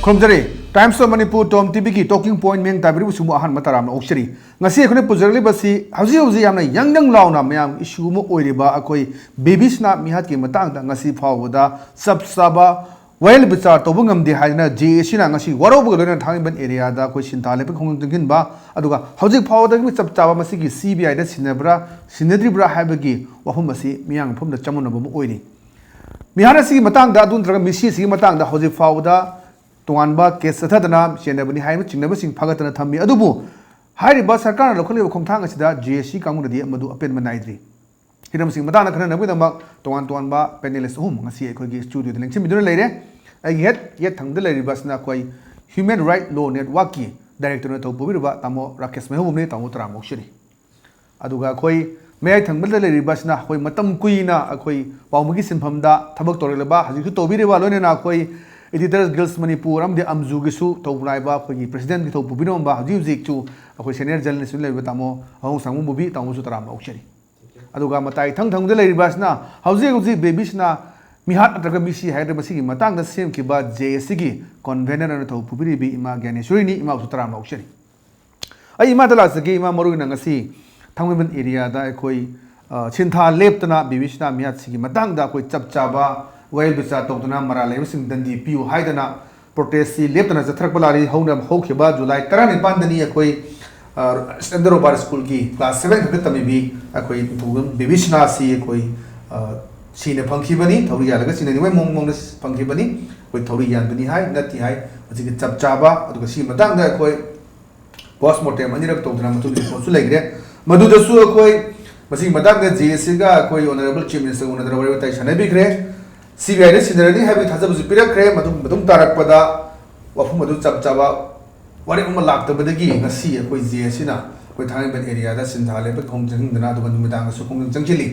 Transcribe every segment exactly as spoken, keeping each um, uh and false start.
ꯈꯨꯔꯨꯝꯖꯔꯤ꯫ Times of Manipur Tom ꯇꯤꯚꯤꯒꯤ talking point ꯃꯤꯌꯥꯝ ꯇꯥꯕꯤꯔꯤꯕꯁꯤꯡꯕꯨ ꯑꯍꯥꯟꯕ ꯇꯔꯥꯝꯅ ꯑꯣꯛꯆꯔꯤ꯫ ꯉꯁꯤ ꯑꯩꯈꯣꯏꯅ ꯄꯨꯖꯔꯛꯂꯤꯕꯁꯤ ꯍꯧꯖꯤꯛ ꯍꯧꯖꯤꯛ ꯌꯥꯝꯅ ꯌꯪ ꯌꯪ ꯂꯥꯎꯅ ꯃꯌꯥꯝ issue ꯑꯃ ꯑꯣꯏꯔꯤꯕ ꯑꯩꯈꯣꯏ ꯕꯦꯕꯤꯁꯅꯥ ꯃꯤꯍꯥꯠꯀꯤ ꯃꯇꯥꯡꯗ ꯉꯁꯤ ꯐꯥꯎꯕꯗ ꯆꯞ ꯆꯥꯕ ꯋꯥꯌꯦꯜ ꯕꯤꯆꯥꯔ ꯇꯧꯕ ꯉꯝꯗꯦ ꯍꯥꯏꯗꯅ ꯖꯦ ꯑꯦ ꯁꯤꯅ ꯉꯁꯤ ꯋꯥꯔꯧꯕꯒ ꯂꯣꯏꯅꯅ ꯊꯥꯡꯃꯩꯕꯟ area ꯗ ꯑꯩꯈꯣꯏ ꯁꯤꯟꯊꯥ ꯂꯦꯞꯄꯒꯤ ꯈꯣꯡꯖꯪ ꯆꯪꯁꯤꯟꯕ, ꯑꯗꯨꯒ ꯍꯧꯖꯤꯛ ꯐꯥꯎꯕꯗ ꯆꯞ ꯆꯥꯕ ꯃꯁꯤꯒꯤ ꯁꯤ ꯕꯤ ꯑꯥꯏꯗ ꯁꯤꯟꯅꯕ꯭ꯔꯥ ꯁꯤꯟꯅꯗ꯭ꯔꯤꯕ꯭ꯔꯥ ꯍꯥꯏꯕꯒꯤ ꯋꯥꯐꯝ ꯑꯁꯤ ꯃꯤꯌꯥꯝꯒꯤ ꯃꯐꯝꯗ ꯆꯃꯝꯅꯕ ꯑꯃ ꯑꯣꯏꯔꯤ꯫ ꯃꯤꯍꯥꯠ ꯑꯁꯤꯒꯤ ꯃꯇꯥꯡꯗ ꯑꯗꯨ ꯅꯠꯇ꯭ꯔꯒ ꯃꯤꯁꯤ ꯑꯁꯤꯒꯤ ꯃꯇꯥꯡꯗ ꯍꯧꯖꯤꯛ ꯐꯥꯎꯕꯗ ꯇꯣꯉꯥꯟꯕ case ꯆꯠꯊꯗꯅ ꯆꯦꯟꯅꯕꯅꯤ ꯍꯥꯏꯕ ꯆꯤꯡꯅꯕꯁꯤꯡ ꯐꯒꯠꯇꯅ ꯊꯝꯃꯤ꯫ ꯑꯗꯨꯕꯨ ꯍꯥꯏꯔꯤꯕ ꯁꯔꯀꯥꯔꯅ ꯂꯧꯈꯠꯂꯤꯕ ꯈꯣꯡꯊꯥꯡ ꯑꯁꯤꯗ ꯖꯦ ꯑꯦ ꯁꯤ ꯀꯥꯡꯕꯨꯅꯗꯤ ꯃꯗꯨ ꯑꯄꯦꯟꯕ ꯅꯥꯏꯗ꯭ꯔꯤ꯫ ꯍꯤꯔꯝꯁꯤꯡ ꯃꯇꯥꯡꯗ ꯈꯟꯅꯅꯕꯒꯤꯗꯃꯛ ꯇꯣꯉꯥꯟ ꯇꯣꯉꯥꯟꯕ panelist ꯑꯍꯨꯝ ꯉꯁꯤ ꯑꯩꯈꯣꯏꯒꯤ studio ꯗ ꯂꯦꯡꯁꯤꯟꯕꯤꯗꯨꯅ ꯂꯩꯔꯦ꯫ ꯑꯩꯒꯤ ꯍꯦꯛ ꯌꯦꯠ ꯊꯪꯕꯗ ꯂꯩꯔꯤꯕ ꯑꯁꯤꯅ ꯑꯩꯈꯣꯏ Human Right Law Network ꯀꯤ director ꯅ ꯊꯧ ꯄꯨꯕꯤꯔꯤꯕ ꯇꯥꯃꯣ ꯔꯥꯀꯦꯁ ꯃꯩꯍꯧꯕꯝꯅꯤ꯫ ꯇꯥꯃꯣ ꯇꯔꯥꯝꯅ ꯑꯣꯛꯆꯔꯤ꯫ ꯑꯗꯨꯒ ꯑꯩꯈꯣꯏ ꯃꯌꯥꯏ ꯊꯪꯕꯗ ꯂꯩꯔꯤꯕ ꯑꯁꯤꯅ ꯑꯩꯈꯣꯏ ꯃꯇꯝ ꯀꯨꯏꯅ ꯑꯩꯈꯣꯏ ꯄꯥꯎꯃꯤꯒꯤ ꯁꯤꯟꯐꯝꯗ ꯊꯕꯛ ꯇꯧꯔꯛꯂꯕ, ꯍꯧꯖꯤꯛꯁꯨ ꯇꯧꯕꯤꯔꯤꯕ, ꯂꯣꯏꯅꯅ ꯑꯩꯈꯣꯏ Editors Guild ꯃꯅꯤꯄꯨꯔ ꯑꯃꯗꯤ ꯑꯝꯖꯨꯒꯤꯁꯨ ꯊꯧ ꯄꯨꯅꯥꯏꯕ ꯑꯩꯈꯣꯏꯒꯤ president ꯀꯤ ꯊꯧ ꯄꯨꯕꯤꯔꯝꯕ, ꯍꯧꯖꯤꯛ ꯍꯧꯖꯤꯛꯁꯨ ꯑꯩꯈꯣꯏ senior journalist ꯑꯣꯏꯅ ꯂꯩꯔꯤꯕ ꯇꯥꯃꯣ ꯑꯍꯣꯡ ꯁꯥꯡꯕ ꯃꯨꯕꯤ, ꯇꯥꯃꯣꯁꯨ ꯇꯔꯥꯝꯅ ꯑꯣꯛꯆꯔꯤ꯫ ꯑꯗꯨꯒ ꯃꯇꯥꯏ ꯊꯪ ꯊꯪꯕꯗ ꯂꯩꯔꯤꯕ ꯑꯁꯤꯅ ꯍꯧꯖꯤꯛ ꯍꯧꯖꯤꯛ ꯕꯦꯕꯤꯁꯅꯥ ꯃꯤꯍꯥꯠ ꯅꯠꯇ꯭ꯔꯒ ꯃꯤꯁꯤ ꯍꯥꯏꯒꯗ꯭ꯔꯥ ꯃꯁꯤꯒꯤ ꯃꯇꯥꯡꯗ ꯁꯦꯝꯈꯤꯕ ꯖꯦ ꯑꯦ ꯁꯤ ꯒꯤ convener ꯑꯣꯏꯅ ꯊꯧ ꯄꯨꯕꯤꯔꯤꯕꯤ ꯏꯃꯥ ꯒ꯭ꯌꯥꯅꯦꯁꯣꯔꯤꯅꯤ꯫ ꯏꯃꯥꯕꯨꯁꯨ ꯇꯔꯥꯝꯅ ꯑꯣꯛꯆꯔꯤ꯫ ꯑꯩ ꯏꯃꯥꯗ ꯂꯥꯛꯆꯒꯦ꯫ ꯏꯃꯥ, ꯃꯔꯨ ꯑꯣꯏꯅ ꯉꯁꯤ ꯊꯥꯡꯃꯩꯕꯟ area ꯗ ꯑꯩꯈꯣꯏ, ꯑ, ꯁꯤꯟꯊꯥ ꯂꯦꯞꯇꯅ ꯕꯦꯕꯤꯁꯅꯥ ꯃꯤꯍꯥꯠꯁꯤꯒꯤ ꯃꯇꯥꯡꯗ ꯑꯩꯈꯣꯏ ꯆꯞ ꯆꯥꯕ ꯋꯥꯌꯦꯜ ꯕꯤꯆꯥꯔ ꯇꯧꯗꯨꯅ ꯃꯔꯥꯜ ꯂꯩꯕꯁꯤꯡ ꯗꯟꯗꯤ ꯄꯤꯌꯨ ꯍꯥꯏꯗꯅ protest ꯁꯤ ꯂꯦꯞꯇꯅ ꯆꯠꯊꯔꯛꯄ ꯂꯥꯛꯂꯤ꯫ ꯍꯧꯅ ꯍꯧꯈꯤꯕ ꯖꯨꯂꯥꯏ ꯇꯔꯥꯅꯤꯄꯥꯟꯗꯅꯤ ꯑꯩꯈꯣꯏ, ꯑ, Standard Robert School ꯒꯤ class seven ꯈꯛꯇ ꯇꯝꯃꯤꯕꯤ ꯑꯩꯈꯣꯏ ꯅꯤꯡꯊꯧꯖꯝ ꯕꯦꯕꯤꯁꯅꯥ ꯑꯁꯤ ꯑꯩꯈꯣꯏ, ꯑ, ꯁꯤꯅ ꯐꯪꯈꯤꯕꯅꯤ꯫ ꯊꯧꯔꯤ ꯌꯥꯜꯂꯒ ꯁꯤꯅ ꯅꯤꯡꯉꯣꯏ ꯃꯑꯣꯡ ꯃꯑꯣꯡꯗ ꯐꯪꯈꯤꯕꯅꯤ꯫ ꯑꯩꯈꯣꯏ ꯊꯧꯔꯤ ꯌꯥꯟꯕꯅꯤ ꯍꯥꯏ, ꯅꯠꯇꯦ ꯍꯥꯏ꯫ ꯃꯁꯤꯒꯤ ꯆꯞ ꯆꯥꯕ, ꯑꯗꯨꯒ ꯁꯤꯒꯤ ꯃꯇꯥꯡꯗ ꯑꯩꯈꯣꯏ post mortem ꯑꯅꯤꯔꯛ ꯇꯧꯗꯅ ꯃꯗꯨꯒꯤ report ꯁꯨ ꯂꯩꯈ꯭ꯔꯦ꯫ ꯃꯗꯨꯗꯁꯨ ꯑꯩꯈꯣꯏ ꯃꯁꯤꯒꯤ ꯃꯇꯥꯡꯗ ꯖꯦ ꯑꯦ ꯁꯤ ꯒ ꯑꯩꯈꯣꯏ Honourable Chief Minister ꯎꯅꯗꯅ ꯋꯥꯔꯤ ꯋꯥꯇꯥꯏ ꯁꯥꯟꯅꯕꯤꯈ꯭ꯔꯦ꯫ ꯁꯤ ꯕꯤ ꯑꯥꯏ ꯗ ꯁꯤꯟꯅꯔꯅꯤ ꯍꯥꯏꯕꯒꯤ ꯊꯥꯖꯕꯁꯨ ꯄꯤꯔꯛꯈ꯭ꯔꯦ꯫ ꯃꯇꯨꯡ, ꯃꯇꯨꯡ ꯇꯥꯔꯛꯄꯗ ꯋꯥꯐꯝ ꯑꯗꯨ ꯆꯞ ꯆꯥꯕ ꯋꯥꯔꯦꯞ ꯑꯃ ꯂꯥꯛꯇꯕꯗꯒꯤ ꯉꯁꯤ ꯑꯩꯈꯣꯏ ꯖꯦ ꯑꯦ ꯁꯤ ꯅ ꯑꯩꯈꯣꯏ ꯊꯥꯡꯃꯩꯕꯟ area ꯗ ꯁꯤꯟꯊꯥ ꯂꯦꯞꯄꯒꯤ ꯈꯣꯡ ꯆꯪꯁꯤꯟꯗꯅ ꯑꯗꯨꯒ ꯅꯨꯃꯤꯗꯥꯡꯗꯁꯨ ꯈꯣꯡꯖꯪ ꯆꯪꯁꯤꯜꯂꯤ꯫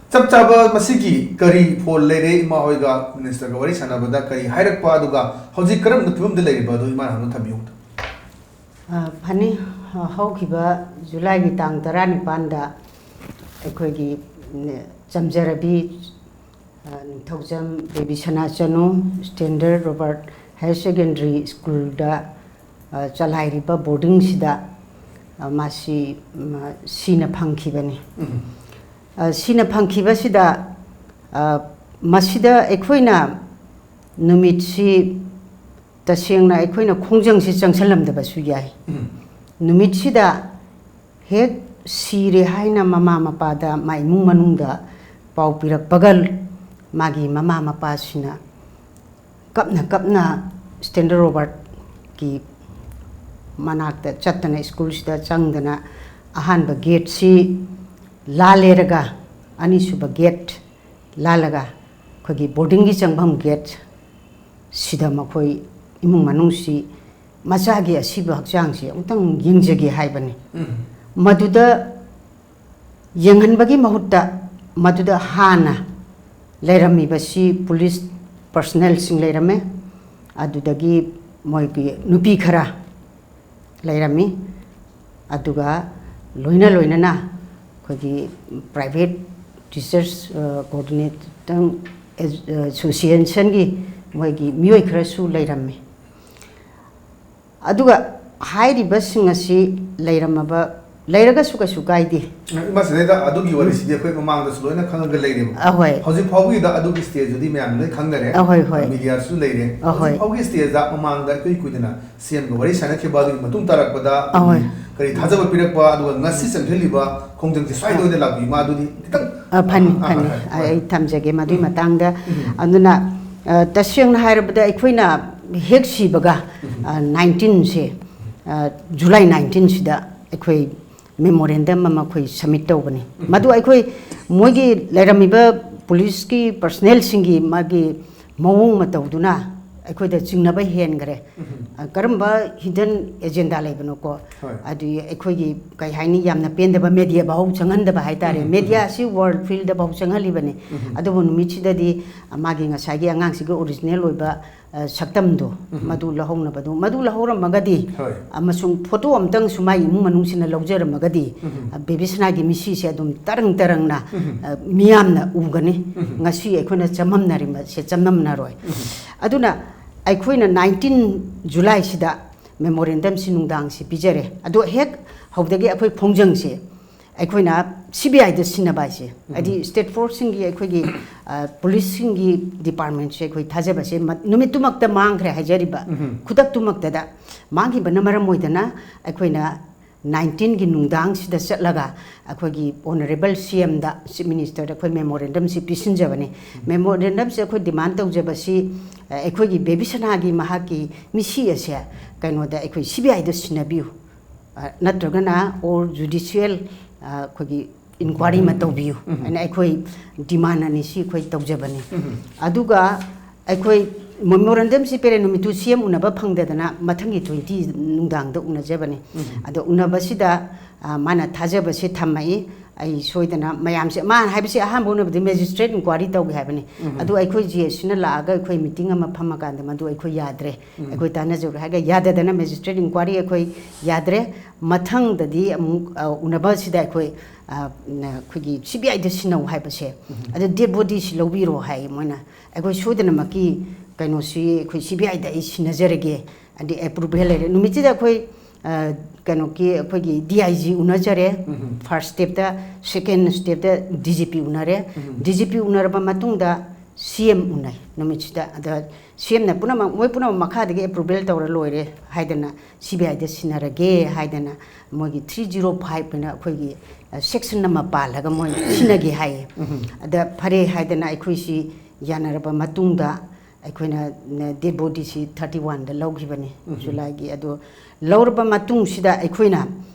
ꯆꯞ ꯆꯥꯕ ꯃꯁꯤꯒꯤ ꯀꯔꯤ ꯐꯣꯜ ꯂꯩꯔꯦ? ꯏꯃꯥ ꯍꯣꯏꯒ minister ꯒ ꯋꯥꯔꯤ ꯁꯥꯟꯅꯕꯗ ꯀꯔꯤ ꯍꯥꯏꯔꯛꯄ, ꯑꯗꯨꯒ ꯍꯧꯖꯤꯛ ꯀꯔꯝꯕ ꯐꯤꯕꯝꯗ ꯂꯩꯔꯤꯕ ꯑꯗꯨ ꯏꯃꯥꯅ ꯍꯥꯟꯅ ꯊꯝꯕꯤꯌꯨ꯫ ꯑ, ꯐꯅꯤ꯫ ꯑ, ꯍꯧꯈꯤꯕ ꯖꯨꯂꯥꯏꯒꯤ ꯇꯥꯡ ꯇꯔꯥꯅꯤꯄꯥꯟꯗ ꯑꯩꯈꯣꯏꯒꯤ, ꯎꯝ, ꯆꯝꯖꯔꯕꯤ, ꯑ, ꯅꯤꯡꯊꯧꯖꯝ ꯕꯦꯕꯤꯁꯅꯥ ꯆꯅꯨ, Standard Robert ꯍꯥꯌꯔ ꯁꯦꯀꯦꯟꯗꯔꯤ ꯁ꯭ꯀꯨꯜꯗ, ꯑ, ꯆꯂꯥꯏꯔꯤꯕ ꯕꯣꯔꯗꯤꯡꯁꯤꯗ, ꯑ, ꯃꯥꯁꯤ, ꯎꯝ, ꯁꯤꯅ ꯐꯪꯈꯤꯕꯅꯤ꯫ ꯑ, ꯁꯤꯅ ꯐꯪꯈꯤꯕꯁꯤꯗ, ꯑ, ꯃꯁꯤꯗ ꯑꯩꯈꯣꯏꯅ ꯅꯨꯃꯤꯠꯁꯤ ꯇꯁꯦꯡꯅ ꯑꯩꯈꯣꯏꯅ ꯈꯣꯡꯖꯪꯁꯤ ꯆꯪꯁꯜꯂꯝꯗꯕꯁꯨ ꯌꯥꯏ꯫ ꯅꯨꯃꯤꯠꯁꯤꯗ ꯍꯦꯛ ꯁꯤꯔꯦ ꯍꯥꯏꯅ ꯃꯃꯥ ꯃꯄꯥꯗ, ꯃꯥ ꯏꯃꯨꯡ ꯃꯅꯨꯡꯗ ꯄꯥꯎ ꯄꯤꯔꯛꯄꯒ, ꯃꯥꯒꯤ ꯃꯃꯥ ꯃꯄꯥꯁꯤꯅ ꯀꯞꯅ ꯀꯞꯅ ꯁ꯭ꯇꯦꯟꯗꯔ ꯔꯣꯕꯥꯔꯠꯀꯤ ꯃꯅꯥꯛꯇ ꯆꯠꯇꯅ, ꯁ꯭ꯀꯨꯜꯁꯤꯗ ꯆꯪꯗꯅ, ꯑꯍꯥꯟꯕ ꯒꯦꯠꯁꯤ ꯂꯥꯜꯂꯦꯔꯒ ꯑꯅꯤꯁꯨꯕ ꯒꯦꯠ ꯂꯥꯜꯂꯒ ꯑꯩꯈꯣꯏꯒꯤ ꯕꯣꯔꯗꯤꯡꯒꯤ ꯆꯪꯐꯝ ꯒꯦꯠ ꯁꯤꯗ ꯃꯈꯣꯏ ꯏꯃꯨꯡ ꯃꯅꯨꯡꯁꯤ ꯃꯆꯥꯒꯤ ꯑꯁꯤꯕ ꯍꯛꯆꯥꯡꯁꯤ ꯑꯃꯨꯛꯇꯪ ꯌꯦꯡꯖꯒꯦ ꯍꯥꯏꯕꯅꯤ꯫ ꯃꯗꯨꯗ ꯌꯦꯡꯍꯟꯕꯒꯤ ꯃꯍꯨꯠꯇ ꯃꯗꯨꯗ ꯍꯥꯟꯅ ꯂꯩꯔꯝꯃꯤꯕꯁꯤ ꯄꯨꯂꯤꯁ ꯄꯔꯁꯅꯦꯜꯁꯤꯡ ꯂꯩꯔꯝꯃꯦ, ꯑꯗꯨꯗꯒꯤ ꯃꯣꯏꯒꯤ ꯅꯨꯄꯤ ꯈꯔ ꯂꯩꯔꯝꯃꯤ, ꯑꯗꯨꯒ ꯂꯣꯏꯅ ꯂꯣꯏꯅꯅ ꯑꯩꯈꯣꯏꯒꯤ ꯄ꯭ꯔꯥꯏꯚꯦꯠ ꯇꯤꯆꯔꯁ ꯀꯣꯑꯣꯔꯗꯤꯅꯦꯇꯤꯡ ꯑꯦꯁꯣꯁꯤꯌꯦꯁꯟꯒꯤ ꯃꯣꯏꯒꯤ ꯃꯤꯑꯣꯏ ꯈꯔꯁꯨ ꯂꯩꯔꯝꯃꯤ꯫ ꯑꯗꯨꯒ ꯍꯥꯏꯔꯤꯕꯁꯤꯡ ꯑꯁꯤ ꯂꯩꯔꯝꯃꯕ, ꯂꯩꯔꯒꯁꯨ ꯀꯩꯁꯨ ꯀꯥꯏꯗꯦ꯫ ꯏꯃꯥ ꯁꯤꯗꯩꯗ ꯑꯗꯨꯒꯤ ꯋꯥꯔꯤꯁꯤꯗꯤ ꯑꯩꯈꯣꯏ ꯃꯃꯥꯡꯗꯁꯨ ꯂꯣꯏꯅ ꯈꯪꯉꯒ ꯂꯩꯔꯦꯕ꯫ ꯑꯍꯣꯏ꯫ ꯍꯧꯖꯤꯛ ꯐꯥꯎꯕꯒꯤꯗ ꯑꯗꯨꯒꯤ ꯁ꯭ꯇꯦꯖꯇꯨꯗꯤ ꯃꯌꯥꯝ ꯂꯣꯏ ꯈꯪꯅꯔꯦ꯫ ꯑꯍꯣꯏ, ꯍꯣꯏ꯫ ꯃꯤꯗꯤꯌꯥꯁꯨ ꯂꯩꯔꯦ꯫ ꯑꯍꯣꯏ꯫ ꯍꯧꯖꯤꯛ ꯐꯥꯎꯒꯤ ꯁ꯭ꯇꯦꯖꯇ ꯃꯃꯥꯡꯗ ꯏꯀꯨꯏ ꯀꯨꯏꯗꯅ ꯁꯤ ꯑꯦꯝꯒ ꯋꯥꯔꯤ ꯁꯥꯟꯅꯈꯤꯕ ꯑꯗꯨꯒꯤ ꯃꯇꯨꯡ ꯇꯥꯔꯛꯄꯗ ꯑꯍꯣꯏ꯫ ꯀꯔꯤ ꯊꯥꯖꯕ ꯄꯤꯔꯛꯄ, ꯑꯗꯨꯒ ꯉꯁꯤ ꯆꯪꯁꯤꯜꯂꯤꯕ ꯈꯣꯡꯖꯪꯁꯦ ꯁ꯭ꯋꯥꯏꯗ ꯑꯣꯏꯅ ꯂꯥꯛꯄꯤ, ꯃꯥꯗꯨꯗꯤ ꯈꯤꯇꯪ ꯑ, ꯐꯅꯤ, ꯑ, ꯐꯅꯤ꯫ ꯑ, ꯑꯩ ꯊꯝꯖꯒꯦ ꯃꯗꯨꯒꯤ ꯃꯇꯥꯡꯗ꯫ ꯑꯗꯨꯅ, ꯑ, ꯇꯁꯦꯡꯅ ꯍꯥꯏꯔꯕꯗ ꯑꯩꯈꯣꯏꯅ ꯍꯦꯛ ꯁꯤꯕꯒ, ꯑ, ꯅꯥꯏꯟꯇꯤꯟꯁꯦ, ꯑ, ꯖꯨꯂꯥꯏ ꯅꯥꯏꯟꯇꯤꯟꯁꯤꯗ ꯑꯩꯈꯣꯏ ꯃꯦꯃꯣꯔꯦꯟꯗꯝ ꯑꯃ ꯑꯩꯈꯣꯏ ꯁꯕꯃꯤꯠ ꯇꯧꯕꯅꯤ꯫ ꯃꯗꯨ ꯑꯩꯈꯣꯏ ꯃꯣꯏꯒꯤ ꯂꯩꯔꯝꯃꯤꯕ ꯄꯨꯂꯤꯁꯀꯤ ꯄꯔꯁꯅꯦꯜꯁꯤꯡꯒꯤ ꯃꯥꯒꯤ ꯃꯑꯣꯡ ꯃꯇꯧꯗꯨꯅ ꯑꯩꯈꯣꯏꯗ ꯆꯤꯡꯅꯕ ꯍꯦꯟꯈ꯭ꯔꯦ꯫ ꯑ, ꯀꯔꯝꯕ ꯍꯤꯗꯟ ꯑꯦꯖꯦꯟꯗꯥ ꯂꯩꯕꯅꯣꯀꯣ? ꯍꯣꯏ꯫ ꯑꯗꯨꯒꯤ ꯑꯩꯈꯣꯏꯒꯤ, ꯀꯩ ꯍꯥꯏꯅꯤ, ꯌꯥꯝꯅ ꯄꯦꯟꯗꯕ ꯃꯦꯗꯤꯌꯥ ꯐꯥꯎ ꯆꯪꯍꯟꯗꯕ ꯍꯥꯏꯇꯥꯔꯦ꯫ ꯃꯦꯗꯤꯌꯥ ꯑꯁꯤ ꯋꯥꯔꯜ ꯐꯤꯜꯗ ꯐꯥꯎ ꯆꯪꯍꯜꯂꯤꯕꯅꯤ꯫ ꯑꯗꯨꯕꯨ ꯅꯨꯃꯤꯠꯁꯤꯗꯗꯤ, ꯑ, ꯃꯥꯒꯤ ꯉꯁꯥꯏꯒꯤ ꯑꯉꯥꯡꯁꯤꯒꯤ ꯑꯣꯔꯤꯖꯤꯅꯦꯜ ꯑꯣꯏꯕ, ꯑ, ꯁꯛꯇꯝꯗꯣ, ꯃꯗꯨ ꯂꯧꯍꯧꯅꯕꯗꯣ, ꯃꯗꯨ ꯂꯧꯍꯧꯔꯝꯃꯒꯗꯤ, ꯍꯣꯏ꯫ ꯑꯃꯁꯨꯡ ꯐꯣꯇꯣ ꯑꯝꯇꯪꯁꯨ ꯃꯥꯒꯤ ꯏꯃꯨꯡ ꯃꯅꯨꯡꯁꯤꯅ ꯂꯧꯖꯔꯝꯃꯒꯗꯤ, ꯑ, ꯕꯦꯕꯤꯁꯅꯥꯒꯤ ꯃꯤꯁꯤꯁꯦ ꯑꯗꯨꯝ ꯇꯔꯪ ꯇꯔꯪꯅ, ꯑ, ꯃꯤꯌꯥꯝꯅ ꯎꯒꯅꯤ꯫ ꯉꯁꯤ ꯑꯩꯈꯣꯏꯅ ꯆꯃꯝꯅꯔꯤꯕꯁꯦ ꯆꯃꯝꯅꯔꯣꯏ꯫ ꯑꯗꯨꯅ ꯑꯩꯈꯣꯏꯅ ꯅꯥꯏꯟꯇꯤꯟ ꯖꯨꯂꯥꯏꯁꯤꯗ ꯃꯦꯃꯣꯔꯦꯟꯗꯝꯁꯤ ꯅꯨꯡꯗꯥꯡꯁꯤ ꯄꯤꯖꯔꯦ꯫ ꯑꯗꯣ ꯍꯦꯛ ꯍꯧꯕꯗꯒꯤ ꯑꯩꯈꯣꯏ ꯈꯣꯡꯖꯪꯁꯦ ꯑꯩꯈꯣꯏꯅ ꯁꯤ ꯕꯤ ꯑꯥꯏꯗ ꯁꯤꯟꯅꯕ ꯍꯥꯏꯁꯦ, ꯍꯥꯏꯗꯤ ꯁ꯭ꯇꯦꯠ ꯐꯣꯔꯁꯁꯤꯡꯒꯤ, ꯑꯩꯈꯣꯏꯒꯤ ꯄꯨꯂꯤꯁꯁꯤꯡꯒꯤ ꯗꯤꯄꯥꯔꯠꯃꯦꯟꯁꯦ ꯑꯩꯈꯣꯏ ꯊꯥꯖꯕꯁꯦ ꯅꯨꯃꯤꯠꯇꯨꯃꯛꯇ ꯃꯥꯡꯈ꯭ꯔꯦ ꯍꯥꯏꯖꯔꯤꯕ꯫ ꯈꯨꯗꯛꯇꯨꯃꯛꯇꯗ ꯃꯥꯡꯈꯤꯕꯅ ꯃꯔꯝ ꯑꯣꯏꯗꯅ ꯑꯩꯈꯣꯏꯅ ꯅꯥꯏꯟꯇꯤꯟꯒꯤ ꯅꯨꯡꯗꯥꯡꯁꯤꯗ ꯆꯠꯂꯒ ꯑꯩꯈꯣꯏꯒꯤ ꯑꯣꯅꯔꯦꯕꯜ ꯁꯤ ꯑꯦꯝꯗ, ꯆꯤꯐ ꯃꯤꯅꯤꯁꯇꯔꯗ ꯑꯩꯈꯣꯏ ꯃꯦꯃꯣꯔꯦꯟꯗꯝꯁꯤ ꯄꯤꯁꯤꯟꯖꯕꯅꯤ꯫ ꯃꯦꯃꯣꯔꯦꯟꯗꯝꯁꯤ ꯑꯩꯈꯣꯏ ꯗꯤꯃꯥꯟ ꯇꯧꯖꯕꯁꯤ, ꯑꯩꯈꯣꯏꯒꯤ ꯕꯦꯕꯤꯁꯅꯥꯒꯤ ꯃꯍꯥꯛꯀꯤ ꯃꯤꯁꯤ ꯑꯁꯦ ꯀꯩꯅꯣꯗ ꯑꯩꯈꯣꯏ ꯁꯤ ꯕꯤ ꯑꯥꯏꯗ ꯁꯤꯟꯅꯕꯤꯌꯨ, ꯅꯠꯇ꯭ꯔꯒꯅ ꯑꯣꯔ ꯖꯨꯗꯤꯁꯤꯌꯦꯜ ꯑꯩꯈꯣꯏꯒꯤ ꯏꯟꯀ꯭ꯋꯥꯔꯤ ꯑꯃ ꯇꯧꯕꯤꯌꯨ ꯍꯥꯏꯅ ꯑꯩꯈꯣꯏ ꯗꯤꯃꯥꯟ ꯑꯅꯤꯁꯤ ꯑꯩꯈꯣꯏ ꯇꯧꯖꯕꯅꯤ꯫ ꯑꯗꯨꯒ ꯑꯩꯈꯣꯏ ꯃꯦꯃꯣꯔꯦꯟꯗꯝꯁꯤ ꯄꯦꯔꯦꯟ ꯅꯨꯃꯤꯠꯇꯨ ꯁꯤ ꯑꯦꯝ ꯎꯅꯕ ꯐꯪꯗꯗꯅ ꯃꯊꯪꯒꯤ ꯇ꯭ꯋꯦꯟꯇꯤ ꯅꯨꯡꯗꯥꯡꯗ ꯎꯅꯖꯕꯅꯤ꯫ ꯑꯗꯣ ꯎꯅꯕꯁꯤꯗ ꯃꯥꯅ ꯊꯥꯖꯕꯁꯦ ꯊꯝꯃꯛꯏ꯫ ꯑꯩ ꯁꯣꯏꯗꯅ ꯃꯌꯥꯝꯁꯦ, ꯃꯥꯅ ꯍꯥꯏꯕꯁꯤ ꯑꯍꯥꯟꯕ ꯎꯅꯕꯗꯤ ꯃꯦꯖꯤꯁꯇ꯭ꯔꯦꯠ ꯏꯟꯀ꯭ꯋꯥꯔꯤ ꯇꯧꯒꯦ ꯍꯥꯏꯕꯅꯤ꯫ ꯑꯗꯨ ꯑꯩꯈꯣꯏ ꯖꯤ ꯑꯦꯁ ꯁꯤꯅ ꯂꯥꯛꯑꯒ ꯑꯩꯈꯣꯏ ꯃꯤꯇꯤꯡ ꯑꯃ ꯐꯝꯃꯀꯥꯟꯗ ꯃꯗꯨ ꯑꯩꯈꯣꯏ ꯌꯥꯗ꯭ꯔꯦ, ꯑꯩꯈꯣꯏ ꯇꯥꯟꯅꯖꯧꯔꯦ ꯍꯥꯏꯔꯒ ꯌꯥꯗꯗꯅ ꯃꯦꯖꯤꯁꯇ꯭ꯔꯦꯠ ꯏꯟꯀ꯭ꯋꯥꯔꯤ ꯑꯩꯈꯣꯏ ꯌꯥꯗ꯭ꯔꯦ꯫ ꯃꯊꯪꯗꯗꯤ ꯑꯃꯨꯛ ꯎꯅꯕꯁꯤꯗ ꯑꯩꯈꯣꯏ ꯑꯩꯈꯣꯏꯒꯤ ꯁꯤ ꯕꯤ ꯑꯥꯏꯗ ꯁꯤꯟꯅꯧ ꯍꯥꯏꯕꯁꯦ, ꯑꯗꯨ ꯗꯦꯗ ꯕꯣꯗꯤꯁꯤ ꯂꯧꯕꯤꯔꯣ ꯍꯥꯏ ꯃꯣꯏꯅ꯫ ꯑꯩꯈꯣꯏ ꯁꯣꯏꯗꯅꯃꯛꯀꯤ ꯀꯩꯅꯣꯁꯤ ꯑꯩꯈꯣꯏ ꯁꯤ ꯕꯤ ꯑꯥꯏꯗ ꯑꯩ ꯁꯤꯟꯅꯖꯔꯒꯦ, ꯑꯗꯤ ꯑꯦꯄ꯭ꯔꯨꯚꯦꯜ ꯂꯩꯔꯦ꯫ ꯅꯨꯃꯤꯠꯁꯤꯗ ꯑꯩꯈꯣꯏ ꯀꯩꯅꯣꯒꯤ ꯑꯩꯈꯣꯏꯒꯤ ꯗꯤ ꯑꯥꯏ ꯖꯤ ꯎꯅꯖꯔꯦ꯫ ꯐꯥꯔꯁ ꯁ꯭ꯇꯦꯞꯇ, ꯁꯦꯀꯦꯟ ꯁ꯭ꯇꯦꯞꯇ ꯗꯤ ꯖꯤ ꯄꯤ ꯎꯅꯔꯦ꯫ ꯗꯤ ꯖꯤ ꯄꯤ ꯎꯅꯔꯕ ꯃꯇꯨꯡꯗ ꯁꯤ ꯑꯦꯝ ꯎꯅꯩ ꯅꯨꯃꯤꯠꯁꯤꯗ꯫ ꯑꯗ ꯁꯤ ꯑꯦꯝꯅ ꯄꯨꯝꯅꯃꯛ, ꯃꯣꯏ ꯄꯨꯝꯅꯃꯛ ꯃꯈꯥꯗꯒꯤ ꯑꯦꯄ꯭ꯔꯨꯚꯦꯜ ꯇꯧꯔ ꯂꯣꯏꯔꯦ ꯍꯥꯏꯗꯅ ꯁꯤ ꯕꯤ ꯑꯥꯏꯗ ꯁꯤꯟꯅꯔꯒꯦ ꯍꯥꯏꯗꯅ ꯃꯣꯏꯒꯤ ꯊ꯭ꯔꯤ ꯖꯤꯔꯣ ꯐꯥꯏꯚ ꯍꯥꯏꯅ ꯑꯩꯈꯣꯏꯒꯤ ꯁꯦꯛꯁꯟ ꯑꯃ ꯄꯥꯜꯂꯒ ꯃꯣꯏ ꯁꯤꯟꯅꯒꯦ ꯍꯥꯏꯌꯦ꯫ ꯑꯗ ꯐꯔꯦ ꯍꯥꯏꯗꯅ ꯑꯩꯈꯣꯏꯁꯤ ꯌꯥꯅꯔꯕ ꯃꯇꯨꯡꯗ ꯑꯩꯈꯣꯏꯅ ꯗꯦꯗ ꯕꯣꯗꯤꯁꯤ ꯊꯥꯔꯇꯤ ꯋꯥꯟꯗ ꯂꯧꯈꯤꯕꯅꯤ ꯖꯨꯂꯥꯏꯒꯤ꯫ ꯑꯗꯣ ꯂꯧꯔꯕ ꯃꯇꯨꯡꯁꯤꯗ ꯑꯩꯈꯣꯏꯅ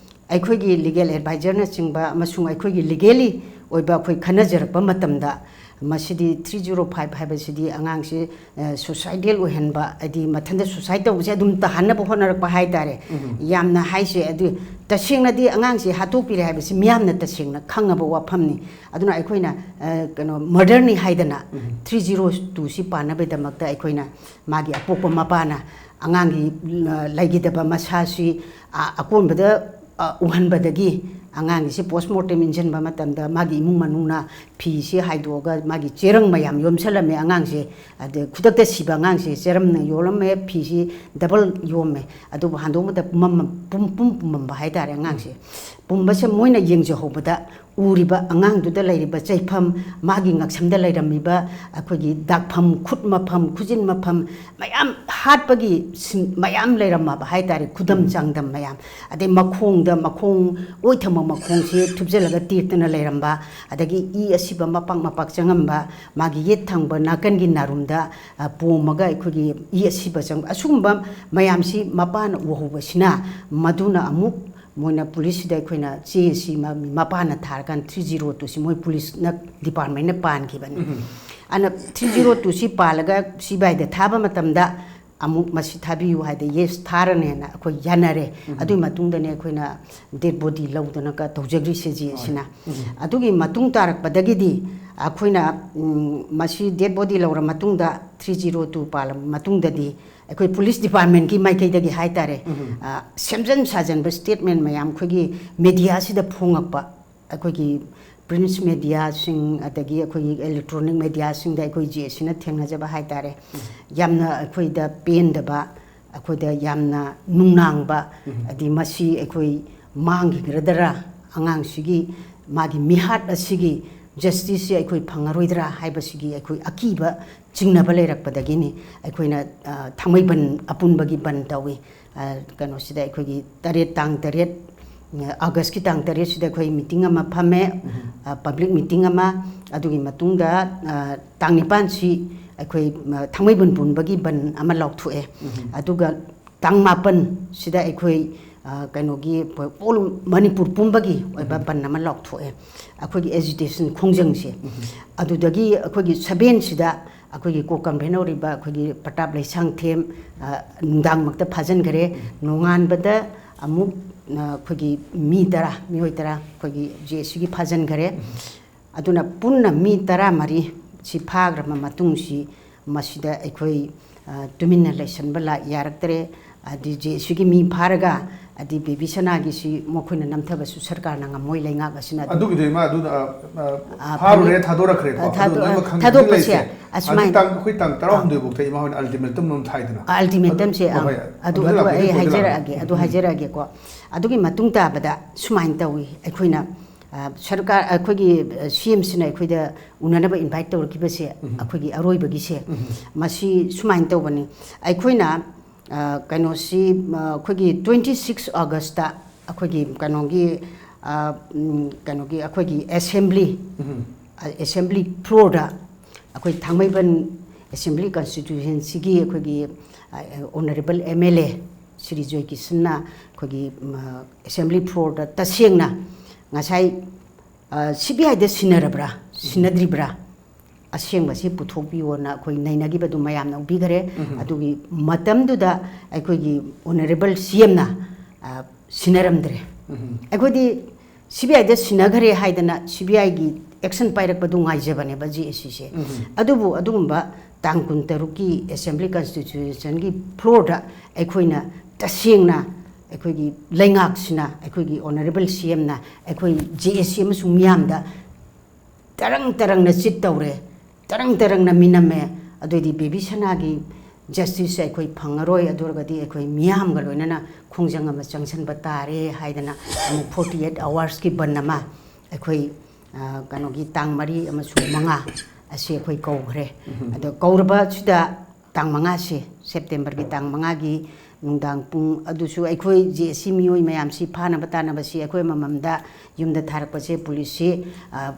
ꯑꯩꯈꯣꯏꯒꯤ ꯂꯤꯒꯦꯜ ꯑꯦꯗꯚꯥꯏꯖꯔꯅꯆꯤꯡꯕ ꯑꯃꯁꯨꯡ ꯑꯩꯈꯣꯏꯒꯤ ꯂꯤꯒꯦꯜꯂꯤ ꯑꯣꯏꯕ ꯑꯩꯈꯣꯏ ꯈꯟꯅꯖꯔꯛꯄ ꯃꯇꯝꯗ ꯃꯁꯤꯗꯤ ꯊ꯭ꯔꯤ ꯖꯤꯔꯣ ꯐꯥꯏꯚ ꯍꯥꯏꯕꯁꯤꯗꯤ ꯑꯉꯥꯡꯁꯤ ꯁꯨꯁꯥꯏꯗꯦꯜ ꯑꯣꯏꯍꯟꯕ, ꯍꯥꯏꯗꯤ ꯃꯊꯟꯇ ꯁꯨꯁꯥꯏꯠ ꯇꯧꯕꯁꯦ ꯑꯗꯨꯝ ꯇꯥꯍꯟꯅꯕ ꯍꯣꯠꯅꯔꯛꯄ ꯍꯥꯏꯇꯥꯔꯦ꯫ ꯌꯥꯝꯅ ꯍꯥꯏꯁꯦ ꯑꯗꯨ ꯇꯁꯦꯡꯅꯗꯤ ꯑꯉꯥꯡꯁꯤ ꯍꯥꯠꯇꯣꯛꯄꯤꯔꯦ ꯍꯥꯏꯕꯁꯤ ꯃꯤꯌꯥꯝꯅ ꯇꯁꯦꯡꯅ ꯈꯪꯉꯕ ꯋꯥꯐꯝꯅꯤ꯫ ꯑꯗꯨꯅ ꯑꯩꯈꯣꯏꯅ ꯀꯩꯅꯣ ꯃꯔꯗꯔꯅꯤ ꯍꯥꯏꯗꯅ ꯊ꯭ꯔꯤ ꯖꯤꯔꯣ ꯇꯨꯁꯤ ꯄꯥꯟꯅꯕꯒꯤꯗꯃꯛꯇ ꯑꯩꯈꯣꯏꯅ ꯃꯥꯒꯤ ꯑꯄꯣꯛꯄ ꯃꯄꯥꯅ ꯑꯉꯥꯡꯒꯤ ꯂꯩꯈꯤꯗꯕ ꯃꯁꯥꯁꯤ ꯑꯀꯣꯟꯕꯗ ꯎꯍꯟꯕꯗꯒꯤ ꯑꯉꯥꯡꯒꯤꯁꯤ post mortem ꯏꯟꯁꯤꯟꯕ ꯃꯇꯝꯗ ꯃꯥꯒꯤ ꯏꯃꯨꯡ ꯃꯅꯨꯡꯅ ꯐꯤꯁꯤ ꯍꯥꯏꯗꯣꯛꯑꯒ ꯃꯥꯒꯤ ꯆꯦꯔꯪ ꯃꯌꯥꯝ ꯌꯣꯝꯁꯜꯂꯝꯃꯦ꯫ ꯑꯉꯥꯡꯁꯦ, ꯑꯗ ꯈꯨꯗꯛꯇ ꯁꯤꯕ ꯑꯉꯥꯡꯁꯦ ꯆꯦꯔꯪꯅ ꯌꯣꯜꯂꯝꯃꯦ, ꯐꯤꯁꯤ double ꯌꯣꯝꯃꯦ꯫ ꯑꯗꯨꯕꯨ ꯍꯟꯗꯣꯛꯄꯗ ꯄꯨꯝꯃꯝ-, ꯄꯨꯝ-, ꯄꯨꯝ ꯄꯨꯝꯃꯝꯕ ꯍꯥꯏꯇꯥꯔꯦ ꯑꯉꯥꯡꯁꯦ꯫ ꯄꯨꯝꯕꯁꯦ ꯃꯣꯏꯅ ꯌꯦꯡꯖꯍꯧꯕꯗ ꯎꯔꯤꯕ ꯑꯉꯥꯡꯗꯨꯗ ꯂꯩꯔꯤꯕ ꯆꯩꯐꯝ, ꯃꯥꯒꯤ ꯉꯛꯁꯝꯗ ꯂꯩꯔꯝꯃꯤꯕ ꯑꯩꯈꯣꯏꯒꯤ ꯗꯥꯛꯐꯝ, ꯈꯨꯠ ꯃꯐꯝ, ꯈꯨꯖꯤꯟ ꯃꯐꯝ ꯃꯌꯥꯝ ꯍꯥꯠꯄꯒꯤ ꯁꯤꯟ-, ꯃꯌꯥꯝ ꯂꯩꯔꯝꯃꯕ ꯍꯥꯏꯇꯥꯔꯦ, ꯈꯨꯗꯝ ꯆꯥꯡꯗꯝ ꯃꯌꯥꯝ꯫ ꯑꯗꯩ ꯃꯈꯣꯡꯗ, ꯃꯈꯣꯡ ꯑꯣꯏ ꯊꯪꯕ ꯃꯈꯣꯡꯁꯤ ꯊꯨꯞꯆꯜꯂꯒ ꯇꯦꯛꯇꯅ ꯂꯩꯔꯝꯕ, ꯑꯗꯒꯤ ꯏ ꯑꯁꯤꯕ ꯃꯄꯥꯛ ꯃꯄꯥꯛ ꯆꯪꯉꯝꯕ, ꯃꯥꯒꯤ ꯌꯦꯠ ꯊꯪꯕ ꯅꯥꯀꯟꯒꯤ ꯅꯥꯔꯨꯝꯗ, ꯑ, ꯄꯣꯝꯃꯒ ꯑꯩꯈꯣꯏꯒꯤ ꯏ ꯑꯁꯤꯕ ꯆꯪꯕ, ꯑꯁꯤꯒꯨꯝꯕ ꯃꯌꯥꯝꯁꯤ ꯃꯄꯥꯅ ꯎꯍꯧꯕꯁꯤꯅ ꯃꯗꯨꯅ ꯑꯃꯨꯛ ꯃꯣꯏꯅ ꯄꯨꯂꯤꯁꯁꯤꯗ ꯑꯩꯈꯣꯏꯅ ꯆꯦ ꯑꯁꯤ ꯃ-, ꯃꯄꯥꯅ ꯊꯥꯔꯀꯥꯟꯗ three zero two ꯁꯤ ꯃꯣꯏ ꯄꯨꯂꯤꯁꯅ departmentꯅ ꯄꯥꯟꯈꯤꯕꯅꯤ꯫ ꯑꯗꯨꯅ three zero two ꯁꯤ ꯄꯥꯜꯂꯒ ꯁꯤ ꯕꯥꯏꯗ ꯊꯥꯕ ꯃꯇꯝꯗ ꯑꯃꯨꯛ ꯃꯁꯤ ꯊꯥꯕꯤꯌꯨ ꯍꯥꯏꯗꯤ yes ꯊꯥꯔꯅꯦꯅ ꯑꯩꯈꯣꯏ ꯌꯥꯅꯔꯦ꯫ ꯑꯗꯨꯒꯤ ꯃꯇꯨꯡꯗꯅꯦ ꯑꯩꯈꯣꯏꯅ dead body ꯂꯧꯗꯅꯒ ꯇꯧꯖꯈ꯭ꯔꯤꯁꯦ ꯖꯦ ꯑꯦꯁꯤꯅ꯫ ꯑꯗꯨꯒꯤ ꯃꯇꯨꯡ ꯇꯥꯔꯛꯄꯗꯒꯤꯗꯤ ꯑꯩꯈꯣꯏꯅ, ꯎꯝ, ꯃꯁꯤ dead body ꯂꯧꯔ ꯃꯇꯨꯡꯗ three zero two ꯄꯥꯜꯂꯕ ꯃꯇꯨꯡꯗꯗꯤ ꯑꯩꯈꯣꯏ ꯄꯨꯂꯤꯁ departmentꯀꯤ ꯃꯥꯏꯀꯩꯗꯒꯤ ꯍꯥꯏꯇꯥꯔꯦ, ꯑ, ꯁꯦꯝꯖꯤꯟ ꯁꯥꯖꯤꯟꯕ statement ꯃꯌꯥꯝ ꯑꯩꯈꯣꯏꯒꯤ mediaꯁꯤꯗ ꯐꯣꯡꯉꯛꯄ, ꯑꯩꯈꯣꯏꯒꯤ print mediaꯁꯤꯡ, ꯑꯗꯒꯤ ꯑꯩꯈꯣꯏꯒꯤ electronic mediaꯁꯤꯡꯗ ꯑꯩꯈꯣꯏ ꯖꯦ ꯑꯦꯁꯤꯅ ꯊꯦꯡꯅꯖꯕ ꯍꯥꯏꯇꯥꯔꯦ꯫ ꯌꯥꯝꯅ ꯑꯩꯈꯣꯏꯗ ꯄꯦꯟꯗꯕ, ꯑꯩꯈꯣꯏꯗ ꯌꯥꯝꯅ ꯅꯨꯡꯅꯥꯡꯕ, ꯍꯥꯏꯗꯤ ꯃꯁꯤ ꯑꯩꯈꯣꯏ ꯃꯥꯡꯈꯤꯒꯗ꯭ꯔꯥ, ꯑꯉꯥꯡꯁꯤꯒꯤ ꯃꯥꯒꯤ ꯃꯤꯍꯥꯠ ꯑꯁꯤꯒꯤ justiceꯁꯦ ꯑꯩꯈꯣꯏ ꯐꯪꯉꯔꯣꯏꯗ꯭ꯔꯥ ꯍꯥꯏꯕꯁꯤꯒꯤ ꯑꯩꯈꯣꯏ ꯑꯀꯤꯕ ꯆꯤꯡꯅꯕ ꯂꯩꯔꯛꯄꯗꯒꯤꯅꯤ ꯑꯩꯈꯣꯏꯅ, ꯑ, ꯊꯥꯡꯃꯩꯕꯟ ꯑꯄꯨꯟꯕꯒꯤ ꯕꯟ ꯇꯧꯏ꯫ ꯑ, ꯀꯩꯅꯣꯁꯤꯗ ꯑꯩꯈꯣꯏꯒꯤ ꯇꯔꯦꯠ, ꯇꯥꯡ ꯇꯔꯦꯠ, ꯑ, Augustꯀꯤ ꯇꯥꯡ ꯇꯔꯦꯠꯁꯤꯗ ꯑꯩꯈꯣꯏ meeting ꯑꯃ ꯐꯝꯃꯦ, ꯑ, public meeting ꯑꯃ꯫ ꯑꯗꯨꯒꯤ ꯃꯇꯨꯡꯗ, ꯑ, ꯇꯥꯡ ꯅꯤꯄꯥꯟꯁꯤ ꯑꯩꯈꯣꯏ, ꯑ, ꯊꯥꯡꯃꯩꯕꯟ ꯄꯨꯝꯕꯒꯤ ꯕꯟ ꯑꯃ ꯂꯥꯎꯊꯣꯛꯑꯦ꯫ ꯑꯗꯨꯒ ꯇꯥꯡ ꯃꯥꯄꯟꯁꯤꯗ ꯑꯩꯈꯣꯏ, ꯑ, ꯀꯩꯅꯣꯒꯤ all ꯃꯅꯤꯄꯨꯔ ꯄꯨꯝꯕꯒꯤ ꯑꯣꯏꯕ ꯕꯟ ꯑꯃ ꯂꯥꯎꯊꯣꯛꯑꯦ꯫ ꯑꯩꯈꯣꯏꯒꯤ agitation ꯈꯣꯡꯖꯪꯁꯦ꯫ ꯑꯗꯨꯗꯒꯤ ꯑꯩꯈꯣꯏꯒꯤ sevenꯁꯤꯗ ꯑꯩꯈꯣꯏꯒꯤ co-convener ꯑꯣꯏꯔꯤꯕ ꯑꯩꯈꯣꯏꯒꯤ ꯄ꯭ꯔꯇꯥꯞ ꯂꯩꯁꯥꯡꯊꯦꯝ, ꯑ, ꯅꯨꯡꯗꯥꯡꯃꯛꯇ ꯐꯥꯖꯤꯟꯈꯔꯦ꯫ ꯅꯣꯡꯉꯥꯟꯕꯗ ꯑꯃꯨꯛ, ꯑ, ꯑꯩꯈꯣꯏꯒꯤ ꯃꯤ ꯇꯔꯥ, ꯃꯤꯑꯣꯏ ꯇꯔꯥ ꯑꯩꯈꯣꯏꯒꯤ ꯖꯦ ꯑꯦꯁꯤꯒꯤ ꯐꯥꯖꯤꯟꯈꯔꯦ꯫ ꯑꯗꯨꯅ ꯄꯨꯟꯅ ꯃꯤ ꯇꯔꯥꯃꯔꯤ ꯁꯤ ꯐꯥꯈ꯭ꯔꯕ ꯃꯇꯨꯡꯁꯤ ꯃꯁꯤꯗ ꯑꯩꯈꯣꯏ, ꯑ, ꯇꯨꯃꯤꯟꯅ ꯂꯩꯁꯟꯕ ꯂꯥ-, ꯌꯥꯔꯛꯇ꯭ꯔꯦ꯫ ꯑꯗꯤ ꯖꯦ ꯑꯦꯁ ꯁꯤꯒꯤ ꯃꯤ ꯐꯥꯔꯒ ꯑꯗꯤ ꯕꯦꯕꯤ ꯁꯅꯥꯒꯤꯁꯤ ꯃꯈꯣꯏꯅ ꯅꯝꯊꯕꯁꯨ ꯁꯔꯀꯥꯔꯅ ꯉꯝꯃꯣꯏ, ꯂꯩꯉꯥꯛ ꯑꯁꯤꯅ ꯑꯗꯨꯝ ꯑꯗꯨꯒꯤꯗꯣ ꯏꯃꯥ ꯑꯗꯨꯅ ꯑ, ꯑ, ꯑ, ꯐꯥꯔꯨꯔꯦ, ꯐꯅꯦꯛ, ꯊꯥꯗꯣꯔꯛꯈ꯭ꯔꯦꯀꯣ꯫ ꯑ, ꯊꯥꯗꯣ-, ꯑꯗꯨ ꯂꯣꯏꯅꯃꯛ ꯑ, ꯈꯪꯉꯦ꯫ ꯊꯥꯗꯣꯛꯄꯁꯦ ꯂꯩꯁꯦ꯫ ꯑꯁꯨꯃꯥꯏꯅ ꯍꯧꯖꯤꯛ ꯇꯥꯡ, ꯑꯩꯈꯣꯏ ꯇꯥꯡ ꯑ, ꯇꯔꯥꯍꯨꯝꯗꯣꯏ ꯐꯥꯎꯗ ꯏꯃꯥ ꯍꯣꯏꯅ ultimatum ꯑꯃ ꯊꯥꯏꯗꯅ꯫ ꯑꯜꯇꯤꯃꯦꯇꯝꯁꯦ ꯑꯗꯨ, ꯑ, ꯍꯣꯏ, ꯑꯗꯨ ꯑꯗꯨꯗ ꯑꯗꯨ ꯂꯥꯛꯄꯗꯤ ꯑꯩ ꯀꯣꯏꯗ ꯍꯥꯏꯖꯔꯛꯑꯒꯦ, ꯂꯥꯛꯑꯒꯦ꯫ ꯑꯗꯨ ꯎꯝ꯫ ꯍꯥꯏꯖꯔꯛꯑꯒꯦꯀꯣ꯫ ꯑꯗꯨꯒꯤ ꯃꯇꯨꯡ ꯇꯥꯕꯗ ꯁꯨꯃꯥꯏꯅ ꯇꯧꯏ꯫ ꯑꯩꯈꯣꯏꯅ ꯑ, ꯁꯔꯀꯥꯔ, ꯑꯩꯈꯣꯏꯒꯤ ꯁꯤ ꯑꯦꯝꯁꯤꯅ ꯑꯩꯈꯣꯏꯗ ꯎꯅꯅꯕ ꯏꯟꯚꯥꯏꯠ ꯇꯧꯔꯛꯈꯤꯕꯁꯦ, ꯎꯝ꯫ ꯑꯩꯈꯣꯏꯒꯤ ꯑꯔꯣꯏꯕꯒꯤꯁꯦ, ꯎꯝ꯫ ꯃꯁꯤ ꯁꯨꯃꯥꯏꯅ ꯇꯧꯕꯅꯤ꯫ ꯑꯩꯈꯣꯏꯅ ꯑ, ꯀꯩꯅꯣꯁꯤ, ꯑ, ꯑꯩꯈꯣꯏꯒꯤ twenty six Augustꯇ ꯑꯩꯈꯣꯏꯒꯤ ꯀꯩꯅꯣꯒꯤ, ꯑ, ꯎꯝ, ꯀꯩꯅꯣꯒꯤ ꯑꯩꯈꯣꯏꯒꯤ ꯑꯦꯁꯦꯝꯕ꯭ꯂꯤ, ꯎꯝ꯫ ꯑ, ꯑꯦꯁꯦꯝꯕ꯭ꯂꯤ ꯐ꯭ꯂꯣꯔꯗ ꯑꯩꯈꯣꯏ ꯊꯥꯡꯃꯩꯕꯟ ꯑꯦꯁꯦꯝꯕ꯭ꯂꯤ ꯀꯟꯁꯇꯤꯇ꯭ꯌꯨꯁꯟꯁꯤꯒꯤ ꯑꯩꯈꯣꯏꯒꯤ, ꯑ, honourable M L A Shri ꯖꯣꯏꯀꯤꯁꯟꯅ ꯑꯩꯈꯣꯏꯒꯤ, ꯎꯝ, ꯑꯦꯁꯦꯝꯕ꯭ꯂꯤ ꯐ꯭ꯂꯣꯔꯗ ꯇꯁꯦꯡꯅ ꯉꯁꯥꯏ, ꯑ, ꯁꯤ ꯕꯤ ꯑꯥꯏꯗ ꯁꯤꯟꯅꯔꯕ꯭ꯔꯥ, ꯁꯤꯟꯅꯗ꯭ꯔꯤꯕ꯭ꯔꯥ, ꯑꯁꯦꯡꯕꯁꯤ ꯄꯨꯊꯣꯛꯄꯤꯌꯣꯅ ꯑꯩꯈꯣꯏ ꯅꯩꯅꯈꯤꯕꯗꯨ ꯃꯌꯥꯝꯅ ꯎꯕꯤꯈꯔꯦ꯫ ꯎꯝ꯫ ꯑꯗꯨꯒꯤ ꯃꯇꯝꯗꯨꯗ ꯑꯩꯈꯣꯏꯒꯤ ꯑꯣꯅꯔꯦꯕꯜ ꯁꯤ ꯑꯦꯝꯅ, ꯑ, ꯁꯤꯟꯅꯔꯝꯗ꯭ꯔꯦ꯫ ꯎꯝ꯫ ꯑꯩꯈꯣꯏꯗꯤ ꯁꯤ ꯕꯤ ꯑꯥꯏꯗ ꯁꯤꯟꯅꯈꯔꯦ ꯍꯥꯏꯗꯅ ꯁꯤ ꯕꯤ ꯑꯥꯏꯒꯤ ꯑꯦꯛꯁꯟ ꯄꯥꯏꯔꯛꯄꯗꯨ ꯉꯥꯏꯖꯕꯅꯦꯕ ꯖꯦ ꯑꯦ ꯁꯤꯁꯦ꯫ ꯎꯝ꯫ ꯑꯗꯨꯕꯨ ꯑꯗꯨꯒꯨꯝꯕ ꯇꯥꯡ ꯀꯨꯟꯇꯔꯨꯛꯀꯤ ꯑꯦꯁꯦꯝꯕ꯭ꯂꯤ ꯀꯟꯁꯇꯤꯇ꯭ꯌꯨꯁꯟꯒꯤ ꯐ꯭ꯂꯣꯔꯗ ꯑꯩꯈꯣꯏꯅ ꯇꯁꯦꯡꯅ ꯑꯩꯈꯣꯏꯒꯤ ꯂꯩꯉꯥꯛꯁꯤꯅ, ꯑꯩꯈꯣꯏꯒꯤ ꯑꯣꯅꯔꯦꯕꯜ ꯁꯤ ꯑꯦꯝꯅ ꯑꯩꯈꯣꯏ ꯖꯦ ꯑꯦ ꯁꯤ ꯑꯃꯁꯨꯡ ꯃꯤꯌꯥꯝꯗ ꯇꯔꯪ ꯇꯔꯪꯅ ꯆꯤꯠ ꯇꯧꯔꯦ, ꯇꯔꯪ ꯇꯔꯪꯅ ꯃꯤꯅꯝꯃꯦ꯫ ꯑꯗꯨꯑꯣꯏꯗꯤ ꯕꯦꯕꯤ ꯁꯅꯥꯒꯤ ꯖꯁꯇꯤꯁꯁꯦ ꯑꯩꯈꯣꯏ ꯐꯪꯉꯔꯣꯏ꯫ ꯑꯗꯨ ꯑꯣꯏꯔꯒꯗꯤ ꯑꯩꯈꯣꯏ ꯃꯤꯌꯥꯝꯒ ꯂꯣꯏꯅꯅ ꯈꯣꯡꯖꯪ ꯑꯃ ꯆꯪꯁꯤꯟꯕ ꯇꯥꯔꯦ ꯍꯥꯏꯗꯅ ꯑꯃꯨꯛ forty eight hoursꯀꯤ ꯕꯟ ꯑꯃ ꯑꯩꯈꯣꯏ, ꯑ, ꯀꯩꯅꯣꯒꯤ ꯇꯥꯡ ꯃꯔꯤ ꯑꯃꯁꯨꯡ ꯃꯉꯥ ꯑꯁꯤ ꯑꯩꯈꯣꯏ ꯀꯧꯈ꯭ꯔꯦ꯫ ꯑꯗꯣ ꯀꯧꯔꯕꯁꯤꯗ ꯇꯥꯡ ꯃꯉꯥꯁꯦ, ꯁꯦꯞꯇꯦꯝꯕꯔꯒꯤ ꯇꯥꯡ ꯃꯉꯥꯒꯤ ꯅꯨꯡꯗꯥꯡ ꯄꯨꯡ, ꯑꯗꯨꯁꯨ ꯑꯩꯈꯣꯏ ꯖꯦ ꯑꯦ ꯁꯤ ꯃꯤꯑꯣꯏ ꯃꯌꯥꯝꯁꯤ ꯐꯥꯅꯕ ꯇꯥꯟꯅꯕꯁꯤ ꯑꯩꯈꯣꯏ ꯑꯃꯃꯝꯗ ꯌꯨꯝꯗ ꯊꯥꯔꯛꯄꯁꯦ ꯄꯨꯂꯤꯁꯁꯤ, ꯑ,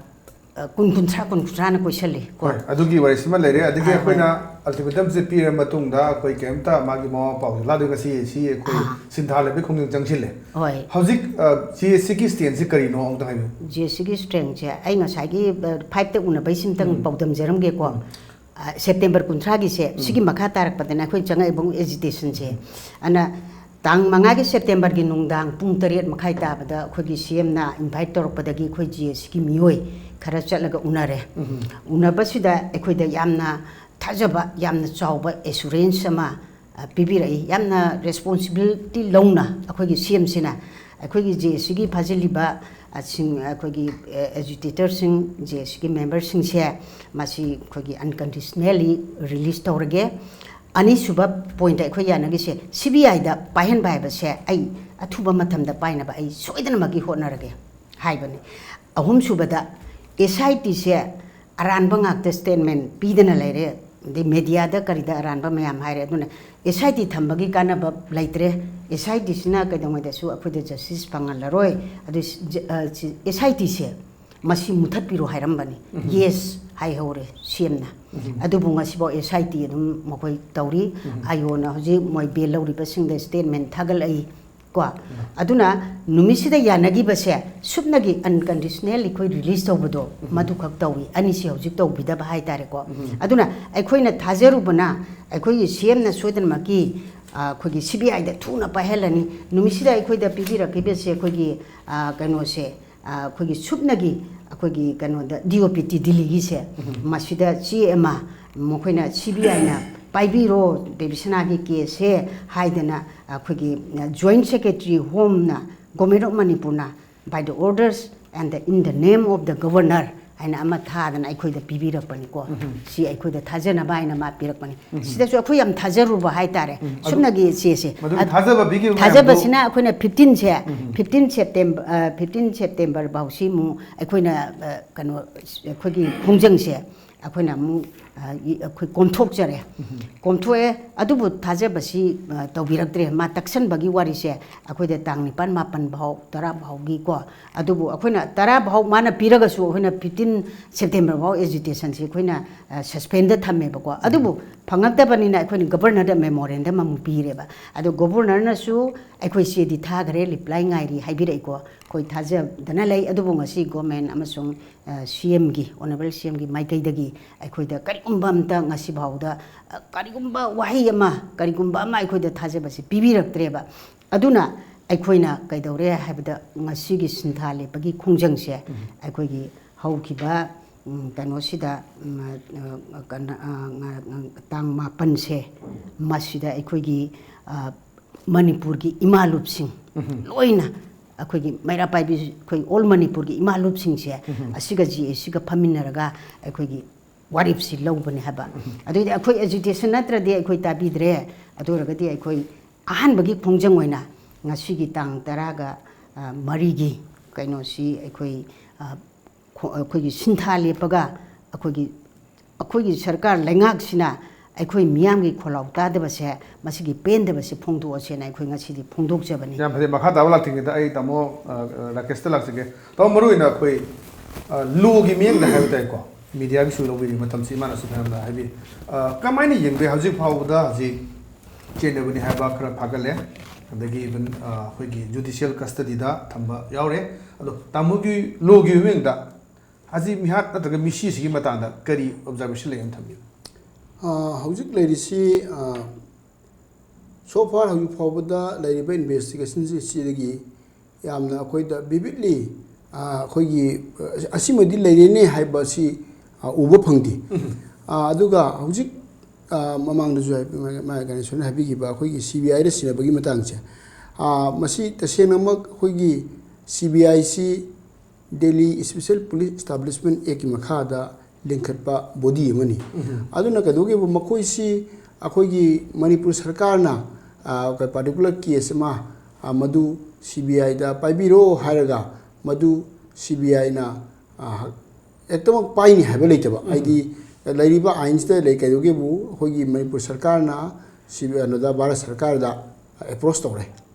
ꯑ, ꯀꯨꯟ, ꯀꯨꯟꯊ꯭ꯔꯥ, ꯀꯨꯟ, ꯀꯨꯟꯊ꯭ꯔꯥꯅ ꯀꯣꯏꯁꯜꯂꯤ ꯀꯣ꯫ ꯍꯣꯏ, ꯑꯗꯨꯒꯤ ꯋꯥꯔꯤꯁꯤꯃ ꯂꯩꯔꯦ꯫ ꯑꯗꯒꯤ ꯑꯥ, ꯑꯩꯈꯣꯏꯅ ultimatumꯁꯦ ꯄꯤꯔ ꯃꯇꯨꯡꯗ ꯑꯩꯈꯣꯏ ꯀꯩꯝꯇ ꯃꯥꯒꯤ ꯃꯃꯥ ꯃꯄꯥ ꯍꯧꯖꯤꯛ ꯂꯥꯛꯇꯣꯏ ꯉꯁꯤ ꯁꯤ ꯑꯩꯈꯣꯏ ꯑꯥ꯫ ꯁꯤꯟꯊꯥ ꯂꯝꯕꯤ ꯈꯣꯡꯖꯪ ꯆꯪꯁꯤꯜꯂꯦ꯫ ꯍꯣꯏ꯫ ꯍꯧꯖꯤꯛ, ꯑ, ꯖꯦ ꯑꯦ ꯁꯤꯒꯤ standꯁꯤ ꯀꯔꯤꯅꯣ ꯑꯃꯨꯛꯇ ꯍꯥꯏꯕꯤꯌꯨ꯫ ꯖꯦ ꯑꯦ ꯁꯤꯒꯤ strengthꯁꯦ ꯑꯩ ꯉꯁꯥꯏꯒꯤ, ꯑ, fiveꯇ ꯎꯅꯕꯩꯁꯤꯝꯇꯪ ꯎꯝ꯫ ꯄꯥꯎꯗꯝꯖꯔꯝꯒꯦꯀꯣ꯫ ꯎꯝ꯫ ꯑ, ꯁꯦꯞꯇꯦꯝꯕꯔ ꯀꯨꯟꯊ꯭ꯔꯥꯒꯤꯁꯦ, ꯎꯝ꯫ ꯁꯤꯒꯤ ꯃꯈꯥ ꯇꯥꯔꯛꯄꯗꯅ ꯑꯩꯈꯣꯏ ꯆꯪꯉꯛꯏꯕ ꯑꯃꯨꯛ agitationꯁꯦ꯫ ꯑꯗꯨꯅ ꯇꯥꯡ ꯃꯉꯥꯒꯤ ꯁꯦꯞꯇꯦꯝꯕꯔꯒꯤ ꯅꯨꯡꯗꯥꯡ ꯄꯨꯡ ꯇꯔꯦꯠ ꯃꯈꯥꯏ ꯇꯥꯕꯗ ꯑꯩꯈꯣꯏꯒꯤ ꯁꯤ ꯑꯦꯝꯅ ꯏꯟꯚꯥꯏꯠ ꯇꯧꯔꯛꯄꯗꯒꯤ ꯑꯩꯈꯣꯏ ꯖꯦ ꯑꯦ ꯁꯤꯒꯤ ꯃꯤꯑꯣꯏ ꯈꯔ ꯆꯠꯂꯒ ꯎꯅꯔꯦ꯫ ꯎꯝ꯫ ꯎꯅꯕꯁꯤꯗ ꯑꯩꯈꯣꯏꯗ ꯌꯥꯝꯅ ꯊꯥꯖꯕ, ꯌꯥꯝꯅ ꯆꯥꯎꯕ assurance ꯑꯃ, ꯄꯤꯕꯤꯔꯛꯏ꯫ ꯌꯥꯝꯅ ꯔꯦꯁꯄꯣꯟꯁꯤꯕꯤꯂꯤꯇꯤ ꯂꯧꯅ ꯑꯩꯈꯣꯏꯒꯤ ꯁꯤ ꯑꯦꯝꯁꯤꯅ ꯑꯩꯈꯣꯏꯒꯤ ꯖꯦ ꯑꯦ ꯁꯤꯒꯤ ꯐꯥꯖꯤꯜꯂꯤꯕ, ꯑ, ꯁꯤꯡ, ꯑꯩꯈꯣꯏꯒꯤ, ꯑ, ꯑꯦꯖꯤꯇꯦꯇꯔꯁꯤꯡ, ꯖꯦ ꯑꯦ ꯁꯤꯒꯤ ꯃꯦꯝꯕꯔꯁꯤꯡꯁꯦ ꯃꯁꯤ ꯑꯩꯈꯣꯏꯒꯤ ꯑꯟꯀꯟꯗꯤꯁꯅꯦꯜꯂꯤ ꯔꯤꯂꯤꯁ ꯇꯧꯔꯒꯦ꯫ ꯑꯅꯤꯁꯨꯕ ꯄꯣꯏꯟꯠ ꯑꯩꯈꯣꯏ ꯌꯥꯅꯈꯤꯁꯦ, ꯁꯤ ꯕꯤ ꯑꯥꯏꯗ ꯄꯥꯏꯍꯟꯕ ꯍꯥꯏꯕꯁꯦ ꯑꯩ ꯑꯊꯨꯕ ꯃꯇꯝꯗ ꯄꯥꯏꯅꯕ ꯑꯩ ꯁꯣꯏꯗꯅꯃꯛꯀꯤ ꯍꯣꯠꯅꯔꯒꯦ ꯍꯥꯏꯕꯅꯤ꯫ ꯑꯍꯨꯝꯁꯨꯕꯗ, ꯑꯦꯁ ꯑꯥꯏ ꯇꯤꯁꯦ ꯑꯔꯥꯟꯕ ꯉꯥꯛꯇ ꯁ꯭ꯇꯦꯠꯃꯦꯟ ꯄꯤꯗꯅ ꯂꯩꯔꯦ, ꯑꯗꯩ ꯃꯦꯗꯤꯌꯥꯗ ꯀꯔꯤꯗ ꯑꯔꯥꯟꯕ ꯃꯌꯥꯝ ꯍꯥꯏꯔꯦ꯫ ꯑꯗꯨꯅ ꯑꯦꯁ ꯑꯥꯏ ꯇꯤ ꯊꯝꯕꯒꯤ ꯀꯥꯟꯅꯕ ꯂꯩꯇ꯭ꯔꯦ꯫ ꯑꯦꯁ ꯑꯥꯏ ꯇꯤꯁꯤꯅ ꯀꯩꯗꯧꯉꯩꯗꯁꯨ ꯑꯩꯈꯣꯏꯗ ꯖꯁꯇꯤꯁ ꯐꯪꯍꯜꯂꯔꯣꯏ꯫ ꯑꯗꯨ ꯁꯤ-, ꯖ-, ꯑ, ꯁꯤ-, ꯑꯦꯁ ꯑꯥꯏ ꯇꯤꯁꯦ ꯃꯁꯤ ꯃꯨꯊꯠꯄꯤꯔꯣ ꯍꯥꯏꯔꯝꯕꯅꯤ꯫ ꯌꯦꯁ ꯍꯥꯏꯍꯧꯔꯦ ꯁꯤ ꯑꯦꯝꯅ꯫ ꯑꯗꯨꯕꯨ ꯉꯁꯤꯐꯥꯎ ꯑꯦꯁ ꯑꯥꯏ ꯇꯤ ꯑꯗꯨꯝ ꯃꯈꯣꯏ ꯇꯧꯔꯤ꯫ ꯑꯥꯏ ꯑꯣꯅ ꯍꯧꯖꯤꯛ ꯃꯣꯏ ꯕꯦꯜ ꯂꯧꯔꯤꯕꯁꯤꯡꯗ ꯁ꯭ꯇꯦꯠꯃꯦꯟ ꯊꯥꯒꯠꯂꯛꯏ꯫ ꯀꯣ, ꯑꯗꯨꯅ ꯅꯨꯃꯤꯠꯁꯤꯗ ꯌꯥꯅꯈꯤꯕꯁꯦ ꯁꯨꯞꯅꯒꯤ ꯑꯟꯀꯟꯗꯤꯁꯅꯦꯜ ꯑꯩꯈꯣꯏ ꯔꯤꯂꯤꯁ ꯇꯧꯕꯗꯣ, ꯃꯗꯨꯈꯛ ꯇꯧꯏ꯫ ꯑꯅꯤꯁꯤ ꯍꯧꯖꯤꯛ ꯇꯧꯕꯤꯗꯕ ꯍꯥꯏꯇꯥꯔꯦꯀꯣ꯫ ꯑꯗꯨꯅ ꯑꯩꯈꯣꯏꯅ ꯊꯥꯖꯔꯨꯕꯅ, ꯑꯩꯈꯣꯏꯒꯤ ꯁꯤ ꯑꯦꯝꯅ ꯁꯣꯏꯗꯅꯃꯛꯀꯤ, ꯑ, ꯑꯩꯈꯣꯏꯒꯤ ꯁꯤ ꯕꯤ ꯑꯥꯏꯗ ꯊꯨꯅ ꯄꯥꯏꯍꯜꯂꯅꯤ꯫ ꯅꯨꯃꯤꯠꯁꯤꯗ ꯑꯩꯈꯣꯏꯗ ꯄꯤꯕꯤꯔꯛꯈꯤꯕꯁꯦ ꯑꯩꯈꯣꯏꯒꯤ, ꯑ, ꯀꯩꯅꯣꯁꯦ, ꯑ, ꯑꯩꯈꯣꯏꯒꯤ ꯁꯨꯞꯅꯒꯤ ꯑꯩꯈꯣꯏꯒꯤ ꯀꯩꯅꯣꯗ, ꯗꯤ ꯑꯣ ꯄꯤ ꯇꯤ ꯗꯤꯜꯂꯤꯒꯤꯁꯦ, ꯃꯁꯤꯗ ꯆꯦ ꯑꯃ ꯃꯈꯣꯏꯅ ꯁꯤ ꯕꯤ ꯑꯥꯏꯅ ꯄꯥꯏꯕꯤꯔꯣ ꯗꯦꯕꯤꯁꯅꯥꯒꯤ ꯀꯦꯁꯁꯦ ꯍꯥꯏꯗꯅ, ꯑꯩꯈꯣꯏꯒꯤ, ꯑ, ꯖꯣꯏꯟꯠ ꯁꯦꯀ꯭ꯔꯦꯇꯔꯤ ꯍꯣꯝꯅ, ꯒꯣꯔꯃꯦꯟ ꯑꯣꯐ ꯃꯅꯤꯄꯨꯔꯅ, "By the orders and the, in the name of the governor" ꯍꯥꯏꯅ ꯑꯃ ꯊꯥꯗꯅ ꯑꯩꯈꯣꯏꯗ ꯄꯤꯕꯤꯔꯛꯄꯅꯤꯀꯣ꯫ ꯁꯤ ꯑꯩꯈꯣꯏꯗ ꯊꯥꯖꯅꯕ ꯍꯥꯏꯅ ꯃꯥ ꯄꯤꯔꯛꯄꯅꯤ꯫ ꯁꯤꯗꯁꯨ ꯑꯩꯈꯣꯏ ꯌꯥꯝ ꯊꯥꯖꯔꯨꯕ ꯍꯥꯏꯇꯥꯔꯦ꯫ ꯁꯨꯞꯅꯒꯤ ꯆꯦꯁꯦ꯫ ꯃꯗꯨꯒꯤ ꯑ, ꯊꯥꯖꯕ ꯄꯤꯈꯤꯕ ꯃꯌꯥꯝꯗꯨ ꯊꯥꯖꯕꯁꯤꯅ ꯑꯩꯈꯣꯏꯅ ꯐꯤꯐꯇꯤꯟꯁꯦ, ꯐꯤꯐꯇꯤꯟ ꯁꯦꯞꯇꯦꯝꯕꯔ, ꯑ, ꯐꯤꯐꯇꯤꯟ ꯁꯦꯞꯇꯦꯝꯕꯔ ꯐꯥꯎꯁꯤ ꯑꯃꯨꯛ ꯑꯩꯈꯣꯏꯅ, ꯑ, ꯀꯩꯅꯣ, ꯑꯩꯈꯣꯏꯒꯤ ꯈꯣꯡꯖꯪꯁꯦ ꯑꯩꯈꯣꯏꯅ ꯑꯃꯨꯛ, ꯑ, ꯏ-, ꯑꯩꯈꯣꯏ ꯀꯣꯝꯊꯣꯛꯆꯔꯦ꯫ ꯀꯣꯝꯊꯣꯛꯑꯦ, ꯑꯗꯨꯕꯨ ꯊꯥꯖꯕꯁꯤ, ꯑ, ꯇꯧꯕꯤꯔꯛꯇ꯭ꯔꯦ꯫ ꯃꯥ ꯇꯛꯁꯟꯕꯒꯤ ꯋꯥꯔꯤꯁꯦ ꯑꯩꯈꯣꯏꯗ ꯇꯥꯡ ꯅꯤꯄꯥꯟ, ꯃꯥꯄꯟ ꯐꯥꯎ, ꯇꯔꯥ ꯐꯥꯎꯒꯤꯀꯣ꯫ ꯑꯗꯨꯕꯨ ꯑꯩꯈꯣꯏꯅ ꯇꯔꯥ ꯐꯥꯎ ꯃꯥꯅ ꯄꯤꯔꯒꯁꯨ ꯑꯩꯈꯣꯏꯅ ꯐꯤꯐꯇꯤꯟ ꯁꯦꯞꯇꯦꯝꯕꯔ ꯐꯥꯎ ꯑꯦꯖꯤꯇꯦꯁꯟꯁꯤ ꯑꯩꯈꯣꯏꯅ, ꯑ, ꯁꯁꯄꯦꯟꯗ ꯊꯝꯃꯦꯕꯀꯣ꯫ ꯑꯗꯨꯕꯨ ꯐꯪꯉꯛꯇꯕꯅꯤꯅ ꯑꯩꯈꯣꯏꯅ ꯒꯕꯔꯅꯔꯗ ꯃꯦꯃꯣꯔꯦꯟꯗꯝ ꯑꯃꯨꯛ ꯄꯤꯔꯦꯕ꯫ ꯑꯗꯣ ꯒꯣꯕꯔꯅꯔꯅꯁꯨ ꯑꯩꯈꯣꯏ ꯆꯦꯗꯤ ꯊꯥꯈ꯭ꯔꯦ, ꯔꯤꯄ꯭ꯂꯥꯏ ꯉꯥꯏꯔꯤ ꯍꯥꯏꯕꯤꯔꯛꯏꯀꯣ꯫ ꯑꯩꯈꯣꯏ ꯊꯥꯖꯗꯅ ꯂꯩ꯫ ꯑꯗꯨꯕꯨ ꯉꯁꯤ ꯒꯣꯔꯃꯦꯟ ꯑꯃꯁꯨꯡ, ꯑ, ꯁꯤ ꯑꯦꯝꯒꯤ, ꯑꯣꯅꯔꯦꯕꯜ ꯁꯤ ꯑꯦꯝꯒꯤ ꯃꯥꯏꯀꯩꯗꯒꯤ ꯑꯩꯈꯣꯏꯗ ꯀꯔꯤꯒꯨꯝꯕ ꯑꯝꯇ ꯉꯁꯤ ꯐꯥꯎꯗ, ꯑ, ꯀꯔꯤꯒꯨꯝꯕ ꯋꯥꯍꯩ ꯑꯃ, ꯀꯔꯤꯒꯨꯝꯕ ꯑꯃ ꯑꯩꯈꯣꯏꯗ ꯊꯥꯖꯕꯁꯤ ꯄꯤꯕꯤꯔꯛꯇ꯭ꯔꯦꯕ꯫ ꯑꯗꯨꯅ ꯑꯩꯈꯣꯏꯅ ꯀꯩꯗꯧꯔꯦ ꯍꯥꯏꯕꯗ ꯉꯁꯤꯒꯤ ꯁꯤꯟꯊꯥ ꯂꯦꯞꯄꯒꯤ ꯈꯣꯡꯖꯪꯁꯦ ꯑꯩꯈꯣꯏꯒꯤ ꯍꯧꯈꯤꯕ ꯎꯝ, ꯀꯩꯅꯣꯁꯤꯗ, ꯎꯝ, ꯑ, ꯀꯩꯅꯣ, ꯑ, ꯉ-, ꯉ-, ꯇꯥꯡ ꯃꯥꯄꯟꯁꯦ, ꯃꯁꯤꯗ ꯑꯩꯈꯣꯏꯒꯤ, ꯑ, ꯃꯅꯤꯄꯨꯔꯒꯤ ꯏꯃꯥ ꯂꯨꯞꯁꯤꯡ ꯂꯣꯏꯅ, ꯑꯩꯈꯣꯏꯒꯤ ꯃꯩꯔꯥ ꯄꯥꯏꯕꯤ, ꯑꯩꯈꯣꯏ ꯑꯣꯜ ꯃꯅꯤꯄꯨꯔꯒꯤ ꯏꯃꯥ ꯂꯨꯞꯁꯤꯡꯁꯦ ꯑꯁꯤꯒ ꯖꯤ ꯑꯦꯁꯤꯒ ꯐꯝꯃꯤꯟꯅꯔꯒ ꯑꯩꯈꯣꯏꯒꯤ ꯋꯥꯔꯦꯞꯁꯤ ꯂꯧꯕꯅꯦ ꯍꯥꯏꯕ꯫ ꯑꯗꯨꯏꯗꯤ ꯑꯩꯈꯣꯏ ꯑꯦꯖꯤꯇꯦꯁꯟ ꯅꯠꯇ꯭ꯔꯗꯤ ꯑꯩꯈꯣꯏ ꯇꯥꯕꯤꯗ꯭ꯔꯦ꯫ ꯑꯗꯨ ꯑꯣꯏꯔꯒꯗꯤ ꯑꯩꯈꯣꯏ ꯑꯍꯥꯟꯕꯒꯤ ꯈꯣꯡꯖꯪ ꯑꯣꯏꯅ ꯉꯁꯤꯒꯤ ꯇꯥꯡ ꯇꯔꯥꯒ, ꯑ, ꯃꯔꯤꯒꯤ ꯀꯩꯅꯣꯁꯤ ꯑꯩꯈꯣꯏ, ꯑ, ꯈꯣ-, ꯑꯩꯈꯣꯏꯒꯤ ꯁꯤꯟꯊꯥ ꯂꯦꯞꯄꯒ ꯑꯩꯈꯣꯏꯒꯤ, ꯑꯩꯈꯣꯏꯒꯤ ꯁꯔꯀꯥꯔ ꯂꯩꯉꯥꯛꯁꯤꯅ ꯑꯩꯈꯣꯏ ꯃꯤꯌꯥꯝꯒꯤ ꯈꯣꯜꯂꯥꯎ ꯇꯥꯗꯕꯁꯦ, ꯃꯁꯤꯒꯤ ꯄꯦꯟꯗꯕꯁꯦ ꯐꯣꯡꯗꯣꯛꯑꯁꯦꯅ ꯑꯩꯈꯣꯏ ꯉꯁꯤꯗꯤ ꯐꯣꯡꯗꯣꯛꯆꯕꯅꯤ꯫ ꯌꯥꯝ ꯐꯖꯩ꯫ ꯃꯈꯥ ꯇꯥꯕ ꯂꯥꯛꯇ꯭ꯔꯤꯉꯩꯗ ꯑꯩ ꯇꯥꯃꯣ, ꯑ, ꯑ, ꯔꯥꯀꯦꯁꯇ ꯂꯥꯛꯆꯒꯦ꯫ ꯇꯥꯃꯣ, ꯃꯔꯨꯑꯣꯏꯅ ꯑꯩꯈꯣꯏ, ꯑ, ꯂꯣꯒꯤ ꯃꯤꯠꯌꯦꯡꯗ ꯍꯥꯏꯕ ꯇꯥꯏꯀꯣ, ꯃꯤꯗꯤꯌꯥꯒꯤꯁꯨ ꯂꯧꯕꯤꯔꯤ ꯃꯇꯝꯁꯤ ꯏꯃꯥꯅꯁꯨ ꯃꯌꯥꯝꯗ ꯍꯥꯏꯕꯤ, ꯑ, ꯀꯃꯥꯏꯅ ꯌꯦꯡꯕꯤ? ꯍꯧꯖꯤꯛ ꯐꯥꯎꯕꯗ ꯍꯧꯖꯤꯛ ꯆꯦꯟꯅꯕꯅꯤ ꯍꯥꯏꯕ ꯈꯔ ꯐꯥꯒꯠꯂꯦ, ꯑꯗꯒꯤ even, ꯑ, ꯑꯩꯈꯣꯏꯒꯤ ꯖꯨꯗꯤꯁꯤꯌꯦꯜ ꯀꯁꯇꯗꯤꯗ ꯊꯝꯕ ꯌꯥꯎꯔꯦ꯫ ꯑꯗꯣ ꯇꯥꯃꯣꯒꯤ ꯂꯣꯒꯤ ꯃꯤꯠꯌꯦꯡꯗ ꯍꯧꯖꯤꯛ ꯃꯤꯍꯥꯠ ꯅꯠꯇ꯭ꯔꯒ ꯃꯤꯁꯤꯁꯤꯒꯤ ꯃꯇꯥꯡꯗ ꯀꯔꯤ ꯑꯣꯕꯖꯥꯔꯕꯦꯁꯟ ꯂꯩ ꯑꯃ ꯊꯝꯕꯤꯌꯨ? ꯑ, ꯍꯧꯖꯤꯛ ꯂꯩꯔꯤꯁꯤ, ꯑ, so far ꯍꯧꯖꯤꯛ ꯐꯥꯎꯕꯗ ꯂꯩꯔꯤꯕ ꯏꯟꯚꯦꯁꯇꯤꯒꯦꯁꯟꯁꯤꯗꯒꯤ ꯌꯥꯝꯅ ꯑꯩꯈꯣꯏꯗ vividly, ꯑ, ꯑꯩꯈꯣꯏꯒꯤ, ꯑ, ꯑꯁꯤꯃꯗꯤ ꯂꯩꯔꯦꯅꯦ ꯍꯥꯏꯕ ꯑꯁꯤ, ꯑ, ꯎꯕ ꯐꯪꯗꯦ꯫ ꯑ, ꯑꯗꯨꯒ ꯍꯧꯖꯤꯛ, ꯑ, ꯃꯃꯥꯡꯗꯁꯨ ꯍꯥꯏ-, ꯃꯥ-, ꯃꯥ-, ꯀꯩꯅꯣ ꯁꯣꯏꯅ ꯍꯥꯏꯕꯤꯈꯤꯕ ꯑꯩꯈꯣꯏꯒꯤ ꯁꯤ ꯕꯤ ꯑꯥꯏꯗ ꯁꯤꯟꯅꯕꯒꯤ ꯃꯇꯥꯡꯁꯦ, ꯑ, ꯃꯁꯤ ꯇꯁꯦꯡꯅꯃꯛ ꯑꯩꯈꯣꯏꯒꯤ ꯁꯤ ꯕꯤ ꯑꯥꯏꯁꯤ Delhi Special Police Establishment Actꯀꯤ ꯃꯈꯥꯗ ꯂꯤꯡꯈꯠꯄ body ꯑꯃꯅꯤ꯫ ꯑꯗꯨꯅ ꯀꯩꯗꯧꯒꯦꯕꯨ ꯃꯈꯣꯏꯁꯤ ꯑꯩꯈꯣꯏꯒꯤ ꯃꯅꯤꯄꯨꯔ ꯁꯔꯀꯥꯔꯅ, ꯑ, particular case ꯑꯃ, ꯑ, ꯃꯗꯨ ꯁꯤ ꯕꯤ ꯑꯥꯏꯗ ꯄꯥꯏꯕꯤꯔꯣ ꯍꯥꯏꯔꯒ ꯃꯗꯨ ꯁꯤ ꯕꯤ ꯑꯥꯏꯅ, ꯑ, ꯍꯦꯛꯇꯃꯛ ꯄꯥꯏꯅꯤ ꯍꯥꯏꯕ ꯂꯩꯇꯕ꯫ ꯍꯥꯏꯗꯤ ꯂꯩꯔꯤꯕ ꯑꯥꯏꯟꯁꯤꯗ ꯂꯩ, ꯀꯩꯗꯧꯒꯦꯕꯨ ꯑꯩꯈꯣꯏꯒꯤ ꯃꯅꯤꯄꯨꯔ ꯁꯔꯀꯥꯔꯅ ꯁꯤ ꯕꯤ ꯑꯥꯏ, ꯀꯩꯅꯣꯗ, ꯚꯥꯔꯠ ꯁꯔꯀꯥꯔꯗ approach ꯇꯧꯔꯦ꯫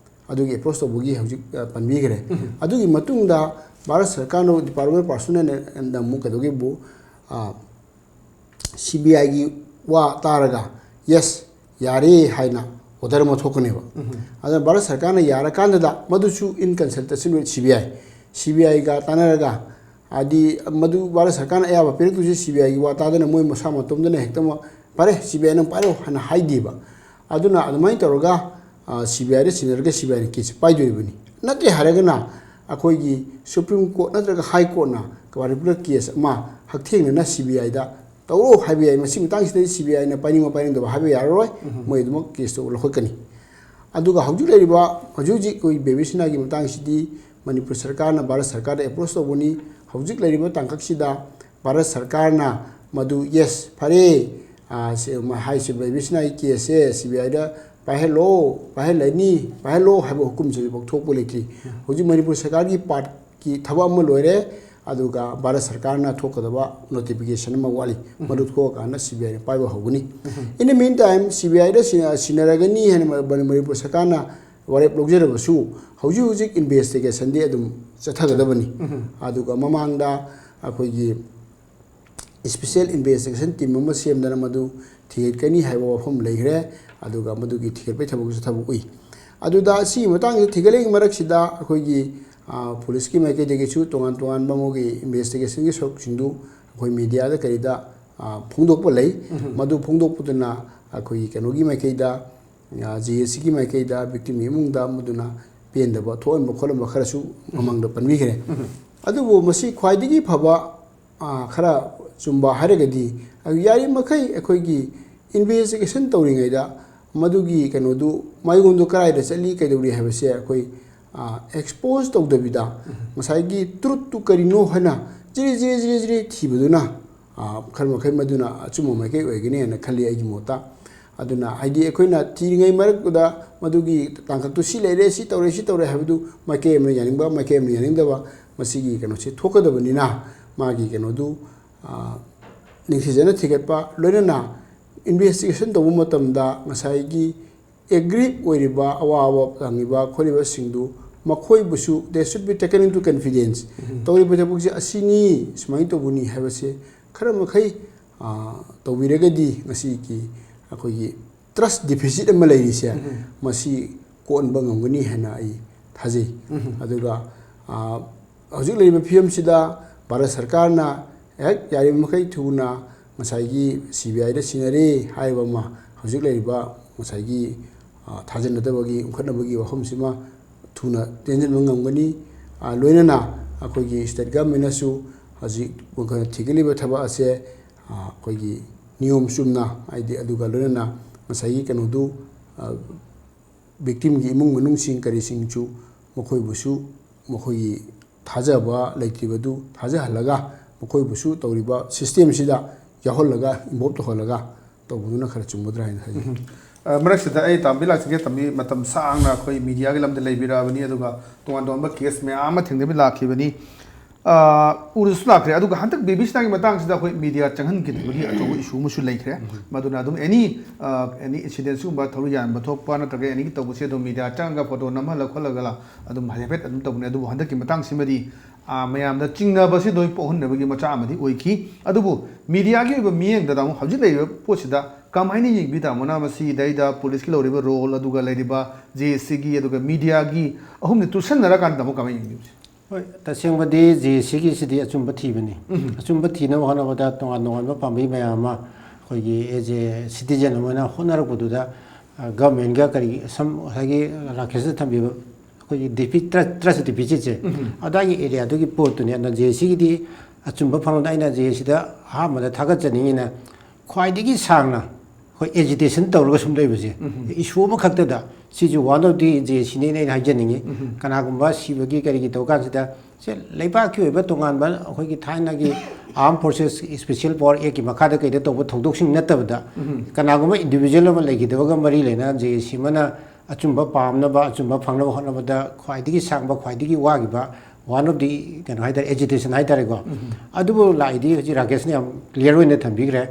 ꯑꯗꯨꯒꯤ approach ꯇꯧꯕꯒꯤ ꯍꯧꯖꯤꯛ, ꯑ, ꯄꯟꯕꯤꯈ꯭ꯔꯦ꯫ ꯑꯗꯨꯒꯤ ꯃꯇꯨꯡꯗ ꯚꯥꯔꯠ ꯁꯔꯀꯥꯔꯅ, Department of Personnelꯅ ꯑꯃꯨꯛ ꯀꯩꯗꯧꯒꯦꯕꯨ, ꯑ, ꯁꯤ ꯕꯤ ꯑꯥꯏꯒꯤ ꯋꯥ ꯇꯥꯔꯒ, yes, ꯌꯥꯔꯦ ꯍꯥꯏꯅ order ꯑꯃ ꯊꯣꯛꯀꯅꯦꯕ꯫ ꯑꯗꯨꯅ ꯚꯥꯔꯠ ꯁꯔꯀꯥꯔꯅ ꯌꯥꯔꯀꯥꯟꯗꯨꯗ ꯃꯗꯨꯁꯨ in consultation with C B I, C B ꯑꯥꯏꯒ ꯇꯥꯟꯅꯔꯒ, ꯍꯥꯏꯗꯤ ꯃꯗꯨ ꯚꯥꯔꯠ ꯁꯔꯀꯥꯔꯅ ꯑꯌꯥꯕ ꯄꯤꯔꯛꯇꯣꯏꯁꯦ ꯁꯤ ꯕꯤ ꯑꯥꯏꯒꯤ ꯋꯥ ꯇꯥꯗꯅ ꯃꯣꯏ ꯃꯁꯥ ꯃꯇꯣꯝꯗꯅ ꯍꯦꯛꯇꯃꯛ, "ꯐꯔꯦ, ꯁꯤ ꯕꯤ ꯑꯥꯏ ꯅꯪ ꯄꯥꯏꯔꯣ" ꯍꯥꯏꯅ ꯍꯥꯏꯗꯦꯕ꯫ ꯑꯗꯨꯅ ꯑꯗꯨꯃꯥꯏꯅ ꯇꯧꯔꯒ, ꯑ, ꯁꯤ ꯕꯤ ꯑꯥꯏꯗ ꯁꯤꯟꯅꯔꯒ ꯁꯤ ꯕꯤ ꯑꯥꯏꯅ case ꯄꯥꯏꯗꯣꯔꯤꯕꯅꯤ꯫ ꯅꯠꯇꯦ ꯍꯥꯏꯔꯒꯅ ꯑꯩꯈꯣꯏꯒꯤ Supreme Court ꯅꯠꯇ꯭ꯔꯒ High Courtꯅ ꯄꯥꯔꯇꯤꯀꯨꯂꯔ ꯀꯦꯁ ꯑꯃ ꯍꯛꯊꯦꯡꯅꯅ ꯁꯤ ꯕꯤ ꯑꯥꯏꯗ ꯇꯧꯔꯣ ꯍꯥꯏꯕ ꯌꯥꯏ꯫ ꯃꯁꯤ ꯃꯇꯥꯡꯁꯤꯗꯗꯤ ꯁꯤ ꯕꯤ ꯑꯥꯏꯅ ꯄꯥꯏꯅꯤꯡꯕ ꯄꯥꯏꯅꯤꯡꯗꯕ ꯍꯥꯏꯕ ꯌꯥꯔꯔꯣꯏ꯫ ꯃꯣꯏ ꯑꯗꯨꯃꯛ ꯀꯦꯁꯇꯨ ꯂꯧꯈꯠꯀꯅꯤ꯫ ꯑꯗꯨꯒ ꯍꯧꯖꯤꯛ ꯂꯩꯔꯤꯕ, ꯍꯧꯖꯤꯛ ꯍꯧꯖꯤꯛ ꯑꯩꯈꯣꯏ ꯕꯦꯕꯤꯁꯤꯅꯥꯒꯤ ꯃꯇꯥꯡꯁꯤꯗꯤ ꯃꯅꯤꯄꯨꯔ ꯁꯔꯀꯥꯔꯅ ꯚꯥꯔꯠ ꯁꯔꯀꯥꯔꯗ ꯑꯦꯄ꯭ꯔꯣꯁ ꯇꯧꯕꯅꯤ꯫ ꯍꯧꯖꯤꯛ ꯂꯩꯔꯤꯕ ꯇꯥꯡꯀꯛꯁꯤꯗ ꯚꯥꯔꯠ ꯁꯔꯀꯥꯔꯅ ꯃꯗꯨ, "ꯌꯦꯁ, ꯐꯔꯦ, ꯑꯥ, ꯁꯤ, ꯃ-, ꯍꯥꯏꯔꯤꯁꯤ ꯕꯦꯕꯤꯁꯤꯅꯥꯒꯤ ꯀꯦꯁꯁꯦ ꯁꯤ ꯕꯤ ꯑꯥꯏꯗ ꯄꯥꯏꯍꯜꯂꯣ, ꯄꯥꯏꯍꯜꯂꯅꯤ, ꯄꯥꯏꯍꯜꯂꯣ" ꯍꯥꯏꯕ ꯍꯨꯀꯨꯝꯁꯤ ꯍꯧꯖꯤꯛꯐꯥꯎ ꯊꯣꯛꯄ ꯂꯩꯇ꯭ꯔꯤ꯫ ꯍꯧꯖꯤꯛ ꯃꯅꯤꯄꯨꯔ ꯁꯔꯀꯥꯔꯒꯤ ꯄꯥꯔꯠꯀꯤ ꯊꯕꯛ ꯑꯃ ꯂꯣꯏꯔꯦ, ꯑꯗꯨꯒ ꯚꯥꯔꯠ ꯁꯔꯀꯥꯔꯅ ꯊꯣꯛꯀꯗꯕ ꯅꯣꯇꯤꯐꯤꯀꯦꯁꯟ ꯑꯃ ꯋꯥꯠꯂꯤ꯫ ꯃꯗꯨ ꯊꯣꯛꯑꯀꯥꯟꯗ ꯁꯤ ꯕꯤ ꯑꯥꯏꯅ ꯄꯥꯏꯕ ꯍꯧꯒꯅꯤ꯫ In the meantime, C B ꯑꯥꯏꯗ ꯁꯤ-, ꯁꯤꯟꯅꯔꯒꯅꯤ ꯍꯥꯏꯅ ꯃ-, ꯃꯅꯤꯄꯨꯔ ꯁꯔꯀꯥꯔꯅ ꯋꯥꯔꯦꯞ ꯂꯧꯖꯔꯕꯁꯨ, ꯍꯧꯖꯤꯛ ꯍꯧꯖꯤꯛ ꯏꯟꯚꯦꯁꯇꯤꯒꯦꯁꯟꯗꯤ ꯑꯗꯨꯝ ꯆꯠꯊꯒꯗꯕꯅꯤ꯫ ꯑꯗꯨꯒ ꯃꯃꯥꯡꯗ ꯑꯩꯈꯣꯏꯒꯤ ꯏꯁꯄꯤꯁꯦꯜ ꯏꯟꯚꯦꯁꯇꯤꯒꯦꯁꯟ ꯇꯤꯝ ꯑꯃ ꯁꯦꯝꯗꯅ ꯃꯗꯨ ꯊꯤꯒꯠꯀꯅꯤ ꯍꯥꯏꯕ ꯋꯥꯐꯝ ꯂꯩꯈ꯭ꯔꯦ꯫ ꯑꯗꯨꯒ ꯃꯗꯨꯒꯤ ꯊꯤꯒꯠꯄꯒꯤ ꯊꯕꯛꯁꯨ ꯊꯕꯛ ꯎꯏ꯫ ꯑꯗꯨꯗ ꯁꯤꯒꯤ ꯃꯇꯥꯡꯁꯤꯗ ꯊꯤꯒꯠꯂꯛꯏ ꯃꯔꯛꯁꯤꯗ ꯑꯩꯈꯣꯏꯒꯤ, ꯑ, ꯄꯨꯂꯤꯁꯀꯤ ꯃꯥꯏꯀꯩꯗꯒꯤꯁꯨ ꯇꯣꯉꯥꯟ ꯇꯣꯉꯥꯟꯕ ꯃꯣꯏꯒꯤ ꯏꯟꯚꯦꯁꯇꯤꯒꯦꯁꯟꯒꯤ ꯁꯔꯨꯛꯁꯤꯡꯗꯨ ꯑꯩꯈꯣꯏ ꯃꯦꯗꯤꯌꯥꯗ ꯀꯔꯤꯗ, ꯑ, ꯐꯣꯡꯗꯣꯛꯄ ꯂꯩ꯫ ꯃꯗꯨ ꯐꯣꯡꯗꯣꯛꯄꯗꯨꯅ ꯑꯩꯈꯣꯏꯒꯤ ꯀꯩꯅꯣꯒꯤ ꯃꯥꯏꯀꯩꯗ, ꯑ, ꯖꯦ ꯑꯦ ꯁꯤꯒꯤ ꯃꯥꯏꯀꯩꯗ, ꯚꯤꯛꯇꯤꯝꯒꯤ ꯏꯃꯨꯡꯗ ꯃꯗꯨꯅ ꯄꯦꯟꯗꯕ ꯊꯣꯛꯍꯟꯕ ꯈꯣꯠꯍꯟꯕ ꯈꯔꯁꯨ ꯃꯃꯥꯡꯗ ꯄꯟꯕꯤꯈ꯭ꯔꯦ꯫ ꯑꯗꯨꯕꯨ ꯃꯁꯤ ꯈ꯭ꯋꯥꯏꯗꯒꯤ ꯐꯕ, ꯑ, ꯈꯔ ꯆꯨꯝꯕ ꯍꯥꯏꯔꯒꯗꯤ, ꯑ, ꯌꯥꯔꯤꯕꯃꯈꯩ ꯑꯩꯈꯣꯏꯒꯤ ꯏꯟꯚꯦꯁꯇꯤꯒꯦꯁꯟ ꯇꯧꯔꯤꯉꯩꯗ ꯃꯗꯨꯒꯤ ꯀꯩꯅꯣꯗꯨ, ꯃꯥꯏꯑꯣꯟꯗꯨ ꯀꯗꯥꯏꯗ ꯆꯠꯂꯤ, ꯀꯩꯗꯧꯔꯤ ꯍꯥꯏꯕꯁꯦ ꯑꯩꯈꯣꯏ, ꯑ, ꯑꯦꯛꯁꯄꯣꯖ ꯇꯧꯗꯕꯤꯗ, ꯉꯁꯥꯏꯒꯤ ꯇ꯭ꯔꯨꯠꯇꯨ ꯀꯔꯤꯅꯣ ꯍꯥꯏꯅ ꯖꯤꯔꯤ ꯖꯤꯔꯤ ꯖꯤꯔꯤ ꯖꯤꯔꯤ ꯊꯤꯕꯗꯨꯅ, ꯑ, ꯈꯔ ꯃꯈꯩ ꯃꯗꯨꯅ ꯑꯆꯨꯝꯕ ꯃꯥꯏꯀꯩ ꯑꯣꯏꯒꯅꯤ ꯍꯥꯏꯅ ꯈꯜꯂꯤ ꯑꯩꯒꯤ ꯃꯣꯠꯇ꯫ ꯑꯗꯨꯅ ꯍꯥꯏꯗꯤ ꯑꯩꯈꯣꯏꯅ ꯊꯤꯔꯤꯉꯩ ꯃꯔꯛꯇꯨꯗ ꯃꯗꯨꯒꯤ ꯇꯥꯡꯀꯛꯇꯨ ꯁꯤ ꯂꯩꯔꯦ, ꯁꯤ ꯇꯧꯔꯦ, ꯁꯤ ꯇꯧꯔꯦ ꯍꯥꯏꯕꯗꯨ ꯃꯥꯏꯀꯩ ꯑꯃꯅ ꯌꯥꯅꯤꯡꯕ, ꯃꯥꯏꯀꯩ ꯑꯃꯅ ꯌꯥꯅꯤꯡꯗꯕ, ꯃꯁꯤꯒꯤ ꯀꯩꯅꯣꯁꯤ ꯊꯣꯛꯀꯗꯕꯅꯤꯅ ꯃꯥꯒꯤ ꯀꯩꯅꯣꯗꯨ, ꯑ, ꯅꯤꯡꯊꯤꯖꯅ ꯊꯤꯒꯠꯄ, ꯂꯣꯏꯅꯅ ꯏꯟꯚꯦꯁꯇꯤꯒꯦꯁꯟ ꯇꯧꯕ ꯃꯇꯝꯗ ꯉꯁꯥꯏꯒꯤ ꯑꯦꯒ꯭ꯔꯤꯞ ꯑꯣꯏꯔꯤꯕ, ꯑꯋꯥꯕ ꯐꯪꯉꯤꯕ ꯈꯣꯠꯂꯤꯕꯁꯤꯡꯗꯨ ꯃꯈꯣꯏꯕꯨꯁꯨ they should be taken into confidence꯫ ꯇꯧꯔꯤꯕ ꯊꯕꯛꯁꯤ ꯑꯁꯤꯅꯤ, ꯁꯨꯃꯥꯏꯅ ꯇꯧꯕꯅꯤ ꯍꯥꯏꯕꯁꯦ ꯈꯔ ꯃꯈꯩ, ꯑ, ꯇꯧꯕꯤꯔꯒꯗꯤ ꯉꯁꯤꯒꯤ ꯑꯩꯈꯣꯏꯒꯤ ꯇ꯭ꯔꯁ ꯗꯤꯐꯤꯁꯤꯠ ꯑꯃ ꯂꯩꯔꯤꯁꯦ, ꯃꯁꯤ ꯀꯣꯛꯍꯟꯕ ꯉꯝꯒꯅꯤ ꯍꯥꯏꯅ ꯑꯩ ꯊꯥꯖꯩ꯫ ꯑꯗꯨꯒ, ꯑ, ꯍꯧꯖꯤꯛ ꯂꯩꯔꯤꯕ ꯐꯤꯕꯝꯁꯤꯗ ꯚꯥꯔꯠ ꯁꯔꯀꯥꯔꯅ ꯍꯦꯛ ꯌꯥꯔꯤꯕ ꯃꯈꯩ ꯊꯨꯅ ꯉꯁꯥꯏꯒꯤ ꯁꯤ ꯕꯤ ꯑꯥꯏꯗ ꯁꯤꯟꯅꯔꯦ ꯍꯥꯏꯔꯤꯕ ꯑꯃ, ꯍꯧꯖꯤꯛ ꯂꯩꯔꯤꯕ ꯉꯁꯥꯏꯒꯤ, ꯑ, ꯊꯥꯖꯅꯗꯕꯒꯤ, ꯎꯪꯈꯠꯅꯕꯒꯤ ꯋꯥꯐꯝꯁꯤꯃ ꯊꯨꯅ ꯇꯦꯟꯁꯤꯟꯕ ꯉꯝꯒꯅꯤ꯫ ꯑ, ꯂꯣꯏꯅꯅ ꯑꯩꯈꯣꯏꯒꯤ ꯁ꯭ꯇꯦꯠ ꯒꯚꯔꯟꯃꯦꯟꯅꯁꯨ ꯍꯧꯖꯤꯛ ꯃꯈꯣꯏꯅ ꯊꯤꯒꯠꯂꯤꯕ ꯊꯕꯛ ꯑꯁꯦ, ꯑ, ꯑꯩꯈꯣꯏꯒꯤ ꯅꯤꯌꯣꯝ ꯆꯨꯝꯅ, ꯍꯥꯏꯗꯤ, ꯑꯗꯨꯒ ꯂꯣꯏꯅꯅ ꯉꯁꯥꯏꯒꯤ ꯀꯩꯅꯣꯗꯨ, ꯑ, victimꯒꯤ ꯏꯃꯨꯡ ꯃꯅꯨꯡꯁꯤꯡ ꯀꯔꯤꯁꯤꯡꯁꯨ ꯃꯈꯣꯏꯕꯨꯁꯨ ꯃꯈꯣꯏꯒꯤ ꯊꯥꯖꯕ ꯂꯩꯇ꯭ꯔꯤꯕꯗꯨ ꯊꯥꯖꯍꯜꯂꯒ, ꯃꯈꯣꯏꯕꯨꯁꯨ ꯇꯧꯔꯤꯕ systemꯁꯤꯗ ꯌꯥꯎꯍꯜꯂꯒ, involve ꯇꯧꯍꯜꯂꯒ ꯇꯧꯕꯗꯨꯅ ꯈꯔ ꯆꯨꯝꯒꯗ꯭ꯔꯥ ꯍꯥꯏꯅ ꯈꯜꯂꯤ꯫ ꯎꯝ꯫ ꯑ, ꯃꯔꯛꯁꯤꯗ ꯑꯩ ꯇꯥꯝꯕꯤ ꯂꯥꯛꯆꯒꯦ꯫ ꯇꯥꯝꯕꯤ ꯃꯇꯝ ꯁꯥꯡꯅ ꯑꯩꯈꯣꯏ mediaꯒꯤ ꯂꯝꯗ ꯂꯩꯕꯤꯔꯛꯑꯕꯅꯤ, ꯑꯗꯨꯒ ꯇꯣꯉꯥꯟ ꯇꯣꯉꯥꯟꯕ case ꯃꯌꯥꯝ ꯑꯃ ꯊꯦꯡꯅꯕꯤ ꯂꯥꯛꯈꯤꯕꯅꯤ꯫ ꯑ, ꯎꯔꯁꯨ ꯂꯥꯛꯈ꯭ꯔꯦ꯫ ꯑꯗꯨꯒ ꯍꯟꯗꯛ ꯕꯦꯕꯤ ꯁꯤꯅꯥꯒꯤ ꯃꯇꯥꯡꯁꯤꯗ ꯑꯩꯈꯣꯏ media ꯆꯪꯍꯟꯈꯤꯗꯕꯒꯤ ꯑꯆꯧꯕ issue ꯑꯃꯁꯨ ꯂꯩꯈ꯭ꯔꯦ꯫ ꯎꯝ꯫ ꯃꯗꯨꯅ ꯑꯗꯨꯝ any, ꯑ, any incidentsꯒꯨꯝꯕ ꯊꯧꯔꯤ ꯌꯥꯟꯕ ꯊꯣꯛꯄ ꯅꯠꯇ꯭ꯔꯒ any ꯇꯧꯕꯁꯦ ꯑꯗꯨꯝ media ꯆꯪꯉꯒ photo ꯅꯝꯍꯜꯂ ꯈꯣꯠꯂꯒ ꯑꯗꯨꯝ ꯍꯥꯏꯐꯦꯠ ꯑꯗꯨꯝ ꯇꯧꯕꯅꯦ꯫ ꯑꯗꯨꯕꯨ ꯍꯟꯗꯛꯀꯤ ꯃꯇꯥꯡꯁꯤꯃꯗꯤ, ꯑ, ꯃꯌꯥꯝꯗ ꯆꯤꯡꯅꯕꯁꯤ ꯂꯣꯏ ꯄꯣꯛꯍꯟꯅꯕꯒꯤ ꯃꯆꯥꯛ ꯑꯃꯗꯤ ꯑꯣꯏꯈꯤ꯫ ꯑꯗꯨꯕꯨ mediaꯒꯤ ꯑꯣꯏꯕ ꯃꯤꯠꯌꯦꯡꯗ ꯇꯥꯃꯣ, ꯍꯧꯖꯤꯛ ꯂꯩꯔꯤꯕ ꯄꯣꯠꯁꯤꯗ ꯀꯃꯥꯏꯅ ꯌꯦꯡꯕꯤ ꯇꯥꯃꯣꯅ? ꯃꯁꯤꯗꯩꯗ policeꯀꯤ ꯂꯧꯔꯤꯕ role, ꯑꯗꯨꯒ ꯂꯩꯔꯤꯕ JACꯒꯤ, ꯑꯗꯨꯒ mediaꯒꯤ ꯑꯍꯨꯝꯅꯤ ꯇꯨꯁꯟꯅꯔꯀꯥꯟꯗ ꯇꯥꯃꯣ ꯀꯃꯥꯏꯅ ꯌꯦꯡꯕꯤ? ꯍꯣꯏ, ꯇꯁꯦꯡꯕꯗꯤ JACꯒꯤꯁꯤꯗꯤ ꯑꯆꯨꯝꯕ ꯊꯤꯕꯅꯤ꯫ ꯎꯝ꯫ ꯑꯆꯨꯝꯕ ꯊꯤꯅꯕ ꯍꯣꯠꯅꯕꯗ ꯇꯣꯉꯥꯟ ꯇꯣꯉꯥꯟꯕ ꯄꯥꯝꯕꯩ ꯃꯌꯥꯝ ꯑꯃ ꯑꯩꯈꯣꯏꯒꯤ as a citizen ꯑꯃ ꯑꯣꯏꯅ ꯍꯣꯠꯅꯔꯛꯄꯗꯨꯗ, ꯑ, governmentꯒ ꯀꯔꯤ ꯁꯝ-, ꯉꯁꯥꯏꯒꯤ ꯔꯥꯀꯦꯁꯅ ꯊꯝꯕꯤꯕ ꯑꯩꯈꯣꯏꯒꯤ defi-, trust, trust deficitꯁꯦ, ꯎꯝ꯫ ꯑꯗꯥꯏꯒꯤ areaꯗꯨꯒꯤ ꯄꯣꯠꯇꯨꯅꯤ꯫ ꯑꯗꯨꯅ JACꯒꯤꯗꯤ ꯑꯆꯨꯝꯕ ꯐꯪꯕꯗ ꯑꯩꯅ JACꯗ ꯑꯍꯥꯟꯕꯗ ꯊꯥꯒꯠꯆꯅꯤꯡꯉꯤꯅ ꯈ꯭ꯋꯥꯏꯗꯒꯤ ꯁꯥꯡꯅ ꯑꯩꯈꯣꯏ agitation ꯇꯧꯔꯒ ꯁꯨꯝ ꯂꯩꯕꯁꯦ, ꯎꯝ꯫ Issue ꯑꯃꯈꯛꯇꯗ ꯁꯤꯁꯨ one of the JACꯅꯦꯅ ꯑꯩꯅ ꯍꯥꯏꯖꯅꯤꯡꯉꯤ꯫ ꯎꯝ꯫ ꯀꯅꯥꯒꯨꯝꯕ ꯁꯤꯕꯒꯤ ꯀꯔꯤꯒꯤ ꯇꯧ ꯀꯥꯟꯁꯤꯗ ꯁꯦ ꯂꯩꯕꯥꯛꯀꯤ ꯑꯣꯏꯕ ꯇꯣꯉꯥꯟꯕ ꯑꯩꯈꯣꯏꯒꯤ ꯊꯥꯏꯅꯒꯤ Armed Forces Special Power Actꯀꯤ ꯃꯈꯥꯗ ꯀꯩꯗ ꯇꯧꯕ ꯊꯧꯗꯣꯛꯁꯤꯡ ꯅꯠꯇꯕꯗ, ꯎꯝ꯫ Kanagumbha individual ꯑꯃ ꯂꯩꯈꯤꯗꯕꯒ ꯃꯔꯤ ꯂꯩꯅ JAC ꯑꯃꯅ ꯑꯆꯨꯝꯕ ꯄꯥꯝꯅꯕ, ꯑꯆꯨꯝꯕ ꯐꯪꯅꯕ ꯍꯣꯠꯅꯕꯗ ꯈ꯭ꯋꯥꯏꯗꯒꯤ ꯁꯥꯡꯕ, ꯈ꯭ꯋꯥꯏꯗꯒꯤ ꯋꯥꯈꯤꯕ one of the, ꯀꯩꯅꯣ ꯍꯥꯏꯇꯥꯔꯦ, agitation ꯍꯥꯏꯇꯥꯔꯦꯀꯣ꯫ ꯎꯝ꯫ ꯑꯗꯨꯕꯨ ꯂꯥꯛꯏꯗꯤ ꯍꯧꯖꯤꯛ ꯔꯥꯀꯦꯁꯅ ꯌꯥꯝ clear ꯑꯣꯏꯅ ꯊꯝꯕꯤꯈ꯭ꯔꯦ꯫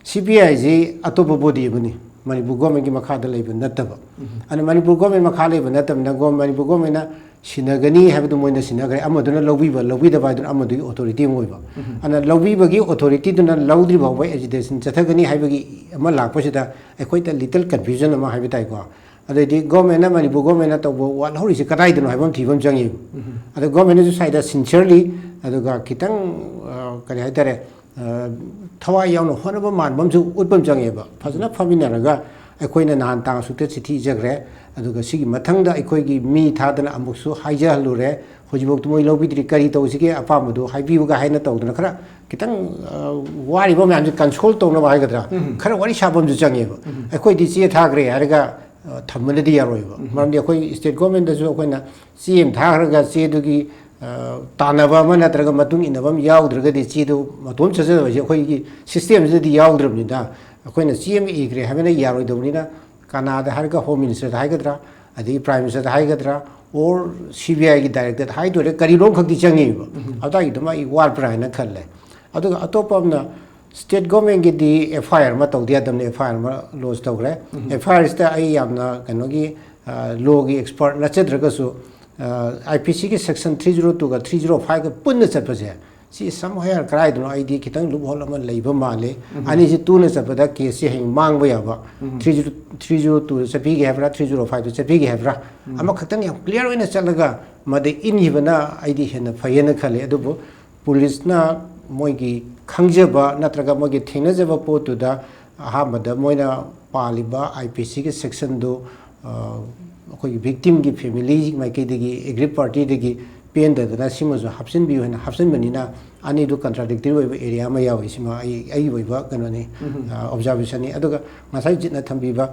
CBIꯁꯤ ꯑꯇꯣꯞꯄ body ꯑꯃꯅꯤ, ꯃꯅꯤꯄꯨꯔ governmentꯀꯤ ꯃꯈꯥꯗ ꯂꯩꯕ ꯅꯠꯇꯕ꯫ ꯎꯝ꯫ ꯑꯗꯨꯅ ꯃꯅꯤꯄꯨꯔ government ꯃꯈꯥ ꯂꯩꯕ ꯅꯠꯇꯕꯅꯤꯅ ꯒꯣ-, ꯃꯅꯤꯄꯨꯔ governmentꯅ ꯁꯤꯟꯅꯒꯅꯤ ꯍꯥꯏꯕꯗꯨ ꯃꯣꯏꯅ ꯁꯤꯟꯅꯈ꯭ꯔꯦ, ꯑꯃꯗꯨꯅ ꯂꯧꯕꯤꯕ ꯂꯧꯕꯤꯗꯕ ꯍꯥꯏꯗꯨꯅ ꯑꯃꯗꯨꯒꯤ authority ꯑꯃ ꯑꯣꯏꯕ꯫ ꯎꯝ꯫ ꯑꯗꯨꯅ ꯂꯧꯕꯤꯕꯒꯤ authorityꯗꯨꯅ ꯂꯧꯗ꯭ꯔꯤ ꯐꯥꯎꯕ agitation ꯆꯠꯊꯒꯅꯤ ꯍꯥꯏꯕꯒꯤ ꯑꯃ ꯂꯥꯛꯄꯁꯤꯗ ꯑꯩꯈꯣꯏꯗ little confusion ꯑꯃ ꯍꯥꯏꯕ ꯇꯥꯏꯀꯣ꯫ ꯑꯗꯩꯗꯤ governmentꯅ, ꯃꯅꯤꯄꯨꯔ governmentꯅ ꯇꯧꯕ ꯋꯥꯠꯍꯧꯔꯤꯁꯤ ꯀꯗꯥꯏꯗꯅꯣ ꯍꯥꯏꯕ ꯑꯃ ꯊꯤꯕ ꯑꯃ ꯆꯪꯉꯦꯕ꯫ ꯎꯝ꯫ ꯑꯗ governmentꯅꯁꯨ ꯁ꯭ꯋꯥꯏꯗ sincerely, ꯑꯗꯨꯒ ꯈꯤꯇꯪ, ꯑ, ꯀꯔꯤ ꯍꯥꯏꯇꯥꯔꯦ, ꯑ, ꯊꯋꯥꯏ ꯌꯥꯎꯅ ꯍꯣꯠꯅꯕ ꯃꯥꯟꯕ ꯑꯃꯁꯨ ꯎꯠꯄ ꯑꯃ ꯆꯪꯉꯦꯕ꯫ ꯐꯖꯅ ꯐꯝꯃꯤꯟꯅꯔꯒ ꯑꯩꯈꯣꯏꯅ ꯅꯍꯥꯟ ꯇꯥꯡ ꯑꯁꯨꯛꯇ ꯆꯤꯊꯤ ꯏꯖꯈ꯭ꯔꯦ, ꯑꯗꯨꯒ ꯁꯤꯒꯤ ꯃꯊꯪꯗ ꯑꯩꯈꯣꯏꯒꯤ ꯃꯤ ꯊꯥꯗꯅ ꯑꯃꯨꯛꯁꯨ ꯍꯥꯏꯖꯍꯜꯂꯨꯔꯦ, ꯍꯧꯖꯤꯛꯐꯥꯎꯗ ꯃꯣꯏ ꯂꯧꯕꯤꯗ꯭ꯔꯤ, ꯀꯔꯤ ꯇꯧꯁꯤꯒꯦ, ꯑꯄꯥꯝꯕꯗꯨ ꯍꯥꯏꯕꯤꯌꯨꯒ ꯍꯥꯏꯅ ꯇꯧꯗꯅ ꯈꯔ ꯈꯤꯇꯪ, ꯑ, ꯋꯥꯔꯤꯕ ꯃꯌꯥꯝꯁꯦ ꯀꯟꯁꯣꯜ ꯇꯧꯅꯕ ꯍꯥꯏꯒꯗ꯭ꯔꯥ, ꯎꯝ꯫ ꯈꯔ ꯋꯥꯔꯤ ꯁꯥꯕ ꯑꯃꯁꯨ ꯆꯪꯉꯦꯕ꯫ ꯎꯝ꯫ ꯑꯩꯈꯣꯏꯗꯤ ꯆꯦ ꯊꯥꯈ꯭ꯔꯦ ꯍꯥꯏꯔꯒ, ꯑ, ꯊꯝꯕꯅꯗꯤ ꯌꯥꯔꯣꯏꯕ꯫ ꯎꯝ꯫ ꯃꯔꯝꯗꯤ ꯑꯩꯈꯣꯏ ꯁ꯭ꯇꯦꯠ ꯒꯣꯔꯃꯦꯟꯗꯁꯨ ꯑꯩꯈꯣꯏꯅ ꯆꯦ ꯑꯃ ꯊꯥꯈ꯭ꯔꯒ ꯆꯦꯗꯨꯒꯤ, ꯑ, ꯇꯥꯟꯅꯕ ꯑꯃ ꯅꯠꯇ꯭ꯔꯒ ꯃꯇꯨꯡ ꯏꯟꯅꯕ ꯑꯃ ꯌꯥꯎꯗ꯭ꯔꯒꯗꯤ ꯆꯦꯗꯨ ꯃꯇꯣꯝ ꯆꯠꯆꯕꯁꯦ ꯑꯩꯈꯣꯏꯒꯤ ꯁꯤꯁꯇꯦꯝꯁꯤꯗꯗꯤ ꯌꯥꯎꯗ꯭ꯔꯕꯅꯤꯅ, ꯑꯩꯈꯣꯏꯅ ꯆꯦ ꯑꯃ ꯏꯈ꯭ꯔꯦ ꯍꯥꯏꯕꯅ ꯌꯥꯔꯣꯏꯗꯧꯕꯅꯤꯅ, ꯀꯅꯥꯗ ꯍꯥꯏꯔꯒ ꯍꯣꯝ ꯃꯤꯅꯤꯁꯇꯔꯗ ꯍꯥꯏꯒꯗ꯭ꯔꯥ, ꯑꯗꯒꯤ ꯄ꯭ꯔꯥꯏꯝ ꯃꯤꯅꯤꯁꯇꯔꯗ ꯍꯥꯏꯒꯗ꯭ꯔꯥ, ꯑꯣꯔ ꯁꯤ ꯕꯤ ꯑꯥꯏꯒꯤ ꯗꯥꯏꯔꯦꯛꯇꯔꯗ ꯍꯥꯏꯗꯣꯏꯔꯥ, ꯀꯔꯤꯔꯣꯝ ꯈꯛꯇꯤ ꯆꯪꯉꯤꯕ꯫ ꯎꯝ꯫ ꯑꯗꯨꯋꯥꯏꯒꯤꯗꯨꯃ ꯑꯩ ꯋꯥꯠꯄ꯭ꯔꯥ ꯍꯥꯏꯅ ꯈꯜꯂꯦ꯫ ꯑꯗꯨꯒ ꯑꯇꯣꯞꯄ ꯑꯃꯅ, ꯁ꯭ꯇꯦꯠ ꯒꯣꯔꯃꯦꯟꯒꯤꯗꯤ ꯑꯦꯐ ꯑꯥꯏ ꯑꯥꯔ ꯑꯃ ꯇꯧꯗ ꯌꯥꯗꯕꯅꯤ, ꯑꯦꯐ ꯑꯥꯏ ꯑꯥꯔ ꯑꯃ ꯂꯣꯟꯁ ꯇꯧꯈ꯭ꯔꯦ꯫ ꯎꯝ꯫ ꯑꯦꯐ ꯑꯥꯏ ꯑꯥꯔꯁꯤꯗ ꯑꯩ ꯌꯥꯝꯅ ꯀꯩꯅꯣꯒꯤ, ꯑ, ꯂꯣꯒꯤ ꯑꯦꯛꯁꯄꯔꯠ ꯅꯠꯆꯗ꯭ꯔꯒꯁꯨ, ꯑ, ꯑꯥꯏ ꯄꯤ ꯁꯤꯒꯤ ꯁꯦꯛꯁꯟ ꯊ꯭ꯔꯤ ꯖꯤꯔꯣ ꯇꯨꯒ ꯊ꯭ꯔꯤ ꯖꯤꯔꯣ ꯐꯥꯏꯚꯀ ꯄꯨꯟꯅ ꯆꯠꯄꯁꯦ, ꯁꯤ ꯁꯝ ꯍꯦꯌꯔ ꯀꯗꯥꯏꯗꯅꯣ ꯑꯩꯗꯤ ꯈꯤꯇꯪ ꯂꯨꯞ ꯍꯣꯜ ꯑꯃ ꯂꯩꯕ ꯃꯥꯜꯂꯦ꯫ ꯎꯝ꯫ ꯑꯅꯤꯁꯤ ꯇꯨꯅ ꯆꯠꯄꯗ ꯀꯦꯁꯁꯤ ꯍꯌꯦꯡ ꯃꯥꯡꯕ ꯌꯥꯕ꯫ ꯎꯝ꯫ ꯊ꯭ꯔꯤ ꯖꯤꯔꯣ, ꯊ꯭ꯔꯤ ꯖꯤꯔꯣ ꯇꯨꯗ ꯆꯠꯄꯤꯒꯦ ꯍꯥꯏꯕ꯭ꯔꯥ, ꯊ꯭ꯔꯤ ꯖꯤꯔꯣ ꯐꯥꯏꯚꯇ ꯆꯠꯄꯤꯒꯦ ꯍꯥꯏꯕ꯭ꯔꯥ, ꯎꯝ꯫ ꯑꯃꯈꯛꯇꯪ ꯌꯥꯝ ꯀ꯭ꯂꯤꯌꯥꯔ ꯑꯣꯏꯅ ꯆꯠꯂꯒ ꯃꯗ ꯏꯟꯈꯤꯕꯅ ꯑꯩꯗꯤ ꯍꯦꯟꯅ ꯐꯩꯌꯦꯅ ꯈꯜꯂꯦ꯫ ꯑꯗꯨꯕꯨ ꯄꯨꯂꯤꯁꯅ ꯃꯣꯏꯒꯤ ꯈꯪꯖꯕ ꯅꯠꯇ꯭ꯔꯒ ꯃꯣꯏꯒꯤ ꯊꯦꯡꯅꯖꯕ ꯄꯣꯠꯇꯨꯗ ꯑꯍꯥꯟꯕꯗ ꯃꯣꯏꯅ ꯄꯥꯜꯂꯤꯕ ꯑꯥꯏ ꯄꯤ ꯁꯤꯒꯤ ꯁꯦꯛꯁꯟꯗꯨ, ꯑ, ꯑꯩꯈꯣꯏꯒꯤ ꯚꯤꯛꯇꯤꯝꯒꯤ ꯐꯦꯃꯤꯂꯤ ꯃꯥꯏꯀꯩꯗꯒꯤ, ꯑꯦꯒ꯭ꯔꯤꯞ ꯄꯥꯔꯇꯤꯗꯒꯤ ꯄꯦꯟꯗꯗꯅ ꯁꯤꯃꯁꯨ ꯍꯥꯞꯆꯤꯟꯕꯤꯌꯨ ꯍꯥꯏꯅ ꯍꯥꯞꯆꯤꯟꯕꯅꯤꯅ, ꯑꯅꯤꯗꯨ ꯀꯟꯇ꯭ꯔꯥꯗꯤꯛꯇꯔꯤ ꯑꯣꯏꯕ ꯑꯦꯔꯤꯌꯥ ꯑꯃ ꯌꯥꯎꯏ꯫ ꯁꯤꯃ ꯑꯩ, ꯑꯩꯒꯤ ꯑꯣꯏꯕ ꯀꯩꯅꯣꯅꯤ, ꯎꯝ꯫ ꯑ, ꯑꯣꯕꯖꯥꯔꯕꯦꯁꯟꯅꯤ꯫ ꯑꯗꯨꯒ ꯉꯁꯥꯏ ꯖꯤꯠꯅ ꯊꯝꯕꯤꯕ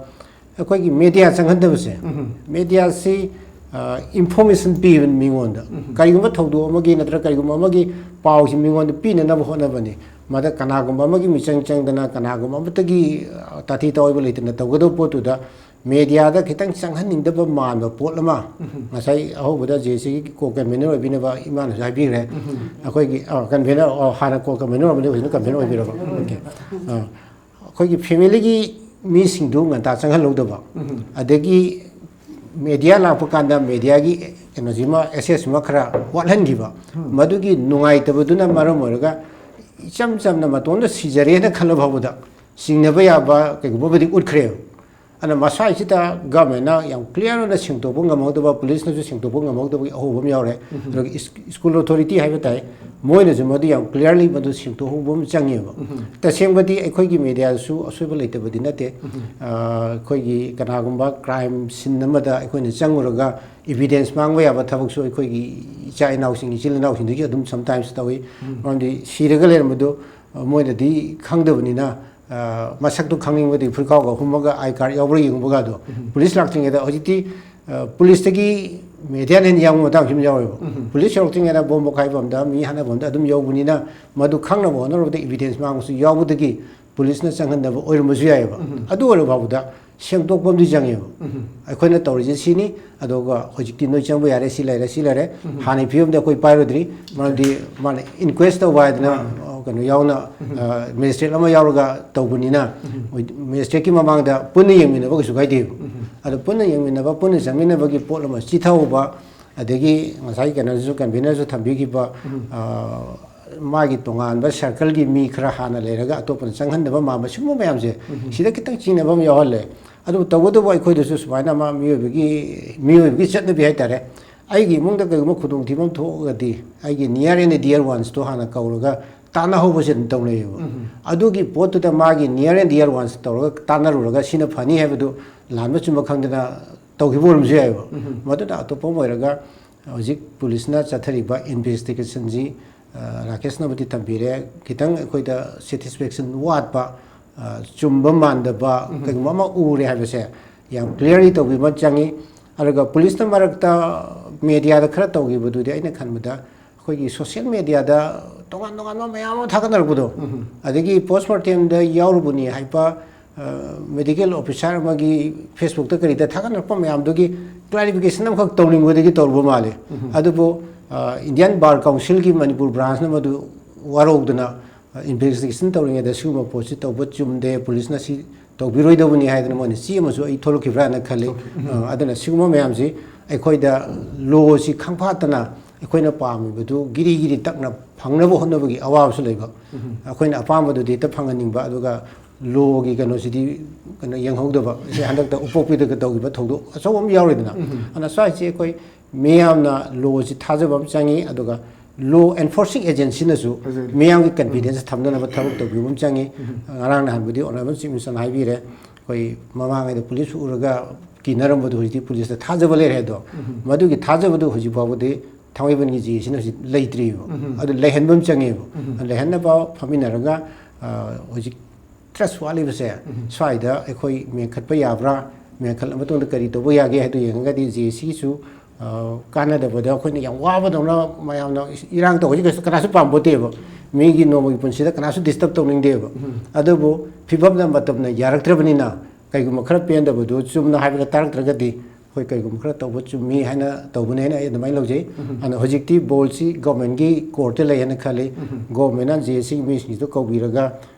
ꯑꯩꯈꯣꯏꯒꯤ ꯃꯦꯗꯤꯌꯥ ꯆꯪꯍꯟꯗꯕꯁꯦ, ꯎꯝ꯫ ꯃꯦꯗꯤꯌꯥꯁꯤ, ꯑ, ꯏꯟꯐꯣꯔꯃꯦꯁꯟ ꯄꯤꯕꯅꯤ ꯃꯤꯉꯣꯟꯗ꯫ ꯎꯝ꯫ ꯀꯔꯤꯒꯨꯝꯕ ꯊꯧꯗꯣꯛ ꯑꯃꯒꯤ ꯅꯠꯇ꯭ꯔꯒ ꯀꯔꯤꯒꯨꯝꯕ ꯑꯃꯒꯤ ꯄꯥꯎꯁꯤ ꯃꯤꯉꯣꯟꯗ ꯄꯤꯅꯅꯕ ꯍꯣꯠꯅꯕꯅꯤ꯫ ꯃꯗ ꯀꯅꯥꯒꯨꯝꯕ ꯑꯃꯒꯤ ꯃꯤꯆꯪ ꯆꯪꯗꯅ, ꯀꯅꯥꯒꯨꯝꯕ ꯑꯃꯠꯇꯒꯤ, ꯑ, ꯇꯥꯊꯤ ꯇꯥꯑꯣꯏꯕ ꯂꯩꯇꯅ ꯇꯧꯒꯗꯧꯕ ꯄꯣꯠꯇꯨꯗ ꯃꯦꯗꯤꯌꯥꯗ ꯈꯤꯇꯪ ꯆꯪꯍꯟꯅꯤꯡꯗꯕ ꯃꯥꯟꯕ ꯄꯣꯠ ꯑꯃ, ꯎꯝ꯫ ꯉꯁꯥꯏ ꯑꯍꯧꯕꯗ ꯖꯦ ꯁꯤꯒꯤ ꯀꯣ ꯀꯟꯚꯦꯅꯔ ꯑꯣꯏꯕꯤꯅꯕ ꯏꯃꯥꯅꯁꯨ ꯍꯥꯏꯕꯤꯈ꯭ꯔꯦ꯫ ꯎꯝ꯫ ꯑꯩꯈꯣꯏꯒꯤ, ꯑ, ꯀꯟꯚꯦꯅꯔ, ꯑ, ꯍꯥꯟꯅ ꯀꯣ ꯀꯟꯚꯦꯅꯔ ꯑꯣꯏꯕꯅꯤ, ꯍꯧꯖꯤꯛꯅ ꯀꯟꯚꯦꯅꯔ ꯑꯣꯏꯕꯤꯔꯕ? ꯎꯝ꯫ ꯑꯣꯀꯦ꯫ ꯑ, ꯑꯩꯈꯣꯏꯒꯤ ꯐꯦꯃꯤꯂꯤꯒꯤ ꯃꯤꯁꯤꯡꯗꯨ ꯉꯟꯇꯥ ꯆꯪꯍꯜꯍꯧꯗꯕ, ꯎꯝ꯫ ꯑꯗꯒꯤ ꯃꯦꯗꯤꯌꯥ ꯂꯥꯛꯄ ꯀꯥꯟꯗ ꯃꯦꯗꯤꯌꯥꯒꯤ ꯀꯩꯅꯣꯁꯤꯃ, ꯑꯦꯛꯁꯦꯁꯁꯤꯃ ꯈꯔ ꯋꯥꯠꯍꯟꯈꯤꯕ, ꯎꯝ꯫ ꯃꯗꯨꯒꯤ ꯅꯨꯡꯉꯥꯏꯇꯕꯗꯨꯅ ꯃꯔꯝ ꯑꯣꯏꯔꯒ ꯏꯆꯝ ꯆꯝꯅ ꯃꯇꯣꯝꯇ ꯁꯤꯖꯔꯦꯅ ꯈꯜꯂ ꯐꯥꯎꯕꯗ ꯆꯤꯡꯅꯕ ꯌꯥꯕ ꯀꯩꯒꯨꯝꯕ ꯑꯃꯗꯤ ꯎꯠꯈ꯭ꯔꯦꯕ꯫ ꯑꯗꯨꯅ ꯃꯁꯥꯁꯤꯗ ꯒꯚꯔꯟꯃꯦꯟꯅ ꯌꯥꯝ ꯀ꯭ꯂꯤꯌꯥꯔ ꯑꯣꯏꯅ ꯁꯦꯡꯗꯣꯛꯄ ꯉꯝꯍꯧꯗꯕ, ꯄꯨꯂꯤꯁꯅꯁꯨ ꯁꯦꯡꯗꯣꯛꯄ ꯉꯝꯍꯧꯗꯕꯒꯤ ꯑꯍꯣꯕ ꯑꯃ ꯌꯥꯎꯔꯦ꯫ ꯎꯝ꯫ ꯑꯗꯨꯒ ꯏꯁ-, ꯁ꯭ꯀꯨꯜ ꯑꯣꯊꯣꯔꯤꯇꯤ ꯍꯥꯏꯕ ꯇꯥꯏ, ꯃꯣꯏꯅꯁꯨ ꯃꯗꯨ ꯌꯥꯝ clearly ꯃꯗꯨ ꯁꯦꯡꯗꯣꯛꯍꯧꯕ ꯑꯃ ꯆꯪꯉꯦꯕ꯫ ꯇꯁꯦꯡꯕꯗꯤ ꯑꯩꯈꯣꯏꯒꯤ ꯃꯦꯗꯤꯌꯥꯗꯁꯨ ꯑꯁꯣꯏꯕ ꯂꯩꯇꯕꯗꯤ ꯅꯠꯇꯦ꯫ ꯑ, ꯑꯩꯈꯣꯏꯒꯤ ꯀꯅꯥꯒꯨꯝꯕ crime scene ꯑꯃꯗ ꯑꯩꯈꯣꯏꯅ ꯆꯪꯉꯨꯔꯒ evidence ꯃꯥꯡꯕ ꯌꯥꯕ ꯊꯕꯛꯁꯨ ꯑꯩꯈꯣꯏꯒꯤ ꯏꯆꯥ ꯏꯅꯥꯎꯁꯤꯡ, ꯏꯆꯤꯜ ꯏꯅꯥꯎꯁꯤꯡꯗꯒꯤ ꯑꯗꯨꯝ sometimes ꯇꯧꯏ꯫ ꯃꯔꯝꯗꯤ ꯁꯤꯔꯒ ꯂꯩꯔꯝꯕꯗꯨ, ꯑ, ꯃꯣꯏꯅꯗꯤ ꯈꯪꯗꯕꯅꯤꯅ, ꯑ, ꯃꯁꯛꯇꯣ ꯈꯪꯅꯤꯡꯕꯗꯤ ꯐꯨꯔꯤꯠꯈꯥꯎꯒ ꯍꯨꯝꯃꯒ I card ꯌꯥꯎꯕ꯭ꯔꯥ ꯌꯦꯡꯕꯒꯗꯣ꯫ ꯄꯨꯂꯤꯁ ꯂꯥꯛꯇ꯭ꯔꯤꯉꯩꯗ ꯍꯧꯖꯤꯛꯇꯤ, ꯑ, ꯄꯨꯂꯤꯁꯇꯒꯤ ꯃꯦꯗꯤꯌꯥꯅ ꯍꯦꯟꯅ ꯌꯥꯡꯕ ꯃꯇꯥꯡꯁꯨ ꯑꯗꯨꯝ ꯌꯥꯎꯋꯦꯕ꯫ ꯄꯨꯂꯤꯁ ꯌꯧꯔꯛꯇ꯭ꯔꯤꯉꯩꯗ ꯕꯣꯝ ꯄꯣꯈꯥꯏꯕ ꯑꯝꯗ, ꯃꯤ ꯍꯥꯠꯅꯕ ꯑꯝꯗ ꯑꯗꯨꯝ ꯌꯧꯕꯅꯤꯅ, ꯃꯗꯨ ꯈꯪꯅꯕ ꯍꯣꯠꯅꯔꯨꯕꯗ evidence ꯃꯥꯡꯕꯁꯨ ꯌꯥꯎꯕꯗꯒꯤ ꯄꯨꯂꯤꯁꯅ ꯆꯪꯍꯟꯗꯕ ꯑꯣꯏꯔꯝꯕꯁꯨ ꯌꯥꯏꯑꯕ꯫ ꯑꯗꯨ ꯑꯣꯏꯔꯕ ꯐꯥꯎꯕꯗ ꯁꯦꯡꯗꯣꯛꯄ ꯑꯃꯗꯤ ꯆꯪꯉꯦꯕ꯫ ꯑꯩꯈꯣꯏꯅ ꯇꯧꯔꯤꯁꯦ ꯁꯤꯅꯤ, ꯑꯗꯨꯒ ꯍꯧꯖꯤꯛꯇꯤ ꯅꯣꯏ ꯆꯪꯕ ꯌꯥꯔꯦ, ꯁꯤ ꯂꯩꯔꯦ, ꯁꯤ ꯂꯩꯔꯦ꯫ ꯍꯥꯟꯅꯒꯤ ꯐꯤꯕꯝꯗ ꯑꯩꯈꯣꯏ ꯄꯥꯏꯔꯨꯗ꯭ꯔꯤ, ꯃꯔꯝꯗꯤ ꯃꯥꯅ inquest ꯇꯧꯕ ꯍꯥꯏꯗꯅ, ꯑ, ꯀꯩꯅꯣ ꯌꯥꯎꯅ, ꯑ, magistrate ꯑꯃ ꯌꯥꯎꯔꯒ ꯇꯧꯕꯅꯤꯅ, magistrateꯀꯤ ꯃꯃꯥꯡꯗ ꯄꯨꯟꯅ ꯌꯦꯡꯃꯤꯟꯅꯕ ꯀꯩꯁꯨ ꯀꯥꯏꯗꯦꯕ꯫ ꯑꯗꯣ ꯄꯨꯟꯅ ꯌꯦꯡꯃꯤꯟꯅꯕ, ꯄꯨꯟꯅ ꯆꯪꯃꯤꯟꯅꯕꯒꯤ ꯄꯣꯠ ꯑꯃ ꯆꯤꯊꯍꯧꯕ, ꯑꯗꯒꯤ ꯉꯁꯥꯏ ꯀꯩꯅꯣꯗꯁꯨ, convenerꯁꯨ ꯊꯝꯕꯤꯈꯤꯕ, ꯑ, ꯃꯥꯒꯤ ꯇꯣꯉꯥꯟꯕ circleꯒꯤ ꯃꯤ ꯈꯔ ꯍꯥꯟꯅ ꯂꯩꯔꯒ ꯑꯇꯣꯞꯄꯅ ꯆꯪꯍꯟꯗꯕ ꯃꯥꯟꯕ, ꯁꯤꯒꯨꯝꯕ ꯃꯌꯥꯝꯁꯦ ꯁꯤꯗ ꯈꯤꯇꯪ ꯆꯤꯡꯅꯕ ꯑꯃ ꯌꯥꯎꯍꯜꯂꯦ꯫ ꯑꯗꯨꯕꯨ ꯇꯧꯕꯇꯕꯨ ꯑꯩꯈꯣꯏꯗꯁꯨ ꯁꯨꯃꯥꯏꯅ ꯑꯃ ꯃꯤꯑꯣꯏꯕꯒꯤ, ꯃꯤꯑꯣꯏꯕꯒꯤ ꯆꯠꯅꯕꯤ ꯍꯥꯏꯇꯥꯔꯦ, ꯑꯩꯒꯤ ꯏꯃꯨꯡꯗ ꯀꯩꯒꯨꯝꯕ ꯈꯨꯗꯣꯡꯊꯤꯕ ꯑꯃ ꯊꯣꯛꯑꯒꯗꯤ ꯑꯩꯒꯤ near and dear onesꯇꯣ ꯍꯥꯟꯅ ꯀꯧꯔꯒ ꯇꯥꯟꯅꯍꯧꯕꯁꯦ ꯑꯗꯨꯝ ꯇꯧꯅꯩꯌꯦꯕ꯫ ꯑꯗꯨꯒꯤ ꯄꯣꯠꯇꯨꯗ ꯃꯥꯒꯤ near and dear ones ꯇꯧꯔꯒ ꯇꯥꯟꯅꯔꯨꯔꯒ ꯁꯤꯅ ꯐꯅꯤ ꯍꯥꯏꯕꯗꯨ ꯂꯥꯟꯕ ꯆꯨꯝꯕ ꯈꯪꯗꯅ ꯇꯧꯈꯤꯕ ꯑꯣꯏꯔꯝꯕꯁꯨ ꯌꯥꯏꯑꯕ꯫ ꯃꯗꯨꯅ ꯑꯇꯣꯞꯄ ꯑꯃ ꯑꯣꯏꯔꯒ ꯍꯧꯖꯤꯛ ꯄꯨꯂꯤꯁꯅ ꯆꯠꯊꯔꯤꯕ investigationꯁꯤ, ꯑ, ꯔꯥꯀꯦꯁꯅꯕꯨꯗꯤ ꯊꯝꯕꯤꯔꯦ, ꯈꯤꯇꯪ ꯑꯩꯈꯣꯏꯗ satisfaction ꯋꯥꯠꯄ, ꯑ, ꯆꯨꯝꯕ ꯃꯥꯟꯗꯕ ꯀꯩꯒꯨꯝꯕ ꯑꯃ ꯎꯔꯦ ꯍꯥꯏꯕꯁꯦ ꯌꯥꯝ clearly ꯇꯧꯕꯤꯕ ꯆꯪꯉꯤ꯫ ꯑꯗꯨꯒ ꯄꯨꯂꯤꯁꯅ ꯃꯔꯛꯇ ꯃꯦꯗꯤꯌꯥꯗ ꯈꯔ ꯇꯧꯈꯤꯕꯗꯨꯗꯤ ꯑꯩꯅ ꯈꯟꯕꯗ ꯑꯩꯈꯣꯏꯒꯤ social mediaꯗ ꯇꯣꯉꯥꯟ ꯇꯣꯉꯥꯟꯕ ꯃꯌꯥꯝ ꯑꯃ ꯊꯥꯒꯠꯅꯔꯛꯄꯗꯣ, ꯑꯗꯒꯤ postmortemꯗ ꯌꯥꯎꯔꯨꯕꯅꯤ ꯍꯥꯏꯕ, ꯑ, medical officer ꯑꯃꯒꯤ Facebookꯇ ꯀꯔꯤꯗ ꯊꯥꯒꯠꯅꯔꯛꯄ ꯃꯌꯥꯝꯗꯨꯒꯤ clarification ꯑꯃꯈꯛ ꯇꯧꯅꯤꯡꯕꯗꯒꯤ ꯇꯧꯔꯨꯕ ꯃꯥꯜꯂꯤ꯫ ꯑꯗꯨꯕꯨ, ꯑ, Indian Bar Councilꯒꯤ ꯃꯅꯤꯄꯨꯔ branchꯅ ꯃꯗꯨ ꯋꯥꯔꯧꯗꯅ, ꯑ, investigation ꯇꯧꯔꯤꯉꯩꯗ ꯁꯤꯒꯨꯝꯕ ꯄꯣꯠꯁꯤ ꯇꯧꯕ ꯆꯨꯝꯗꯦ, ꯄꯨꯂꯤꯁꯅ ꯁꯤ ꯇꯧꯕꯤꯔꯣꯏꯗꯕꯅꯤ ꯍꯥꯏꯗꯅ ꯃꯣꯏꯅ ꯆꯦ ꯑꯃꯁꯨ ꯑꯩ ꯊꯣꯛꯂꯛꯈꯤꯕ꯭ꯔꯥꯅ ꯈꯜꯂꯤ꯫ ꯑ, ꯑꯗꯨꯅ ꯁꯤꯒꯨꯝꯕ ꯃꯌꯥꯝꯁꯤ ꯑꯩꯈꯣꯏꯗ lawꯁꯤ ꯈꯪꯐꯥꯠꯇꯅ ꯑꯩꯈꯣꯏꯅ ꯄꯥꯝꯃꯤꯕꯗꯨ ꯒꯤꯔꯤ ꯒꯤꯔꯤ ꯇꯛꯅ ꯐꯪꯅꯕ ꯍꯣꯠꯅꯕꯒꯤ ꯑꯋꯥꯕꯁꯨ ꯂꯩꯕ꯫ ꯑꯩꯈꯣꯏꯅ ꯑꯄꯥꯝꯕꯗꯨꯗꯤ ꯍꯦꯛꯇ ꯐꯪꯍꯟꯅꯤꯡꯕ, ꯑꯗꯨꯒ lawꯒꯤ ꯀꯩꯅꯣꯁꯤꯗꯤ ꯀꯩꯅꯣ ꯌꯦꯡꯍꯧꯗꯕ꯫ ꯁꯤ ꯍꯟꯗꯛꯇ ꯎꯄꯣꯛꯄꯤꯗꯒ ꯇꯧꯈꯤꯕ ꯊꯧꯗꯣꯛ ꯑꯆꯧꯕ ꯑꯃ ꯌꯥꯎꯔꯤꯗꯅ꯫ ꯑꯗꯨꯅ ꯁ꯭ꯋꯥꯏꯁꯤ ꯑꯩꯈꯣꯏ ꯃꯤꯌꯥꯝꯅ lawꯁꯤ ꯊꯥꯖꯕ ꯑꯃ ꯆꯪꯉꯤ, ꯑꯗꯨꯒ Law enforcing agencyꯅꯁꯨ ꯃꯤꯌꯥꯝꯒꯤ confidence ꯊꯝꯅꯅꯕ ꯊꯕꯛ ꯇꯧꯕꯤꯕ ꯑꯃ ꯆꯪꯉꯤ꯫ ꯉꯔꯥꯡ ꯅꯍꯥꯟꯕꯨꯗꯤ Honourable Chief Ministerꯅ ꯍꯥꯏꯕꯤꯔꯦ, ꯑꯩꯈꯣꯏ ꯃꯃꯥꯡꯉꯩꯗ police ꯎꯔꯒ ꯀꯤꯅꯔꯝꯕꯗꯣ ꯍꯧꯖꯤꯛꯇꯤ policeꯇ ꯊꯥꯖꯕ ꯂꯩꯔꯦ꯫ ꯑꯗꯣ ꯃꯗꯨꯒꯤ ꯊꯥꯖꯕꯗꯨ ꯍꯧꯖꯤꯛ ꯐꯥꯎꯕꯗꯤ ꯊꯥꯡꯃꯩꯕꯟꯒꯤ ꯖꯦ ꯑꯦꯁꯤꯅ ꯍꯧꯖꯤꯛ ꯂꯩꯇ꯭ꯔꯤꯕ꯫ ꯑꯗꯨ ꯂꯩꯍꯟꯕ ꯑꯃ ꯆꯪꯉꯦꯕ꯫ ꯂꯩꯍꯟꯅꯕ ꯐꯝꯃꯤꯟꯅꯔꯒ, ꯑ, ꯍꯧꯖꯤꯛ trust ꯋꯥꯠꯂꯤꯕꯁꯦ, ꯁ꯭ꯋꯥꯏꯗ ꯑꯩꯈꯣꯏ ꯃꯦꯟꯈꯠꯄ ꯌꯥꯕ꯭ꯔꯥ, ꯃꯦꯟꯈꯠꯂ ꯃꯇꯨꯡꯗ ꯀꯔꯤ ꯇꯧꯕ ꯌꯥꯒꯦ ꯍꯥꯏꯗꯨ ꯌꯦꯡꯉꯒꯗꯤ ꯖꯦ ꯑꯦꯁꯤꯒꯤꯁꯨ, ꯑ, ꯀꯥꯟꯅꯗꯕꯗ ꯑꯩꯈꯣꯏꯅ ꯌꯥꯝ ꯋꯥꯕꯗꯧꯅ ꯃꯌꯥꯝꯅ ꯏꯔꯥꯡ ꯇꯧꯕꯁꯤ ꯀꯩꯁꯨ ꯀꯅꯥꯁꯨ ꯄꯥꯝꯄꯣꯠꯇꯦꯕ꯫ ꯃꯤꯒꯤ ꯅꯣꯡꯃꯒꯤ ꯄꯨꯟꯁꯤꯗ ꯀꯅꯥꯁꯨ disturb ꯇꯧꯅꯤꯡꯗꯦꯕ꯫ ꯑꯗꯨꯕꯨ ꯐꯤꯕꯝꯅ ꯃꯇꯝꯅ ꯌꯥꯔꯛꯇ꯭ꯔꯕꯅꯤꯅ ꯀꯩꯒꯨꯝꯕ ꯈꯔ ꯄꯦꯟꯗꯕꯗꯨ ꯆꯨꯝꯅ ꯍꯥꯏꯕꯗ ꯇꯥꯔꯛꯇ꯭ꯔꯒꯗꯤ ꯑꯩꯈꯣꯏ ꯀꯩꯒꯨꯝꯕ ꯈꯔ ꯇꯧꯕ ꯆꯨꯝꯃꯤ ꯍꯥꯏꯅ ꯇꯧꯕꯅꯦ ꯍꯥꯏꯅ ꯑꯩ ꯑꯗꯨꯃꯥꯏꯅ ꯂꯧꯖꯩ꯫ ꯑꯗꯨꯅ ꯍꯧꯖꯤꯛꯇꯤ ballꯁꯤ governmentꯀꯤ courtꯇ ꯂꯩ ꯍꯥꯏꯅ ꯈꯜꯂꯤ꯫ Governmentꯅ ꯖꯦ ꯑꯦꯁꯤꯒꯤ ꯃꯤꯁꯤꯡꯁꯤꯗ ꯀꯧꯕꯤꯔꯒ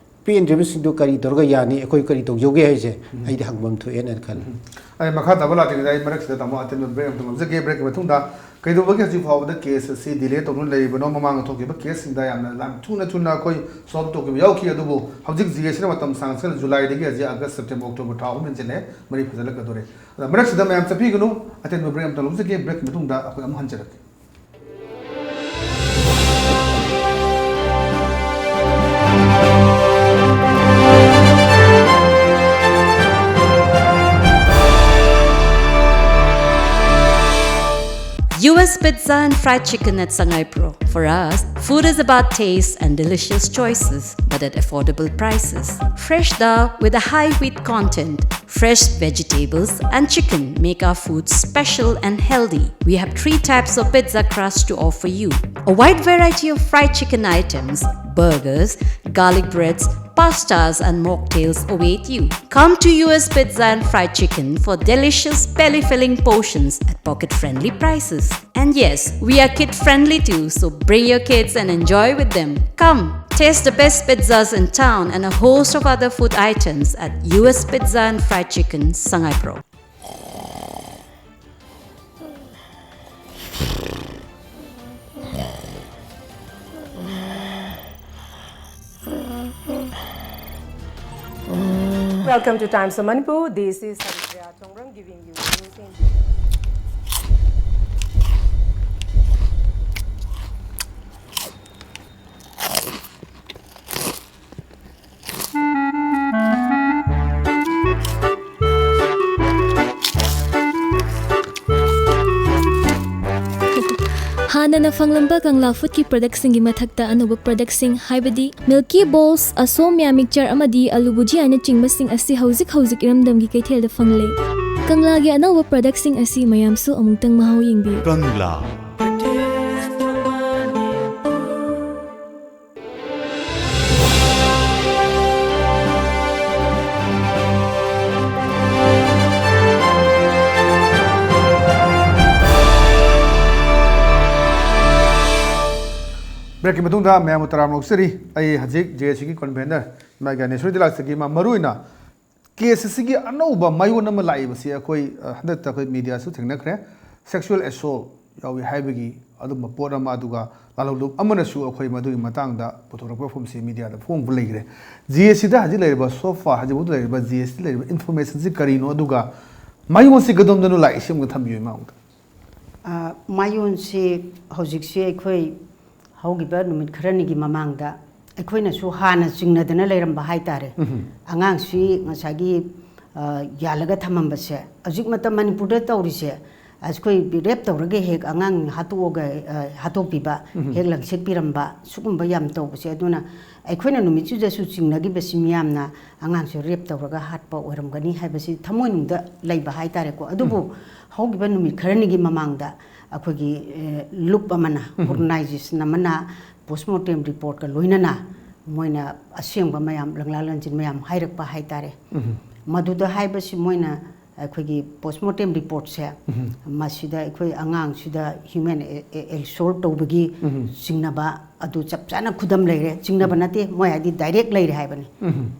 ꯄꯦꯟꯗ꯭ꯔꯤꯕꯁꯤꯡꯗꯨ ꯀꯔꯤ ꯇꯧꯔꯒ ꯌꯥꯅꯤ, ꯑꯩꯈꯣꯏ ꯀꯔꯤ ꯇꯧꯖꯧꯒꯦ ꯍꯥꯏꯁꯦ ꯑꯩꯗꯤ ꯍꯪꯐꯝ ꯊꯣꯛꯑꯦꯅ ꯈꯜꯂꯤ꯫ ꯑꯩ ꯃꯈꯥ ꯇꯥꯕ ꯂꯥꯛꯇ꯭ꯔꯤꯉꯩꯗ ꯑꯩ ꯃꯔꯛꯁꯤꯗ ꯇꯥꯃꯣ ꯑꯇꯦꯟꯕ break ꯑꯃꯇꯪ ꯂꯧꯖꯒꯦ꯫ Breakꯀꯤ ꯃꯇꯨꯡꯗ ꯀꯩꯗꯧꯕꯒꯤ ꯍꯧꯖꯤꯛ ꯐꯥꯎꯕꯗ caseꯁꯤ delay ꯇꯧꯗꯨꯅ ꯂꯩꯔꯤꯕꯅꯣ? ꯃꯃꯥꯡꯗ ꯊꯣꯛꯈꯤꯕ caseꯁꯤꯡꯗ ꯌꯥꯝꯅ ꯌꯥꯝ ꯊꯨꯅ ꯊꯨꯅ ꯑꯩꯈꯣꯏ solve ꯇꯧꯈꯤꯕ ꯌꯥꯎꯈꯤ, ꯑꯗꯨꯕꯨ ꯍꯧꯖꯤꯛ ꯖꯦ ꯑꯦꯁꯤꯅ ꯃꯇꯝ ꯁꯥꯡꯅ ꯆꯠꯂ Julyꯗꯒꯤ ꯍꯧꯖꯤꯛ August, September, October ꯊꯥ ꯑꯍꯨꯝ ꯍꯦꯟꯖꯤꯜꯂꯦ, ꯃꯔꯤ ꯐꯖꯤꯜꯂꯛꯀꯗꯧꯔꯦ꯫ ꯑꯗ ꯃꯔꯛꯁꯤꯗ ꯃꯌꯥꯝ ꯆꯠꯄꯤꯒꯅꯨ, ꯑꯇꯦꯟꯕ break ꯑꯃꯇꯪ ꯂꯧꯖꯒꯦ꯫ Breakꯀꯤ ꯃꯇꯨꯡꯗ ꯑꯩꯈꯣꯏ ꯑꯃꯨꯛ ꯍꯟꯖꯔꯛꯀꯦ꯫ U S Pizza and Fried Chicken at Sangaipro. For us, food is about taste and delicious choices, but at affordable prices. Fresh dal with a high wheat content, fresh vegetables, and chicken make our food special and healthy. We have three types of pizza crust to offer you. A wide variety of fried chicken items, burgers, garlic breads, pastas, and mocktails await you. Come to U S Pizza and Fried Chicken for delicious belly filling portions at pocket friendly prices. And yes, we are kid friendly too, so bring your kids and enjoy with them. Come, taste the best pizzas in town and a host of other food items at U S Pizza and Fried Chicken, Sangaipro. Welcome to Times of Manipur. This is Haripriya Chongbrang giving you news in. ꯍꯥꯟꯅꯅ ꯐꯪꯂꯝꯕ ꯀꯪꯂꯥ ꯐꯨꯗꯀꯤ ꯄ꯭ꯔꯗꯛꯁꯤꯡꯒꯤ ꯃꯊꯛꯇ ꯑꯅꯧꯕ ꯄ꯭ꯔꯗꯛꯁꯤꯡ, ꯍꯥꯏꯕꯗꯤ ꯃꯤꯜꯀꯤ ꯕꯣꯜꯁ, ꯑꯁꯣꯝꯌꯥ mixer ꯑꯃꯗꯤ ꯑꯂꯨ ꯚꯨꯖꯤꯌꯥꯅꯆꯤꯡꯕꯁꯤꯡ ꯑꯁꯤ ꯍꯧꯖꯤꯛ ꯍꯧꯖꯤꯛ ꯏꯔꯝꯗꯝꯒꯤ ꯀꯩꯊꯦꯜꯗ ꯐꯪꯂꯦ꯫ ꯀꯪꯂꯥꯒꯤ ꯑꯅꯧꯕ ꯄ꯭ꯔꯗꯛꯁꯤꯡ ꯑꯁꯤ ꯃꯌꯥꯝꯁꯨ ꯑꯃꯨꯛꯇꯪ ꯃꯍꯥꯎ ꯌꯦꯡꯕꯤꯌꯨ꯫ ꯀꯪꯂꯥ꯫ ꯕ꯭ꯔꯦꯛꯀꯤ ꯃꯇꯨꯡꯗ ꯃꯌꯥꯝꯕꯨ ꯇꯔꯥꯝꯅ ꯑꯣꯛꯆꯔꯤ꯫ ꯑꯩ ꯍꯧꯖꯤꯛ ꯖꯦ ꯑꯦ ꯁꯤꯒꯤ ꯀꯟꯚꯦꯅꯔ ꯏꯃꯥ ꯒ꯭ꯌꯥꯅꯦꯁꯣꯔꯤꯗ ꯂꯥꯛꯆꯒꯦ꯫ ꯏꯃꯥ, ꯃꯔꯨꯑꯣꯏꯅ ꯀꯦ ꯑꯦꯁ ꯑꯦꯁ ꯁꯤꯒꯤ ꯑꯅꯧꯕ ꯃꯌꯣꯟ ꯑꯃ ꯂꯥꯛꯏꯕꯁꯤ ꯑꯩꯈꯣꯏ, ꯑ, ꯍꯟꯗꯛꯇ ꯑꯩꯈꯣꯏ ꯃꯤꯗꯤꯌꯥꯁꯨ ꯊꯦꯡꯅꯈ꯭ꯔꯦ꯫ ꯁꯦꯛꯁꯨꯋꯦꯜ ꯑꯦꯁꯣꯜ ꯌꯥꯎꯏ ꯍꯥꯏꯕꯒꯤ ꯑꯗꯨꯝꯕ ꯄꯣꯠ ꯑꯃ, ꯑꯗꯨꯒ ꯂꯥꯂꯣꯡꯂꯨꯞ ꯑꯃꯅꯁꯨ ꯑꯩꯈꯣꯏ ꯃꯗꯨꯒꯤ ꯃꯇꯥꯡꯗ ꯄꯨꯊꯣꯔꯛꯄ ꯋꯥꯐꯝꯁꯤ ꯃꯤꯗꯤꯌꯥꯗ ꯐꯣꯡꯕ ꯂꯩꯈ꯭ꯔꯦ꯫ ꯖꯤ ꯑꯦꯁ ꯁꯤꯗ ꯍꯧꯖꯤꯛ ꯂꯩꯔꯤꯕ, ꯁꯣꯐꯥ ꯍꯧꯖꯤꯛ ꯐꯥꯎꯗ ꯂꯩꯔꯤꯕ ꯖꯤ ꯑꯦꯁ ꯁꯤꯗ ꯂꯩꯔꯤꯕ ꯏꯟꯐꯣꯔꯃꯦꯁꯟꯁꯤ ꯀꯔꯤꯅꯣ, ꯑꯗꯨꯒ ꯃꯌꯣꯟꯁꯤ ꯀꯗꯣꯝꯗꯅꯣ ꯂꯥꯛꯏꯁꯤ ꯑꯃꯨꯛꯇ ꯊꯝꯕꯤꯌꯨ ꯏꯃꯥ ꯑꯃꯨꯛꯇ꯫ ꯑ, ꯃꯌꯣꯟꯁꯤ ꯍꯧꯖꯤꯛꯁꯤ ꯑꯩꯈꯣꯏ ꯍꯧꯈꯤꯕ ꯅꯨꯃꯤꯠ ꯈꯔꯅꯤꯒꯤ ꯃꯃꯥꯡꯗ ꯑꯩꯈꯣꯏꯅꯁꯨ ꯍꯥꯟꯅ ꯆꯤꯡꯅꯗꯅ ꯂꯩꯔꯝꯕ ꯍꯥꯏꯇꯥꯔꯦ꯫ ꯎꯝ꯫ ꯑꯉꯥꯡꯁꯤ ꯉꯁꯥꯏꯒꯤ, ꯑ, ꯌꯥꯜꯂꯒ ꯊꯝꯃꯝꯕꯁꯦ ꯍꯧꯖꯤꯛ ꯃꯇꯝ ꯃꯅꯤꯄꯨꯔꯗ ꯇꯧꯔꯤꯁꯦ, ꯑꯩꯈꯣꯏ ꯔꯦꯞ ꯇꯧꯔꯒ ꯍꯦꯛ ꯑꯉꯥꯡ ꯍꯥꯠꯇꯣꯛꯑꯒ, ꯑ, ꯍꯥꯠꯇꯣꯛꯄꯤꯕ, ꯎꯝ꯫ ꯍꯦꯛ ꯂꯪꯁꯦꯛꯄꯤꯔꯝꯕ, ꯁꯤꯒꯨꯝꯕ ꯌꯥꯝ ꯇꯧꯕꯁꯦ꯫ ꯑꯗꯨꯅ ꯑꯩꯈꯣꯏꯅ ꯅꯨꯃꯤꯠꯁꯤꯗꯁꯨ ꯆꯤꯡꯅꯈꯤꯕꯁꯤ ꯃꯤꯌꯥꯝꯅ ꯑꯉꯥꯡꯁꯦ ꯔꯦꯞ ꯇꯧꯔꯒ ꯍꯥꯠꯄ ꯑꯣꯏꯔꯝꯒꯅꯤ ꯍꯥꯏꯕꯁꯤ ꯊꯃꯣꯏꯅꯨꯡꯗ ꯂꯩꯕ ꯍꯥꯏꯇꯥꯔꯦꯀꯣ꯫ ꯑꯗꯨꯕꯨ ꯎꯝ꯫ ꯍꯧꯈꯤꯕ ꯅꯨꯃꯤꯠ ꯈꯔꯅꯤꯒꯤ ꯃꯃꯥꯡꯗ ꯑꯩꯈꯣꯏꯒꯤ, ꯑꯦ, ꯂꯨꯞ ꯑꯃꯅ, ꯎꯝ꯫ ꯑꯣꯔꯒꯅꯥꯏꯖꯦꯁꯟ ꯑꯃꯅ ꯄꯣꯁꯃꯣꯔꯇꯦꯝ ꯔꯤꯄꯣꯔꯠꯀ ꯂꯣꯏꯅꯅ ꯃꯣꯏꯅ ꯑꯁꯦꯡꯕ ꯃꯌꯥꯝ, ꯂꯪꯂꯥ ꯂꯪꯖꯤꯟ ꯃꯌꯥꯝ ꯍꯥꯏꯔꯛꯄ ꯍꯥꯏꯇꯥꯔꯦ꯫ ꯎꯝ꯫ ꯃꯗꯨꯗ ꯍꯥꯏꯕꯁꯤ ꯃꯣꯏꯅ ꯑꯩꯈꯣꯏꯒꯤ ꯄꯣꯁꯃꯣꯔꯇꯦꯝ ꯔꯤꯄꯣꯔꯠꯁꯦ, ꯎꯝ꯫ ꯃꯁꯤꯗ ꯑꯩꯈꯣꯏ ꯑꯉꯥꯡꯁꯤꯗ ꯍ꯭ꯌꯨꯃꯦꯟ ꯑꯦ-, ꯑꯦ-, ꯑꯦꯁꯣꯜꯠ ꯇꯧꯕꯒꯤ ꯎꯝ꯫ ꯆꯤꯡꯅꯕ ꯑꯗꯨ ꯆꯞ ꯆꯥꯅ ꯈꯨꯗꯝ ꯂꯩꯔꯦ꯫ ꯆꯤꯡꯅꯕ ꯎꯝ꯫ ꯅꯠꯇꯦ, ꯃꯣꯏ ꯍꯥꯏꯗꯤ ꯗꯥꯏꯔꯦꯛ ꯂꯩꯔꯦ ꯍꯥꯏꯕꯅꯤ꯫ ꯎꯝ꯫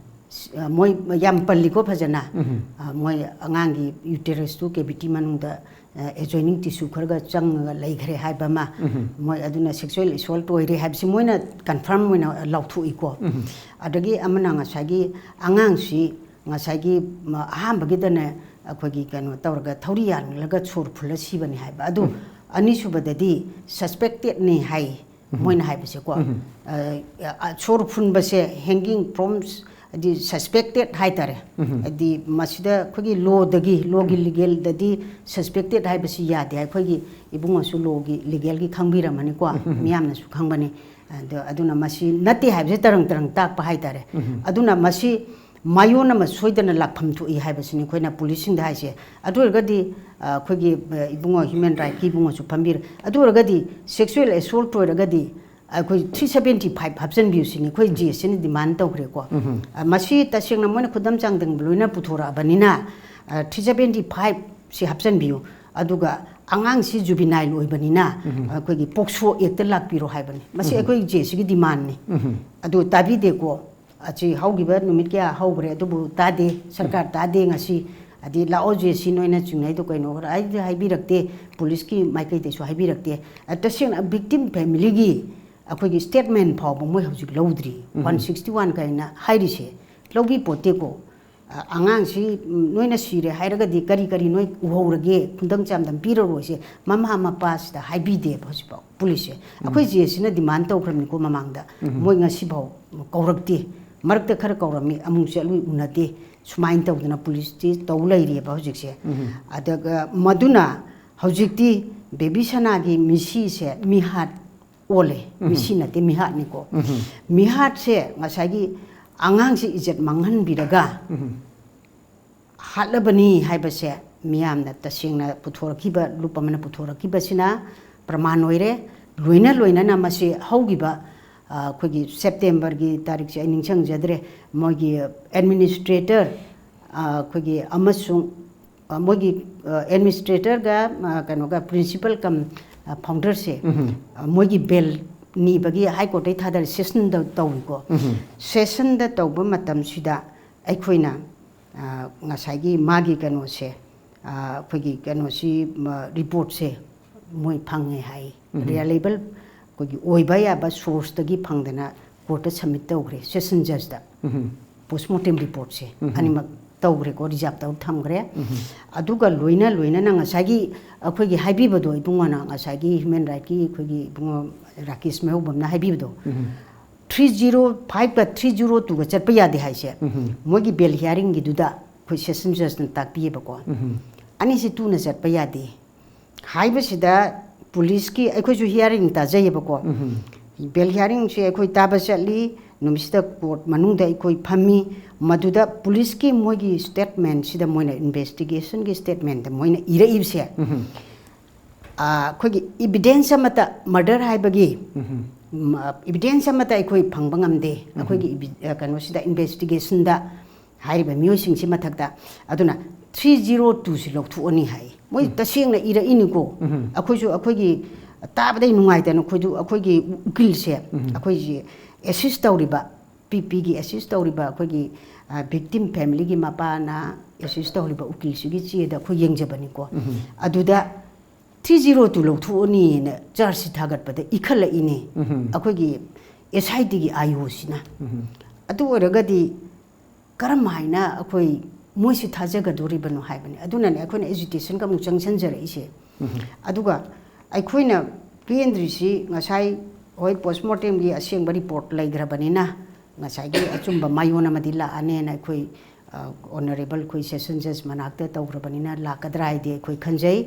ꯑ, ꯃꯣꯏ ꯌꯥꯝ ꯄꯜꯂꯤꯀꯣ ꯐꯖꯅ꯫ ꯎꯝ꯫ ꯑ, ꯃꯣꯏ ꯑꯉꯥꯡꯒꯤ ꯌꯨꯇꯦꯔꯁꯇꯨ ꯀꯦꯕꯤꯇꯤ ꯃꯅꯨꯡꯗ, ꯑ, ꯑꯦꯖꯣꯏꯅꯤꯡ ꯇꯤꯁꯨ ꯈꯔꯒ ꯆꯪꯉꯒ ꯂꯩꯈ꯭ꯔꯦ ꯍꯥꯏꯕ ꯑꯃ꯫ ꯎꯝ꯫ ꯃꯣꯏ ꯑꯗꯨꯅ ꯁꯦꯛꯁꯨꯋꯦꯜ ꯑꯦꯁꯣꯜꯠ ꯑꯣꯏꯔꯦ ꯍꯥꯏꯕꯁꯤ ꯃꯣꯏꯅ ꯀꯟꯐꯥꯔꯝ ꯑꯣꯏꯅ ꯂꯥꯎꯊꯣꯛꯏꯀꯣ꯫ ꯎꯝ꯫ ꯑꯗꯒꯤ ꯑꯃꯅ ꯉꯁꯥꯏꯒꯤ ꯑꯉꯥꯡꯁꯤ ꯉꯁꯥꯏꯒꯤ, ꯃ-, ꯑꯍꯥꯟꯕꯒꯤꯗꯅꯦ ꯑꯩꯈꯣꯏꯒꯤ ꯀꯩꯅꯣ ꯇꯧꯔꯒ ꯊꯧꯔꯤ ꯌꯥꯜꯂꯒ ꯁꯣꯔ ꯐꯨꯜꯂ ꯁꯤꯕꯅꯤ ꯍꯥꯏꯕ꯫ ꯑꯗꯨ ꯎꯝ꯫ ꯑꯅꯤꯁꯨꯕꯗꯗꯤ ꯁꯁꯄꯦꯛꯇꯦꯠꯅꯤ ꯍꯥꯏ꯫ ꯎꯝ꯫ ꯃꯣꯏꯅ ꯍꯥꯏꯕꯁꯦꯀꯣ꯫ ꯎꯝ꯫ ꯑ, ꯑ, ꯁꯣꯔ ꯐꯨꯟꯕꯁꯦ, hanging from ꯍꯥꯏꯗꯤ suspected ꯍꯥꯏꯇꯥꯔꯦ꯫ ꯍꯥꯏꯗꯤ ꯃꯁꯤꯗ ꯑꯩꯈꯣꯏꯒꯤ ꯂꯣꯗꯒꯤ, ꯂꯣꯒꯤ ꯂꯤꯒꯦꯜꯗꯗꯤ suspected ꯍꯥꯏꯕꯁꯤ ꯌꯥꯗꯦ꯫ ꯑꯩꯈꯣꯏꯒꯤ ꯏꯕꯨꯡꯉꯣꯁꯨ ꯂꯣꯒꯤ ꯂꯤꯒꯦꯜꯒꯤ ꯈꯪꯕꯤꯔꯝꯃꯅꯤꯀꯣ, ꯃꯤꯌꯥꯝꯅꯁꯨ ꯈꯪꯕꯅꯤ꯫ ꯑꯗꯣ ꯑꯗꯨꯅ ꯃꯁꯤ ꯅꯠꯇꯦ ꯍꯥꯏꯕꯁꯦ ꯇꯔꯪ ꯇꯔꯪ ꯇꯥꯛꯄ ꯍꯥꯏꯇꯥꯔꯦ꯫ ꯑꯗꯨꯅ ꯃꯁꯤ ꯃꯥꯏꯑꯣꯟ ꯑꯃ ꯁꯣꯏꯗꯅ ꯂꯥꯛꯐꯝ ꯊꯣꯛꯏ ꯍꯥꯏꯕꯁꯤꯅꯤ ꯑꯩꯈꯣꯏꯅ ꯄꯨꯂꯤꯁꯁꯤꯡꯗ ꯍꯥꯏꯁꯦ꯫ ꯑꯗꯨ ꯑꯣꯏꯔꯒꯗꯤ ꯑ, ꯑꯩꯈꯣꯏꯒꯤ ꯑ, ꯏꯕꯨꯡꯉꯣ human rightꯀꯤ ꯏꯕꯨꯡꯉꯣꯁꯨ ꯐꯝꯕꯤꯔꯦ꯫ ꯑꯗꯨ ꯑꯣꯏꯔꯒꯗꯤ sexual assault ꯑꯣꯏꯔꯒꯗꯤ ꯑꯩꯈꯣꯏ three seventy five ꯍꯥꯞꯆꯤꯟꯕꯤꯌꯨ ꯁꯤꯅꯤ ꯑꯩꯈꯣꯏ ꯖꯦꯁꯤꯅ demand ꯇꯧꯈ꯭ꯔꯦꯀꯣ꯫ ꯑ, ꯃꯁꯤ ꯇꯁꯦꯡꯅ ꯃꯣꯏꯅ ꯈꯨꯗꯝ ꯆꯥꯡꯗꯝ ꯂꯣꯏꯅ ꯄꯨꯊꯣꯔꯛꯑꯕꯅꯤꯅ, ꯑ, three seventy five ꯁꯤ ꯍꯥꯞꯆꯤꯟꯕꯤꯌꯨ꯫ ꯑꯗꯨꯒ ꯑꯉꯥꯡꯁꯤ juvenile ꯑꯣꯏꯕꯅꯤꯅ ꯑꯩꯈꯣꯏꯒꯤ POCSO Actꯇ ꯂꯥꯛꯄꯤꯔꯣ ꯍꯥꯏꯕꯅꯤ꯫ ꯃꯁꯤ ꯑꯩꯈꯣꯏ ꯖꯦꯁꯤꯒꯤ demandꯅꯤ꯫ ꯑꯗꯨ ꯇꯥꯕꯤꯗꯦꯀꯣ꯫ ꯑꯁꯤ ꯍꯧꯈꯤꯕ ꯅꯨꯃꯤꯠ ꯀꯌꯥ ꯍꯧꯈ꯭ꯔꯦ, ꯑꯗꯨꯕꯨ ꯇꯥꯗꯦ, ꯁꯔꯀꯥꯔ ꯇꯥꯗꯦ꯫ ꯉꯁꯤ ꯑꯗꯤ ꯂꯥꯛꯑꯣ ꯖꯦꯁꯤ ꯅꯣꯏꯅ ꯆꯤꯡꯅꯩꯗꯣ ꯀꯩꯅꯣ? ꯑꯩꯗꯤ ꯍꯥꯏꯕꯤꯔꯛꯇꯦ, ꯄꯨꯂꯤꯁꯀꯤ ꯃꯥꯏꯀꯩꯗꯩꯁꯨ ꯍꯥꯏꯕꯤꯔꯛꯇꯦ꯫ ꯑ, ꯇꯁꯦꯡꯅ victim familyꯒꯤ ꯑꯩꯈꯣꯏꯒꯤ statement ꯐꯥꯎꯕ ꯃꯣꯏ ꯍꯧꯖꯤꯛ ꯂꯧꯗ꯭ꯔꯤ꯫ One sixty one ꯀꯥꯏꯅ ꯍꯥꯏꯔꯤꯁꯦ ꯂꯧꯕꯤ ꯄꯣꯠꯇꯦꯀꯣ꯫ ꯑ, ꯑꯉꯥꯡꯁꯤ, ꯎꯝ, ꯅꯣꯏꯅ ꯁꯤꯔꯦ ꯍꯥꯏꯔꯒꯗꯤ ꯀꯔꯤ ꯀꯔꯤ ꯅꯣꯏ ꯎꯍꯧꯔꯒꯦ, ꯈꯨꯗꯝ ꯆꯥꯡꯗꯝ ꯄꯤꯔꯔꯣꯏꯁꯦ ꯃꯃꯥ ꯃꯄꯥꯁꯤꯗ ꯍꯥꯏꯕꯤꯗꯦꯕ ꯍꯧꯖꯤꯛꯐꯥꯎ ꯄꯨꯂꯤꯁꯁꯦ꯫ ꯑꯩꯈꯣꯏ ꯖꯦꯁꯤꯅ demand ꯇꯧꯈ꯭ꯔꯕꯅꯤꯀꯣ ꯃꯃꯥꯡꯗ, ꯃꯣꯏ ꯉꯁꯤꯐꯥꯎ ꯀꯧꯔꯛꯇꯦ꯫ ꯃꯔꯛꯇ ꯈꯔ ꯀꯧꯔꯝꯃꯤ, ꯑꯃꯨꯛ ꯆꯠꯂꯨꯏ, ꯎꯅꯗꯦ꯫ ꯁꯨꯃꯥꯏꯅ ꯇꯧꯗꯅ ꯄꯨꯂꯤꯁꯇꯤ ꯇꯧ ꯂꯩꯔꯤꯑꯕ ꯍꯧꯖꯤꯛꯁꯦ꯫ ꯑꯗꯨꯒ ꯃꯗꯨꯅ ꯍꯧꯖꯤꯛꯇꯤ ꯕꯦꯕꯤ ꯁꯅꯥꯒꯤ ꯃꯤꯁꯤꯁꯦ ꯃꯤꯍꯥꯠ ꯑꯣꯜꯂꯦ꯫ ꯃꯤꯁꯤ ꯅꯠꯇꯦ, ꯃꯤꯍꯥꯠꯅꯤꯀꯣ꯫ ꯃꯤꯍꯥꯠꯁꯦ ꯉꯁꯥꯏꯒꯤ ꯑꯉꯥꯡꯁꯤ ꯏꯖꯠ ꯃꯥꯡꯍꯟꯕꯤꯔꯒ ꯍꯥꯠꯂꯕꯅꯤ ꯍꯥꯏꯕꯁꯦ ꯃꯤꯌꯥꯝꯅ ꯇꯁꯦꯡꯅ ꯄꯨꯊꯣꯔꯛꯈꯤꯕ, ꯂꯨꯞ ꯑꯃꯅ ꯄꯨꯊꯣꯔꯛꯈꯤꯕꯁꯤꯅ ꯄ꯭ꯔꯃꯥꯟ ꯑꯣꯏꯔꯦ꯫ ꯂꯣꯏꯅ ꯂꯣꯏꯅꯅ ꯃꯁꯤ ꯍꯧꯈꯤꯕ, ꯑ, ꯑꯩꯈꯣꯏꯒꯤ Septemberꯒꯤ ꯇꯥꯔꯤꯛꯁꯦ ꯑꯩ ꯅꯤꯡꯁꯤꯡꯖꯗ꯭ꯔꯦ, ꯃꯣꯏꯒꯤ administrator, ꯑ, ꯑꯩꯈꯣꯏꯒꯤ ꯑꯃꯁꯨꯡ, ꯑ, ꯃꯣꯏꯒꯤ, ꯑ, administratorꯒ, ꯑ, ꯀꯩꯅꯣꯒ principal cum, ꯑ, founderꯁꯦ, ꯑ, ꯃꯣꯏꯒꯤ bail ꯅꯤꯕꯒꯤ High Courtꯇꯩ ꯊꯥꯗꯔꯦ, sessionꯗ ꯇꯧꯏꯀꯣ꯫ Sessionꯗ ꯇꯧꯕ ꯃꯇꯝꯁꯤꯗ ꯑꯩꯈꯣꯏꯅ, ꯑ, ꯉꯁꯥꯏꯒꯤ ꯃꯥꯒꯤ ꯀꯩꯅꯣꯁꯦ, ꯑ, ꯑꯩꯈꯣꯏꯒꯤ ꯀꯩꯅꯣꯁꯤ, ꯃ, reportꯁꯦ ꯃꯣꯏ ꯐꯪꯉꯦ ꯍꯥꯏ꯫ Reliable ꯑꯩꯈꯣꯏꯒꯤ ꯑꯣꯏꯕ ꯌꯥꯕ sourceꯇꯒꯤ ꯐꯪꯗꯅ courtꯇ submit ꯇꯧꯈ꯭ꯔꯦ, session judgeꯇ꯫ Postmortem reportꯁꯦ ꯑꯅꯤꯃꯛ ꯇꯧꯈ꯭ꯔꯦꯀꯣ, reserve ꯇꯧꯔ ꯊꯝꯈ꯭ꯔꯦ꯫ ꯑꯗꯨꯒ ꯂꯣꯏꯅ ꯂꯣꯏꯅꯅ ꯉꯁꯥꯏꯒꯤ ꯑꯩꯈꯣꯏꯒꯤ ꯍꯥꯏꯕꯤꯕꯗꯣ, ꯏꯕꯨꯡꯉꯣꯅ ꯉꯁꯥꯏꯒꯤ human rightꯀꯤ ꯑꯩꯈꯣꯏꯒꯤ ꯏꯕꯨꯡꯉꯣ ꯔꯥꯀꯦꯁ ꯃꯩꯍꯧꯕꯝꯅ ꯍꯥꯏꯕꯤꯕꯗꯣ, ꯊ꯭ꯔꯤ ꯖꯤꯔꯣ ꯐꯥꯏꯚꯀ ꯊ꯭ꯔꯤ ꯖꯤꯔꯣ ꯇꯨꯒ ꯆꯠꯄ ꯌꯥꯗꯦ ꯍꯥꯏꯁꯦ, ꯃꯣꯏꯒꯤ ꯕꯦꯜ ꯍꯤꯌꯥꯔꯤꯡꯒꯤꯗꯨꯗ ꯑꯩꯈꯣꯏ ꯁꯦꯁꯟ ꯖꯁꯅ ꯇꯥꯛꯄꯤꯌꯦꯕꯀꯣ, ꯑꯅꯤꯁꯤ ꯇꯨꯅ ꯆꯠꯄ ꯌꯥꯗꯦ ꯍꯥꯏꯕꯁꯤꯗ, ꯄꯨꯂꯤꯁꯀꯤ ꯑꯩꯈꯣꯏꯁꯨ ꯍꯤꯌꯥꯔꯤꯡ ꯇꯥꯖꯩꯌꯦꯕꯀꯣ꯫ ꯕꯦꯜ ꯍꯤꯌꯥꯔꯤꯡꯁꯦ ꯑꯩꯈꯣꯏ ꯇꯥꯕ ꯆꯠꯂꯤ, ꯅꯨꯃꯤꯠꯁꯤꯗ ꯀꯣꯔꯠ ꯃꯅꯨꯡꯗ ꯑꯩꯈꯣꯏ ꯐꯝꯃꯤ꯫ ꯃꯗꯨꯗ ꯄꯨꯂꯤꯁꯀꯤ ꯃꯣꯏꯒꯤ ꯁ꯭ꯇꯦꯠꯃꯦꯟꯁꯤꯗ, ꯃꯣꯏꯅ ꯏꯟꯚꯦꯁꯇꯤꯒꯦꯁꯟꯒꯤ ꯁ꯭ꯇꯦꯠꯃꯦꯟꯗ ꯃꯣꯏꯅ ꯏꯔꯛꯏꯕꯁꯦ, ꯑꯩꯈꯣꯏꯒꯤ ꯏꯕꯤꯗꯦꯟꯁ ꯑꯃꯠꯇ, ꯃꯔꯗꯔ ꯍꯥꯏꯕꯒꯤ ꯏꯕꯤꯗꯦꯟꯁ ꯑꯃꯠꯇ ꯑꯩꯈꯣꯏ ꯐꯪꯕ ꯉꯝꯗꯦ ꯑꯩꯈꯣꯏꯒꯤ ꯀꯩꯅꯣꯁꯤꯗ, ꯏꯟꯚꯦꯁꯇꯤꯒꯦꯁꯟꯗ ꯍꯥꯏꯔꯤꯕ ꯃꯤꯑꯣꯏꯁꯤꯡꯁꯤ ꯃꯊꯛꯇ꯫ ꯑꯗꯨꯅ ꯊ꯭ꯔꯤ ꯖꯤꯔꯣ ꯇꯨꯁꯤ ꯂꯧꯊꯣꯛꯑꯅꯤ ꯍꯥꯏ꯫ ꯃꯣꯏ ꯇꯁꯦꯡꯅ ꯏꯔꯛꯏꯅꯤꯀꯣ꯫ ꯑꯩꯈꯣꯏꯁꯨ ꯑꯩꯈꯣꯏꯒꯤ ꯇꯥꯕꯗꯩ ꯅꯨꯡꯉꯥꯏꯇꯅ ꯑꯩꯈꯣꯏꯁꯨ ꯑꯩꯈꯣꯏꯒꯤ ꯎꯀꯤꯜꯁꯦ, ꯑꯩꯈꯣꯏꯁꯤ ꯑꯦꯁꯤꯁ ꯇꯧꯔꯤꯕ, ꯄꯤ ꯄꯤꯒꯤ ꯑꯦꯁꯤꯁ ꯇꯧꯔꯤꯕ ꯑꯩꯈꯣꯏꯒꯤ ꯚꯤꯛꯇꯤꯝ ꯐꯦꯃꯤꯂꯤꯒꯤ ꯃꯄꯥꯅ ꯑꯦꯁꯤꯁ ꯇꯧꯔꯤꯕ ꯎꯀꯤꯜꯁꯤꯒꯤ ꯆꯦꯗ ꯑꯩꯈꯣꯏ ꯌꯦꯡꯖꯕꯅꯤꯀꯣ꯫ ꯑꯗꯨꯗ ꯊ꯭ꯔꯤ ꯖꯤꯔꯣ ꯇꯨ ꯂꯧꯊꯣꯛꯑꯅꯤꯅ ꯆꯥꯔꯖꯁꯤ ꯊꯥꯒꯠꯄꯗ ꯏꯈꯠꯂꯛꯏꯅꯦ ꯑꯩꯈꯣꯏꯒꯤ ꯑꯦꯁ ꯑꯥꯏ ꯇꯤꯒꯤ ꯑꯥꯏ ꯑꯣꯁꯤꯅ꯫ ꯑꯗꯨ ꯑꯣꯏꯔꯒꯗꯤ ꯀꯔꯝ ꯍꯥꯏꯅ ꯑꯩꯈꯣꯏ ꯃꯣꯏꯁꯤ ꯊꯥꯖꯒꯗꯣꯔꯤꯕꯅꯣ ꯍꯥꯏꯕꯅꯤ꯫ ꯑꯗꯨꯅꯅꯦ ꯑꯩꯈꯣꯏꯅ ꯑꯦꯖꯤꯇꯦꯁꯟꯒ ꯑꯃꯨꯛ ꯆꯪꯁꯤꯟꯖꯔꯛꯏꯁꯦ꯫ ꯑꯗꯨꯒ ꯑꯩꯈꯣꯏꯅ ꯄꯦꯟꯗ꯭ꯔꯤꯁꯤ, ꯉꯁꯥꯏ ꯍꯣꯏ, ꯄꯣꯁꯃꯣꯔꯇꯦꯝꯒꯤ ꯑꯁꯦꯡꯕ ꯔꯤꯄꯣꯔꯠ ꯂꯩꯈ꯭ꯔꯕꯅꯤꯅ ꯉꯁꯥꯏꯒꯤ ꯑꯆꯨꯝꯕ ꯃꯥꯏꯑꯣꯟ ꯑꯃꯗꯤ ꯂꯥꯛꯑꯅꯦꯅ ꯑꯩꯈꯣꯏ ꯑꯣꯅꯔꯦꯕꯜ ꯑꯩꯈꯣꯏ ꯁꯦꯁꯟ ꯖꯁ ꯃꯅꯥꯛꯇ ꯇꯧꯈ꯭ꯔꯕꯅꯤꯅ ꯂꯥꯛꯀꯗ꯭ꯔꯥ ꯍꯥꯏꯗꯤ ꯑꯩꯈꯣꯏ ꯈꯟꯖꯩ꯫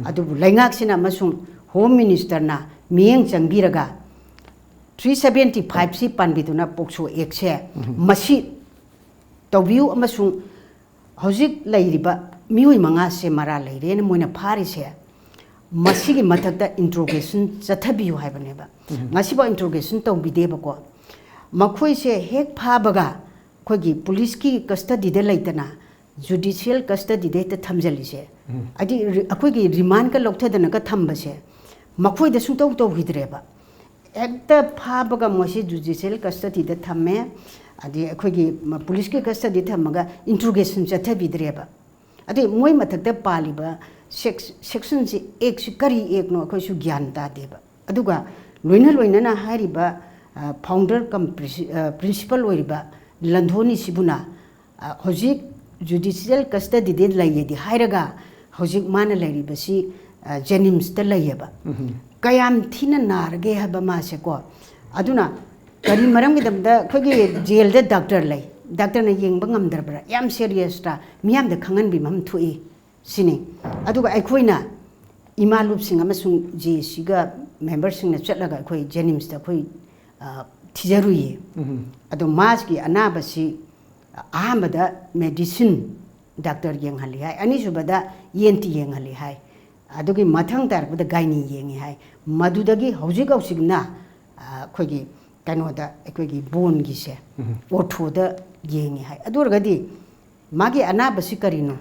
ꯑꯗꯨꯕꯨ ꯂꯩꯉꯥꯛꯁꯤꯅ ꯑꯃꯁꯨꯡ ꯍꯣꯝ ꯃꯤꯅꯤꯁꯇꯔꯅ ꯃꯤꯠꯌꯦꯡ ꯆꯪꯕꯤꯔꯒ ꯊ꯭ꯔꯤ ꯁꯕꯦꯟꯇꯤ ꯐꯥꯏꯚꯁꯤ ꯄꯥꯟꯕꯤꯗꯨꯅ ꯄꯣꯛꯁꯣ ꯑꯦꯛꯁꯦ ꯃꯁꯤ ꯇꯧꯕꯤꯌꯨ, ꯑꯃꯁꯨꯡ ꯍꯧꯖꯤꯛ ꯂꯩꯔꯤꯕ ꯃꯤꯑꯣꯏ ꯃꯉꯥꯁꯦ ꯃꯔꯥꯜ ꯂꯩꯔꯦꯅ ꯃꯣꯏꯅ ꯐꯥꯔꯤꯁꯦ, ꯃꯁꯤꯒꯤ ꯃꯊꯛꯇ ꯏꯟꯇ꯭ꯔꯣꯒꯦꯁꯟ ꯆꯠꯊꯕꯤꯌꯨ ꯍꯥꯏꯕꯅꯦꯕ꯫ ꯉꯁꯤꯐꯥꯎ ꯏꯟꯇ꯭ꯔꯣꯒꯦꯁꯟ ꯇꯧꯕꯤꯗꯦꯕꯀꯣ꯫ ꯃꯈꯣꯏꯁꯦ ꯍꯦꯛ ꯐꯥꯕꯒ ꯑꯩꯈꯣꯏꯒꯤ ꯄꯨꯂꯤꯁꯀꯤ ꯀꯁꯇꯗꯤꯗ ꯂꯩꯇꯅ ꯖꯨꯗꯤꯁꯤꯌꯦꯜ ꯀꯁꯇꯗꯤꯗ ꯍꯦꯛꯇ ꯊꯝꯖꯤꯜꯂꯤꯁꯦ, ꯍꯥꯏꯗꯤ ꯔꯤ-, ꯑꯩꯈꯣꯏꯒꯤ ꯔꯤꯃꯥꯟꯒ ꯂꯧꯊꯗꯅꯒ ꯊꯝꯕꯁꯦ ꯃꯈꯣꯏꯗ ꯁꯨꯡꯇꯧ ꯇꯧꯈꯤꯗ꯭ꯔꯦꯕ꯫ ꯍꯦꯛꯇ ꯐꯥꯕꯒ ꯃꯣꯏꯁꯦ ꯖꯨꯗꯤꯁꯤꯌꯦꯜ ꯀꯁꯇꯗꯤꯗ ꯊꯝꯃꯦ, ꯑꯗꯩ ꯑꯩꯈꯣꯏꯒꯤ ꯃ-, ꯄꯨꯂꯤꯁꯀꯤ ꯀꯁꯇꯗꯤ ꯊꯝꯃꯒ ꯏꯟꯇ꯭ꯔꯣꯒꯦꯁꯟ ꯆꯠꯊꯕꯤꯗ꯭ꯔꯦꯕ꯫ ꯑꯗꯩ ꯃꯣꯏ ꯃꯊꯛꯇ ꯄꯥꯜꯂꯤꯕ ꯁꯦꯛꯁ-, ꯁꯦꯛꯁꯟꯁꯤ, ꯑꯦꯛꯁꯤ ꯀꯔꯤ ꯑꯦꯛꯅꯣ ꯑꯩꯈꯣꯏꯁꯨ ꯒ꯭ꯌꯥꯟ ꯇꯥꯗꯦꯕ꯫ ꯑꯗꯨꯒ ꯂꯣꯏꯅ ꯂꯣꯏꯅꯅ ꯍꯥꯏꯔꯤꯕ, ꯑ, ꯐꯥꯎꯟꯗꯔ ꯀꯝ ꯄ꯭ꯔꯤꯟꯁꯤ-, ꯑ, ꯄ꯭ꯔꯤꯟꯁꯤꯄꯜ ꯑꯣꯏꯔꯤꯕ ꯂꯟꯊꯣꯅꯤꯁꯤꯕꯨꯅ, ꯑ, ꯍꯧꯖꯤꯛ ꯖꯨꯗꯤꯁꯤꯌꯦꯜ ꯀꯁꯇꯗꯤꯗ ꯂꯩꯌꯦꯗꯤ ꯍꯥꯏꯔꯒ ꯍꯧꯖꯤꯛ ꯃꯥꯅ ꯂꯩꯔꯤꯕꯁꯤ, ꯑ, ꯖꯦꯅꯤꯝꯁꯇ ꯂꯩꯌꯦꯕ꯫ ꯀꯌꯥꯝ ꯊꯤꯅ ꯅꯥꯔꯒꯦ ꯍꯥꯏꯕ ꯃꯥꯁꯦꯀꯣ꯫ ꯑꯗꯨꯅ ꯀꯔꯤ ꯃꯔꯝꯒꯤꯗꯃꯛꯇ ꯑꯩꯈꯣꯏꯒꯤ ꯖꯦꯜꯗ ꯗꯥꯛꯇꯔ ꯂꯩ, ꯗꯥꯛꯇꯔꯅ ꯌꯦꯡꯕ ꯉꯝꯗ꯭ꯔꯕ꯭ꯔꯥ, ꯌꯥꯝ ꯁꯦꯔꯤꯌꯁꯇ ꯃꯤꯌꯥꯝꯗ ꯈꯪꯍꯟꯕꯤꯕ ꯑꯃ ꯊꯣꯛꯏ ꯁꯤꯅꯤ꯫ ꯑꯗꯨꯒ ꯑꯩꯈꯣꯏꯅ ꯏꯃꯥ ꯂꯨꯞꯁꯤꯡ ꯑꯃꯁꯨꯡ ꯖꯦ ꯁꯤꯒ ꯃꯦꯝꯕꯔꯁꯤꯡꯅ ꯆꯠꯂꯒ ꯑꯩꯈꯣꯏ ꯖꯦꯅꯤꯝꯁꯇ ꯑꯩꯈꯣꯏ ꯊꯤꯖꯔꯨꯏꯌꯦ꯫ ꯑꯗꯣ ꯃꯥꯒꯤ ꯑꯅꯥꯕꯁꯤ ꯑꯍꯥꯟꯕꯗ ꯃꯦꯗꯤꯁꯤꯟ ꯗꯥꯛꯇꯔ ꯌꯦꯡꯍꯜꯂꯤ ꯍꯥꯏ, ꯑꯅꯤꯁꯨꯕꯗ ꯌꯦꯟꯇꯤ ꯌꯦꯡꯍꯜꯂꯤ ꯍꯥꯏ, ꯑꯗꯨꯒꯤ ꯃꯊꯪ ꯇꯥꯔꯛꯄꯗ ꯒꯥꯏꯅꯤ ꯌꯦꯡꯉꯤ ꯍꯥꯏ꯫ ꯃꯗꯨꯗꯒꯤ ꯍꯧꯖꯤꯛ ꯍꯧꯖꯤꯛꯅ ꯑꯩꯈꯣꯏꯒꯤ ꯀꯩꯅꯣꯗ, ꯑꯩꯈꯣꯏꯒꯤ ꯕꯣꯟꯒꯤꯁꯦ ꯑꯣꯔꯊꯣꯗ ꯌꯦꯡꯉꯤ ꯍꯥꯏ꯫ ꯑꯗꯨ ꯑꯣꯏꯔꯒꯗꯤ ꯃꯥꯒꯤ ꯑꯅꯥꯕꯁꯤ ꯀꯔꯤꯅꯣ?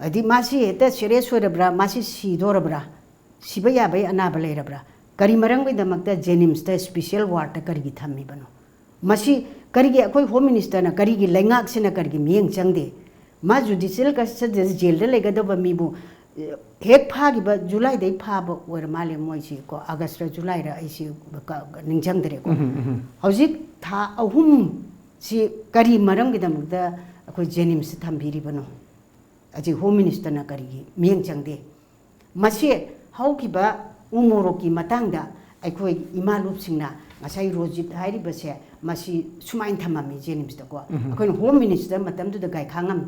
ꯍꯥꯏꯗꯤ ꯃꯥꯁꯤ ꯍꯦꯛꯇ ꯁꯦꯔꯤꯌꯁ ꯑꯣꯏꯔꯕ꯭ꯔꯥ, ꯃꯥꯁꯤ ꯁꯤꯗꯣꯔꯕ꯭ꯔꯥ, ꯁꯤꯕ ꯌꯥꯕꯒꯤ ꯑꯅꯥꯕ ꯂꯩꯔꯕ꯭ꯔꯥ? ꯀꯔꯤ ꯃꯔꯝꯒꯤꯗꯃꯛꯇ ꯖꯦꯅꯤꯝꯁꯇ ꯁ꯭ꯄꯤꯁꯦꯜ ꯋꯥꯔꯗꯇ ꯀꯔꯤꯒꯤ ꯊꯝꯃꯤꯕꯅꯣ? ꯃꯁꯤ ꯀꯔꯤꯒꯤ ꯑꯩꯈꯣꯏ ꯍꯣꯝ ꯃꯤꯅꯤꯁꯇꯔꯅ, ꯀꯔꯤꯒꯤ ꯂꯩꯉꯥꯛꯁꯤꯅ ꯀꯔꯤꯒꯤ ꯃꯤꯠꯌꯦꯡ ꯆꯪꯗꯦ? ꯃꯥ ꯖꯨꯗꯤꯁꯤꯌꯦꯜ ꯀꯁꯇꯗꯤꯗ ꯖꯦꯜꯗ ꯂꯩꯒꯗꯕ ꯃꯤꯕꯨ, ꯑꯦ, ꯍꯦꯛ ꯐꯥꯈꯤꯕ, ꯖꯨꯂꯥꯏꯗꯩ ꯐꯥꯕ ꯑꯣꯏꯔ ꯃꯥꯜꯂꯦ ꯃꯣꯏꯁꯤ ꯀꯣ, ꯑꯥꯒꯁꯇ ꯖꯨꯂꯥꯏꯔ ꯑꯩꯁꯤ ꯀ-, ꯀ-, ꯅꯤꯡꯁꯤꯡꯗ꯭ꯔꯦꯀꯣ꯫ ꯍꯧꯖꯤꯛ ꯊꯥ ꯑꯍꯨꯝꯁꯤ ꯀꯔꯤ ꯃꯔꯝꯒꯤꯗꯃꯛꯇ ꯑꯩꯈꯣꯏ ꯖꯦꯅꯤꯝꯁꯇ ꯊꯝꯕꯤꯔꯤꯕꯅꯣ? ꯑꯁꯤ ꯍꯣꯝ ꯃꯤꯅꯤꯁꯇꯔꯅ ꯀꯔꯤꯒꯤ ꯃꯤꯠꯌꯦꯡ ꯆꯪꯗꯦ? ꯃꯁꯤ ꯍꯧꯈꯤꯕ ꯎ ꯃꯣꯔꯣꯛꯀꯤ ꯃꯇꯥꯡꯗ ꯑꯩꯈꯣꯏ ꯏꯃꯥ ꯂꯨꯞꯁꯤꯡꯅ ꯉꯁꯥꯏ ꯔꯣꯖꯤꯠ ꯍꯥꯏꯔꯤꯕꯁꯦ ꯃꯁꯤ ꯁꯨꯃꯥꯏꯅ ꯊꯝꯃꯝꯃꯤ ꯖꯦꯅꯤꯝꯁꯇꯀꯣ꯫ ꯑꯩꯈꯣꯏꯅ ꯍꯣꯝ ꯃꯤꯅꯤꯁꯇꯔ ꯃꯇꯝꯗꯨꯗ ꯒꯥꯏꯈꯥꯉꯝ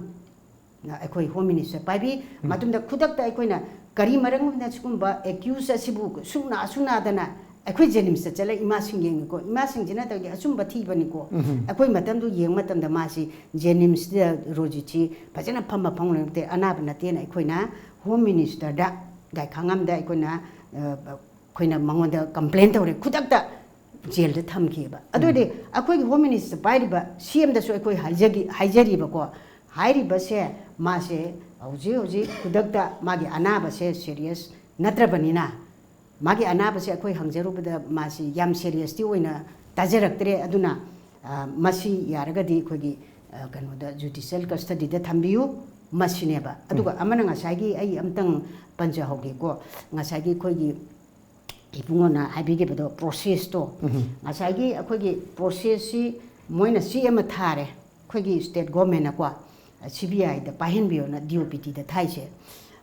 ꯑꯩꯈꯣꯏ ꯍꯣꯝ ꯃꯤꯅꯤꯁꯇꯔ ꯄꯥꯏꯕꯤ꯫ ꯃꯇꯨꯡꯗ ꯈꯨꯗꯛꯇ ꯑꯩꯈꯣꯏꯅ ꯀꯔꯤ ꯃꯔꯝꯒꯤꯅ ꯁꯤꯒꯨꯝꯕ ꯑꯦꯀ꯭ꯌꯨꯁ ꯑꯁꯤꯕꯨ ꯁꯨꯛꯅꯥ ꯁꯨꯛꯅꯥꯗꯅ ꯑꯩꯈꯣꯏ ꯖꯦꯅꯤꯝꯁꯇ ꯆꯠꯂ ꯏꯃꯥꯁꯤꯡ ꯌꯦꯡꯉꯤꯀꯣ꯫ ꯏꯃꯥꯁꯤꯡꯁꯤꯅ ꯇꯧꯔꯤꯗꯤ ꯑꯆꯨꯝꯕ ꯊꯤꯕꯅꯤꯀꯣ꯫ ꯑꯩꯈꯣꯏ ꯃꯇꯝꯗꯨ ꯌꯦꯡꯕ ꯃꯇꯝꯗ ꯃꯥꯁꯤ ꯖꯦꯅꯤꯝꯁꯇ ꯔꯣꯖꯤꯠꯁꯤ ꯐꯖꯅ ꯐꯝꯕ ꯐꯝꯕ ꯅꯠꯇꯦ, ꯑꯅꯥꯕ ꯅꯠꯇꯦꯅ ꯑꯩꯈꯣꯏꯅ ꯍꯣꯝ ꯃꯤꯅꯤꯁꯇꯔꯗ ꯒꯥꯏꯈꯥꯉꯝꯗ ꯑꯩꯈꯣꯏꯅ, ꯑ, ꯑꯩꯈꯣꯏꯅ ꯃꯉꯣꯟꯗ ꯀꯝꯄ꯭ꯂꯦꯟ ꯇꯧꯔꯦ, ꯈꯨꯗꯛꯇ ꯖꯦꯜꯗ ꯊꯝꯈꯤꯑꯕ꯫ ꯑꯗꯨꯗꯤ ꯑꯩꯈꯣꯏꯒꯤ ꯍꯣꯝ ꯃꯤꯅꯤꯁꯇꯔ ꯄꯥꯏꯔꯤꯕ ꯁꯤ ꯑꯦꯝꯗꯁꯨ ꯑꯩꯈꯣꯏ ꯍꯥꯏꯖꯒꯤ-, ꯍꯥꯏꯖꯔꯤꯕꯀꯣ, ꯍꯥꯏꯔꯤꯕꯁꯦ ꯃꯥꯁꯦ ꯍꯧꯖꯤꯛ ꯍꯧꯖꯤꯛ ꯈꯨꯗꯛꯇ ꯃꯥꯒꯤ ꯑꯅꯥꯕꯁꯦ ꯁꯦꯔꯤꯌꯁ ꯅꯠꯇ꯭ꯔꯕꯅꯤꯅ, ꯃꯥꯒꯤ ꯑꯅꯥꯕꯁꯦ ꯑꯩꯈꯣꯏ ꯍꯪꯖꯔꯨꯕꯗ ꯃꯥꯁꯤ ꯌꯥꯝ ꯁꯦꯔꯤꯌꯁꯇꯤ ꯑꯣꯏꯅ ꯇꯥꯖꯔꯛꯇ꯭ꯔꯦ꯫ ꯑꯗꯨꯅ, ꯑ, ꯃꯁꯤ ꯌꯥꯔꯒꯗꯤ ꯑꯩꯈꯣꯏꯒꯤ, ꯑ, ꯀꯩꯅꯣꯗ, ꯖꯨꯗꯤꯁꯤꯌꯦꯜ ꯀꯁꯇꯗꯤꯗ ꯊꯝꯕꯤꯌꯨ, ꯃꯁꯤꯅꯦꯕ꯫ ꯑꯗꯨꯒ ꯑꯃꯅ ꯉꯁꯥꯏꯒꯤ ꯑꯩ ꯑꯝꯇꯪ ꯄꯟꯖꯍꯧꯒꯦꯀꯣ꯫ ꯉꯁꯥꯏꯒꯤ ꯑꯩꯈꯣꯏꯒꯤ ꯏꯕꯨꯡꯉꯣꯅ ꯍꯥꯏꯕꯤꯈꯤꯕꯗꯣ, ꯄ꯭ꯔꯣꯁꯦꯁꯇꯣ, ꯉꯁꯥꯏꯒꯤ ꯑꯩꯈꯣꯏꯒꯤ ꯄ꯭ꯔꯣꯁꯦꯁꯁꯤ ꯃꯣꯏꯅ ꯆꯦ ꯑꯃ ꯊꯥꯔꯦ, ꯑꯩꯈꯣꯏꯒꯤ ꯁ꯭ꯇꯦꯠ ꯒꯣꯔꯃꯦꯟꯅꯀꯣ, ꯁꯤ ꯕꯤ ꯑꯥꯏꯗ ꯄꯥꯏꯍꯟꯕꯤꯌꯣꯅ ꯗꯤ ꯑꯣ ꯄꯤ ꯇꯤꯗ ꯊꯥꯏꯁꯦ꯫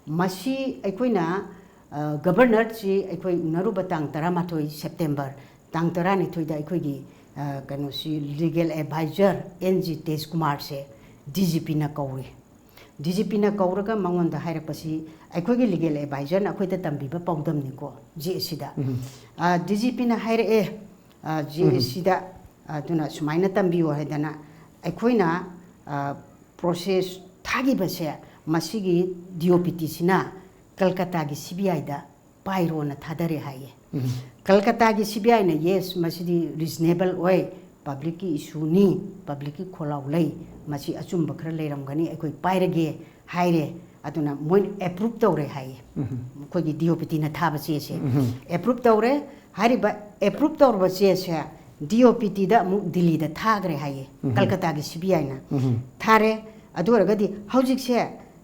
ꯃꯁꯤ ꯑꯩꯈꯣꯏꯅ, ꯑ, ꯒꯕꯔꯅꯔꯁꯤ ꯑꯩꯈꯣꯏ ꯎꯅꯔꯨꯕ ꯇꯥꯡ ꯇꯔꯥꯃꯥꯊꯣꯏ ꯁꯦꯞꯇꯦꯝꯕꯔ, ꯇꯥꯡ ꯇꯔꯥꯅꯤꯊꯣꯏꯗ ꯑꯩꯈꯣꯏꯒꯤ, ꯑ, ꯀꯩꯅꯣꯁꯤ, ꯂꯤꯒꯦꯜ ꯑꯦꯗꯚꯥꯏꯖꯔ ꯑꯦꯟ ꯖꯤ ꯇꯦꯖꯀꯨꯃꯥꯔꯁꯦ ꯗꯤ ꯖꯤ ꯄꯤꯅ ꯀꯧꯔꯦ꯫ ꯗꯤ ꯖꯤ ꯄꯤꯅ ꯀꯧꯔꯒ ꯃꯉꯣꯟꯗ ꯍꯥꯏꯔꯛꯄꯁꯤ, ꯑꯩꯈꯣꯏꯒꯤ ꯂꯤꯒꯦꯜ ꯑꯦꯗꯚꯥꯏꯖꯔꯅ ꯑꯩꯈꯣꯏꯗ ꯇꯝꯕꯤꯕ ꯄꯥꯎꯗꯝꯅꯤꯀꯣ, ꯖꯦ ꯑꯦꯁ ꯁꯤꯗ꯫ ꯎꯝ꯫ ꯑ, ꯗꯤ ꯖꯤ ꯄꯤꯅ ꯍꯥꯏꯔꯛꯑꯦ, ꯑ, ꯎꯝ꯫ ꯖꯦ ꯑꯦꯁ ꯁꯤꯗ, ꯑꯗꯨꯅ ꯁꯨꯃꯥꯏꯅ ꯇꯝꯕꯤꯌꯨ ꯍꯥꯏꯗꯅ, ꯑꯩꯈꯣꯏꯅ, ꯑ, ꯄ꯭ꯔꯣꯁꯦꯁ ꯊꯥꯈꯤꯕꯁꯦ, ꯃꯁꯤꯒꯤ ꯗꯤ ꯑꯣ ꯄꯤ ꯇꯤꯁꯤꯅ ꯀꯜꯀꯇꯥꯒꯤ ꯁꯤ ꯕꯤ ꯑꯥꯏꯗ ꯄꯥꯏꯔꯣꯅ ꯊꯥꯗꯔꯦ ꯍꯥꯏꯌꯦ꯫ ꯎꯝ꯫ ꯀꯜꯀꯇꯥꯒꯤ ꯁꯤ ꯕꯤ ꯑꯥꯏꯅ, "ꯌꯦꯁ, ꯃꯁꯤꯗꯤ ꯔꯤꯖꯅꯦꯕꯜ ꯑꯣꯏ, ꯄꯕ꯭ꯂꯤꯛꯀꯤ ꯏꯁꯨꯅꯤ, ꯄꯕ꯭ꯂꯤꯛꯀꯤ ꯈꯣꯜꯂꯥꯎ ꯂꯩ, ꯃꯁꯤ ꯑꯆꯨꯝꯕ ꯈꯔ ꯂꯩꯔꯝꯒꯅꯤ, ꯑꯩꯈꯣꯏ ꯄꯥꯏꯔꯒꯦ" ꯍꯥꯏꯔꯦ꯫ ꯑꯗꯨꯅ ꯃꯣꯏꯅ ꯑꯦꯄ꯭ꯔꯨꯞ ꯇꯧꯔꯦ ꯍꯥꯏꯌꯦ꯫ ꯎꯝ꯫ ꯑꯩꯈꯣꯏꯒꯤ ꯗꯤ ꯑꯣ ꯄꯤ ꯇꯤꯅ ꯊꯥꯕ ꯆꯦꯁꯦ ꯎꯝ꯫ ꯑꯦꯄ꯭ꯔꯨꯞ ꯇꯧꯔꯦ꯫ ꯍꯥꯏꯔꯤꯕ ꯑꯦꯄ꯭ꯔꯨꯞ ꯇꯧꯔꯕ ꯆꯦꯁꯦ ꯗꯤ ꯑꯣ ꯄꯤ ꯇꯤꯗ ꯑꯃꯨꯛ ꯗꯤꯜꯂꯤꯗ ꯊꯥꯈ꯭ꯔꯦ ꯍꯥꯏꯌꯦ, ꯎꯝ꯫ ꯀꯜꯀꯇꯥꯒꯤ ꯁꯤ ꯕꯤ ꯑꯥꯏꯅ ꯎꯝ꯫ ꯊꯥꯔꯦ꯫ ꯑꯗꯨ ꯑꯣꯏꯔꯒꯗꯤ ꯍꯧꯖꯤꯛꯁꯦ,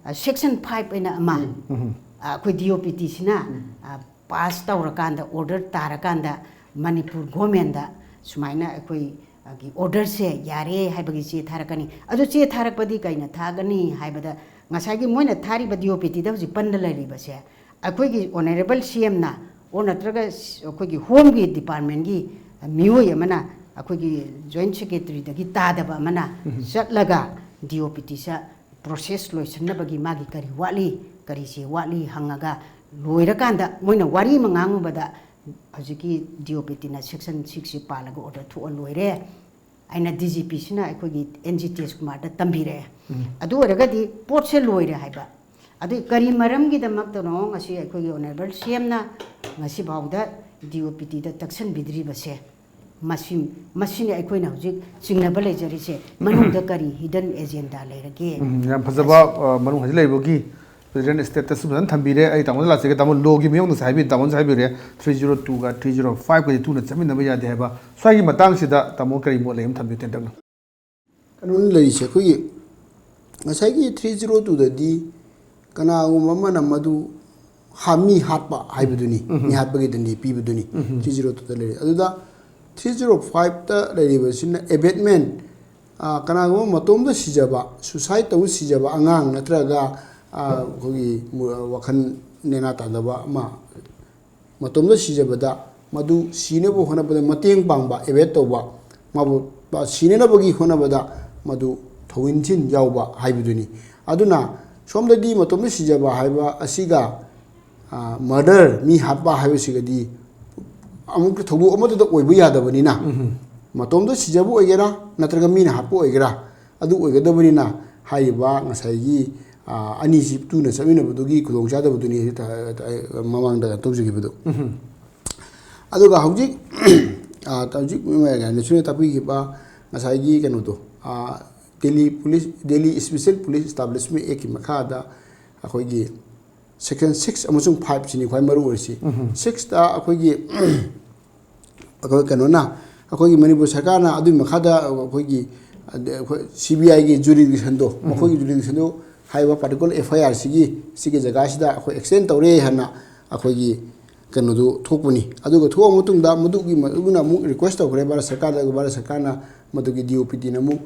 ꯑ, ꯁꯦꯛꯁꯟ ꯐꯥꯏꯚ ꯑꯩꯅ ꯑꯃ, ꯎꯝ꯫ ꯑ, ꯑꯩꯈꯣꯏ ꯗꯤ ꯑꯣ ꯄꯤ ꯇꯤꯁꯤꯅ, ꯎꯝ꯫ ꯑ, ꯄꯥꯁ ꯇꯧꯔꯀꯥꯟꯗ, ꯑꯣꯔꯗꯔ ꯇꯥꯔꯀꯥꯟꯗ, ꯃꯅꯤꯄꯨꯔ ꯒꯣꯔꯃꯦꯟꯗ ꯁꯨꯃꯥꯏꯅ ꯑꯩꯈꯣꯏ, ꯑ, ꯒꯤ ꯑꯣꯔꯗꯔꯁꯦ ꯌꯥꯔꯦ ꯍꯥꯏꯕꯒꯤ ꯆꯦ ꯊꯥꯔꯛꯀꯅꯤ꯫ ꯑꯗꯨ ꯆꯦ ꯊꯥꯔꯛꯄꯗꯤ ꯀꯩꯅ ꯊꯥꯒꯅꯤ ꯍꯥꯏꯕꯗ, ꯉꯁꯥꯏꯒꯤ ꯃꯣꯏꯅ ꯊꯥꯔꯤꯕ ꯗꯤ ꯑꯣ ꯄꯤ ꯇꯤꯗ ꯍꯧꯖꯤꯛ ꯄꯟꯗ ꯂꯩꯔꯤꯕꯁꯦ, ꯑꯩꯈꯣꯏꯒꯤ ꯑꯣꯅꯔꯦꯕꯜ ꯁꯤ ꯑꯦꯝꯅ, ꯑꯣꯔ ꯅꯠꯇ꯭ꯔꯒ ꯑꯩꯈꯣꯏꯒꯤ ꯍꯣꯝꯒꯤ ꯗꯤꯄꯥꯔꯠꯃꯦꯟꯒꯤ ꯃꯤꯑꯣꯏ ꯑꯃꯅ, ꯑꯩꯈꯣꯏꯒꯤ ꯖꯣꯏꯟ ꯁꯦꯀ꯭ꯔꯦꯇꯔꯤꯗꯒꯤ ꯇꯥꯗꯕ ꯑꯃꯅ ꯎꯝ꯫ ꯆꯠꯂꯒ ꯗꯤ ꯑꯣ ꯄꯤ ꯇꯤꯁꯦ ꯄ꯭ꯔꯣꯁꯦꯁ ꯂꯣꯏꯁꯤꯟꯅꯕꯒꯤ ꯃꯥꯒꯤ ꯀꯔꯤ ꯋꯥꯠꯂꯤ, ꯀꯔꯤꯁꯤ ꯋꯥꯠꯂꯤ ꯍꯪꯉꯒ, ꯂꯣꯏꯔꯀꯥꯟꯗ ꯃꯣꯏꯅ ꯋꯥꯔꯤ ꯑꯃ ꯉꯥꯡꯉꯨꯕꯗ, ꯍꯧꯖꯤꯛꯀꯤ ꯗꯤ ꯑꯣ ꯄꯤ ꯇꯤꯅ ꯁꯦꯛꯁꯟ ꯁꯤꯛꯁꯁꯤ ꯄꯥꯜꯂꯒ ꯑꯣꯔꯗꯔ ꯊꯣꯛꯑ ꯂꯣꯏꯔꯦ꯫ ꯑꯩꯅ ꯗꯤ ꯖꯤ ꯄꯤꯁꯤꯅ ꯑꯩꯈꯣꯏꯒꯤ ꯑꯦꯟ ꯖꯤ ꯇꯦꯖꯀꯨꯃꯥꯔꯗ ꯇꯝꯕꯤꯔꯛꯑꯦ꯫ ꯎꯝ꯫ ꯑꯗꯨ ꯑꯣꯏꯔꯒꯗꯤ ꯄꯣꯠꯁꯦ ꯂꯣꯏꯔꯦ ꯍꯥꯏꯕ꯫ ꯑꯗꯨ ꯀꯔꯤ ꯃꯔꯝꯒꯤꯗꯃꯛꯇꯅꯣ ꯉꯁꯤ ꯑꯩꯈꯣꯏꯒꯤ ꯑꯣꯅꯔꯦꯕꯜ ꯁꯤ ꯑꯦꯝꯅ ꯉꯁꯤꯐꯥꯎꯗ ꯗꯤ ꯑꯣ ꯄꯤ ꯇꯤꯗ ꯇꯛꯁꯟꯕꯤꯗ꯭ꯔꯤꯕꯁꯦ? ꯃꯁꯤ, ꯃꯁꯤꯅꯤ ꯑꯩꯈꯣꯏꯅ ꯍꯧꯖꯤꯛ ꯆꯤꯡꯅꯕ ꯂꯩꯖꯔꯤꯁꯦ, ꯃꯅꯨꯡꯗ ꯀꯔꯤ ꯍꯤꯗꯟ ꯑꯦꯖꯦꯟꯗꯥ ꯂꯩꯔꯒꯦ? ꯎꯝ, ꯌꯥꯝ ꯐꯖꯕ, ꯑ, ꯃꯅꯨꯡ ꯍꯟꯖꯤꯜ ꯂꯩꯕꯒꯤ ꯄ꯭ꯔꯦꯖꯤꯗꯦꯟ ꯁ꯭ꯇꯦꯇꯁꯁꯨ ꯐꯖꯅ ꯊꯝꯕꯤꯔꯦ꯫ ꯑꯩ ꯇꯥꯃꯣꯗ ꯂꯥꯛꯆꯒꯦ꯫ ꯇꯥꯃꯣ, ꯂꯣꯒꯤ ꯃꯤꯑꯣꯡꯗꯁꯨ ꯍꯥꯏꯕꯤꯔꯦ, ꯇꯥꯃꯣꯅꯁꯨ ꯍꯥꯏꯕꯤꯔꯦ, ꯊ꯭ꯔꯤ ꯖꯤꯔꯣ ꯇꯨꯒ ꯊ꯭ꯔꯤ ꯖꯤꯔꯣ ꯐꯥꯏꯚꯀꯁꯦ ꯇꯨꯅ ꯆꯠꯃꯤꯟꯅꯕ ꯌꯥꯗꯦ ꯍꯥꯏꯕ꯫ ꯁ꯭ꯋꯥꯏꯒꯤ ꯃꯇꯥꯡꯁꯤꯗ ꯇꯥꯃꯣ ꯀꯔꯤ ꯃꯣꯠ ꯂꯩ ꯑꯃ ꯊꯝꯕꯤꯌꯨ ꯇꯦꯟꯇꯛꯅ꯫ ꯀꯩꯅꯣꯅ ꯂꯩꯔꯤꯁꯦ, ꯑꯩꯈꯣꯏꯒꯤ ꯉꯁꯥꯏꯒꯤ ꯊ꯭ꯔꯤ ꯖꯤꯔꯣ ꯇꯨꯗꯗꯤ ꯀꯅꯥꯒꯨꯝꯕ ꯑꯃꯅ ꯃꯗꯨ ꯍꯥ-, ꯃꯤ ꯍꯥꯠꯄ ꯍꯥꯏꯕꯗꯨꯅꯤ, ꯎꯝ꯫ ꯃꯤ ꯍꯥꯠꯄꯒꯤ ꯗꯟꯗꯤ ꯄꯤꯕꯗꯨꯅꯤ ꯎꯝ꯫ ꯊ꯭ꯔꯤ ꯖꯤꯔꯣ ꯇꯨꯗ ꯂꯩꯔꯤ꯫ ꯑꯗꯨꯗ ꯊ꯭ꯔꯤ ꯖꯤꯔꯣ ꯐꯥꯏꯚꯇ ꯂꯩꯔꯤꯕꯁꯤꯅ ꯑꯦꯕꯦꯠꯃꯦꯟ, ꯑ, ꯀꯅꯥꯒꯨꯝꯕ ꯃꯇꯣꯝꯗ ꯁꯤꯖꯕ, ꯁꯨꯁꯥꯏꯠ ꯇꯧ ꯁꯤꯖꯕ ꯑꯉꯥꯡ ꯅꯠꯇ꯭ꯔꯒ, ꯑ, ꯑꯩꯈꯣꯏꯒꯤ ꯃꯨ-, ꯋꯥꯈꯜ ꯅꯦꯅꯥ ꯇꯥꯗꯕ ꯑꯃ ꯃꯇꯣꯝꯗ ꯁꯤꯖꯕꯗ ꯃꯗꯨ ꯁꯤꯅꯕ ꯍꯣꯠꯅꯕꯗ ꯃꯇꯦꯡ ꯄꯥꯡꯕ, ꯑꯦꯕꯦꯠ ꯇꯧꯕ, ꯃꯥꯕꯨ ꯁꯤꯅꯅꯕꯒꯤ ꯍꯣꯠꯅꯕꯗ ꯃꯗꯨ ꯊꯧꯏꯟꯁꯤꯟ ꯌꯥꯎꯕ ꯍꯥꯏꯕꯗꯨꯅꯤ꯫ ꯑꯗꯨꯅ ꯁꯣꯝꯗꯗꯤ ꯃꯇꯣꯝꯇ ꯁꯤꯖꯕ ꯍꯥꯏꯕ ꯑꯁꯤꯒ ꯃꯔꯗꯔ, ꯃꯤ ꯍꯥꯠꯄ ꯍꯥꯏꯕꯁꯤꯒꯗꯤ ꯑꯃꯨꯛ ꯊꯧꯗꯣꯛ ꯑꯃꯠꯇꯗ ꯑꯣꯏꯕ ꯌꯥꯗꯕꯅꯤꯅ, ꯃꯇꯣꯝꯇ ꯁꯤꯖꯕ ꯑꯣꯏꯒꯦꯔꯥ ꯅꯠꯇ꯭ꯔꯒ ꯃꯤꯅ ꯍꯥꯠꯄ ꯑꯣꯏꯒꯦꯔꯥ, ꯑꯗꯨ ꯑꯣꯏꯒꯗꯕꯅꯤꯅ ꯍꯥꯏꯔꯤꯕ ꯉꯁꯥꯏꯒꯤ ꯑꯅꯤꯁꯤ ꯇꯨꯅ ꯆꯠꯃꯤꯟꯅꯕꯗꯨꯒꯤ ꯈꯨꯗꯣꯡꯆꯥꯗꯕꯗꯨꯅꯤ ꯃꯃꯥꯡꯗ ꯇꯧꯖꯈꯤꯕꯗꯨ꯫ ꯑꯗꯨꯒ ꯍꯧꯖꯤꯛ ꯍꯧꯖꯤꯛ ꯅꯦꯁꯅꯦꯜ ꯇꯥꯛꯄꯤꯈꯤꯕ ꯉꯁꯥꯏꯒꯤ ꯀꯩꯅꯣꯗꯣ, Delhi police, Delhi special police establishment ꯑꯦꯛꯀꯤ ꯃꯈꯥꯗ ꯑꯩꯈꯣꯏꯒꯤ ꯁꯦꯛꯁꯟ ꯁꯤꯛꯁ ꯑꯃꯁꯨꯡ ꯐꯥꯏꯚꯁꯤꯅꯤ ꯈ꯭ꯋꯥꯏ ꯃꯔꯨ ꯑꯣꯏꯔꯤꯁꯤ꯫ ꯁꯤꯛꯁꯇ ꯑꯩꯈꯣꯏꯒꯤ ꯑꯩꯈꯣꯏ ꯀꯩꯅꯣꯅ, ꯑꯩꯈꯣꯏꯒꯤ ꯃꯅꯤꯄꯨꯔ ꯁꯔꯀꯥꯔꯅ ꯑꯗꯨꯒꯤ ꯃꯈꯥꯗ ꯑꯩꯈꯣꯏꯒꯤ, ꯑꯗ-, ꯑꯩꯈꯣꯏ ꯁꯤ ꯕꯤ ꯑꯥꯏꯒꯤ ꯖꯨꯔꯤꯗꯤꯛꯁꯟꯗꯣ, ꯃꯈꯣꯏꯒꯤ ꯖꯨꯔꯤꯗꯤꯛꯁꯟꯗꯣ ꯍꯥꯏꯔꯤꯕ ꯄꯥꯔꯇꯤꯀꯨꯂꯔ ꯑꯦꯐ ꯑꯥꯏ ꯑꯥꯔꯁꯤꯒꯤ, ꯁꯤꯒꯤ ꯖꯒꯥꯁꯤꯗ ꯑꯩꯈꯣꯏ ꯑꯦꯛꯁꯇꯦꯟ ꯇꯧꯔꯦ ꯍꯥꯏꯅ ꯑꯩꯈꯣꯏꯒꯤ ꯀꯩꯅꯣꯗꯨ ꯊꯣꯛꯄꯅꯤ꯫ ꯑꯗꯨꯒ ꯊꯣꯛꯑ ꯃꯇꯨꯡꯗ ꯃꯗꯨꯒꯤ ꯃꯗꯨꯅ ꯑꯃꯨꯛ ꯔꯤꯀ꯭ꯋꯦꯁ ꯇꯧꯈ꯭ꯔꯦ ꯚꯥꯔꯠ ꯁꯔꯀꯥꯔꯗ꯫ ꯚꯥꯔꯠ ꯁꯔꯀꯥꯔꯅ ꯃꯗꯨꯒꯤ ꯗꯤ ꯑꯣ ꯄꯤ ꯇꯤꯅ ꯑꯃꯨꯛ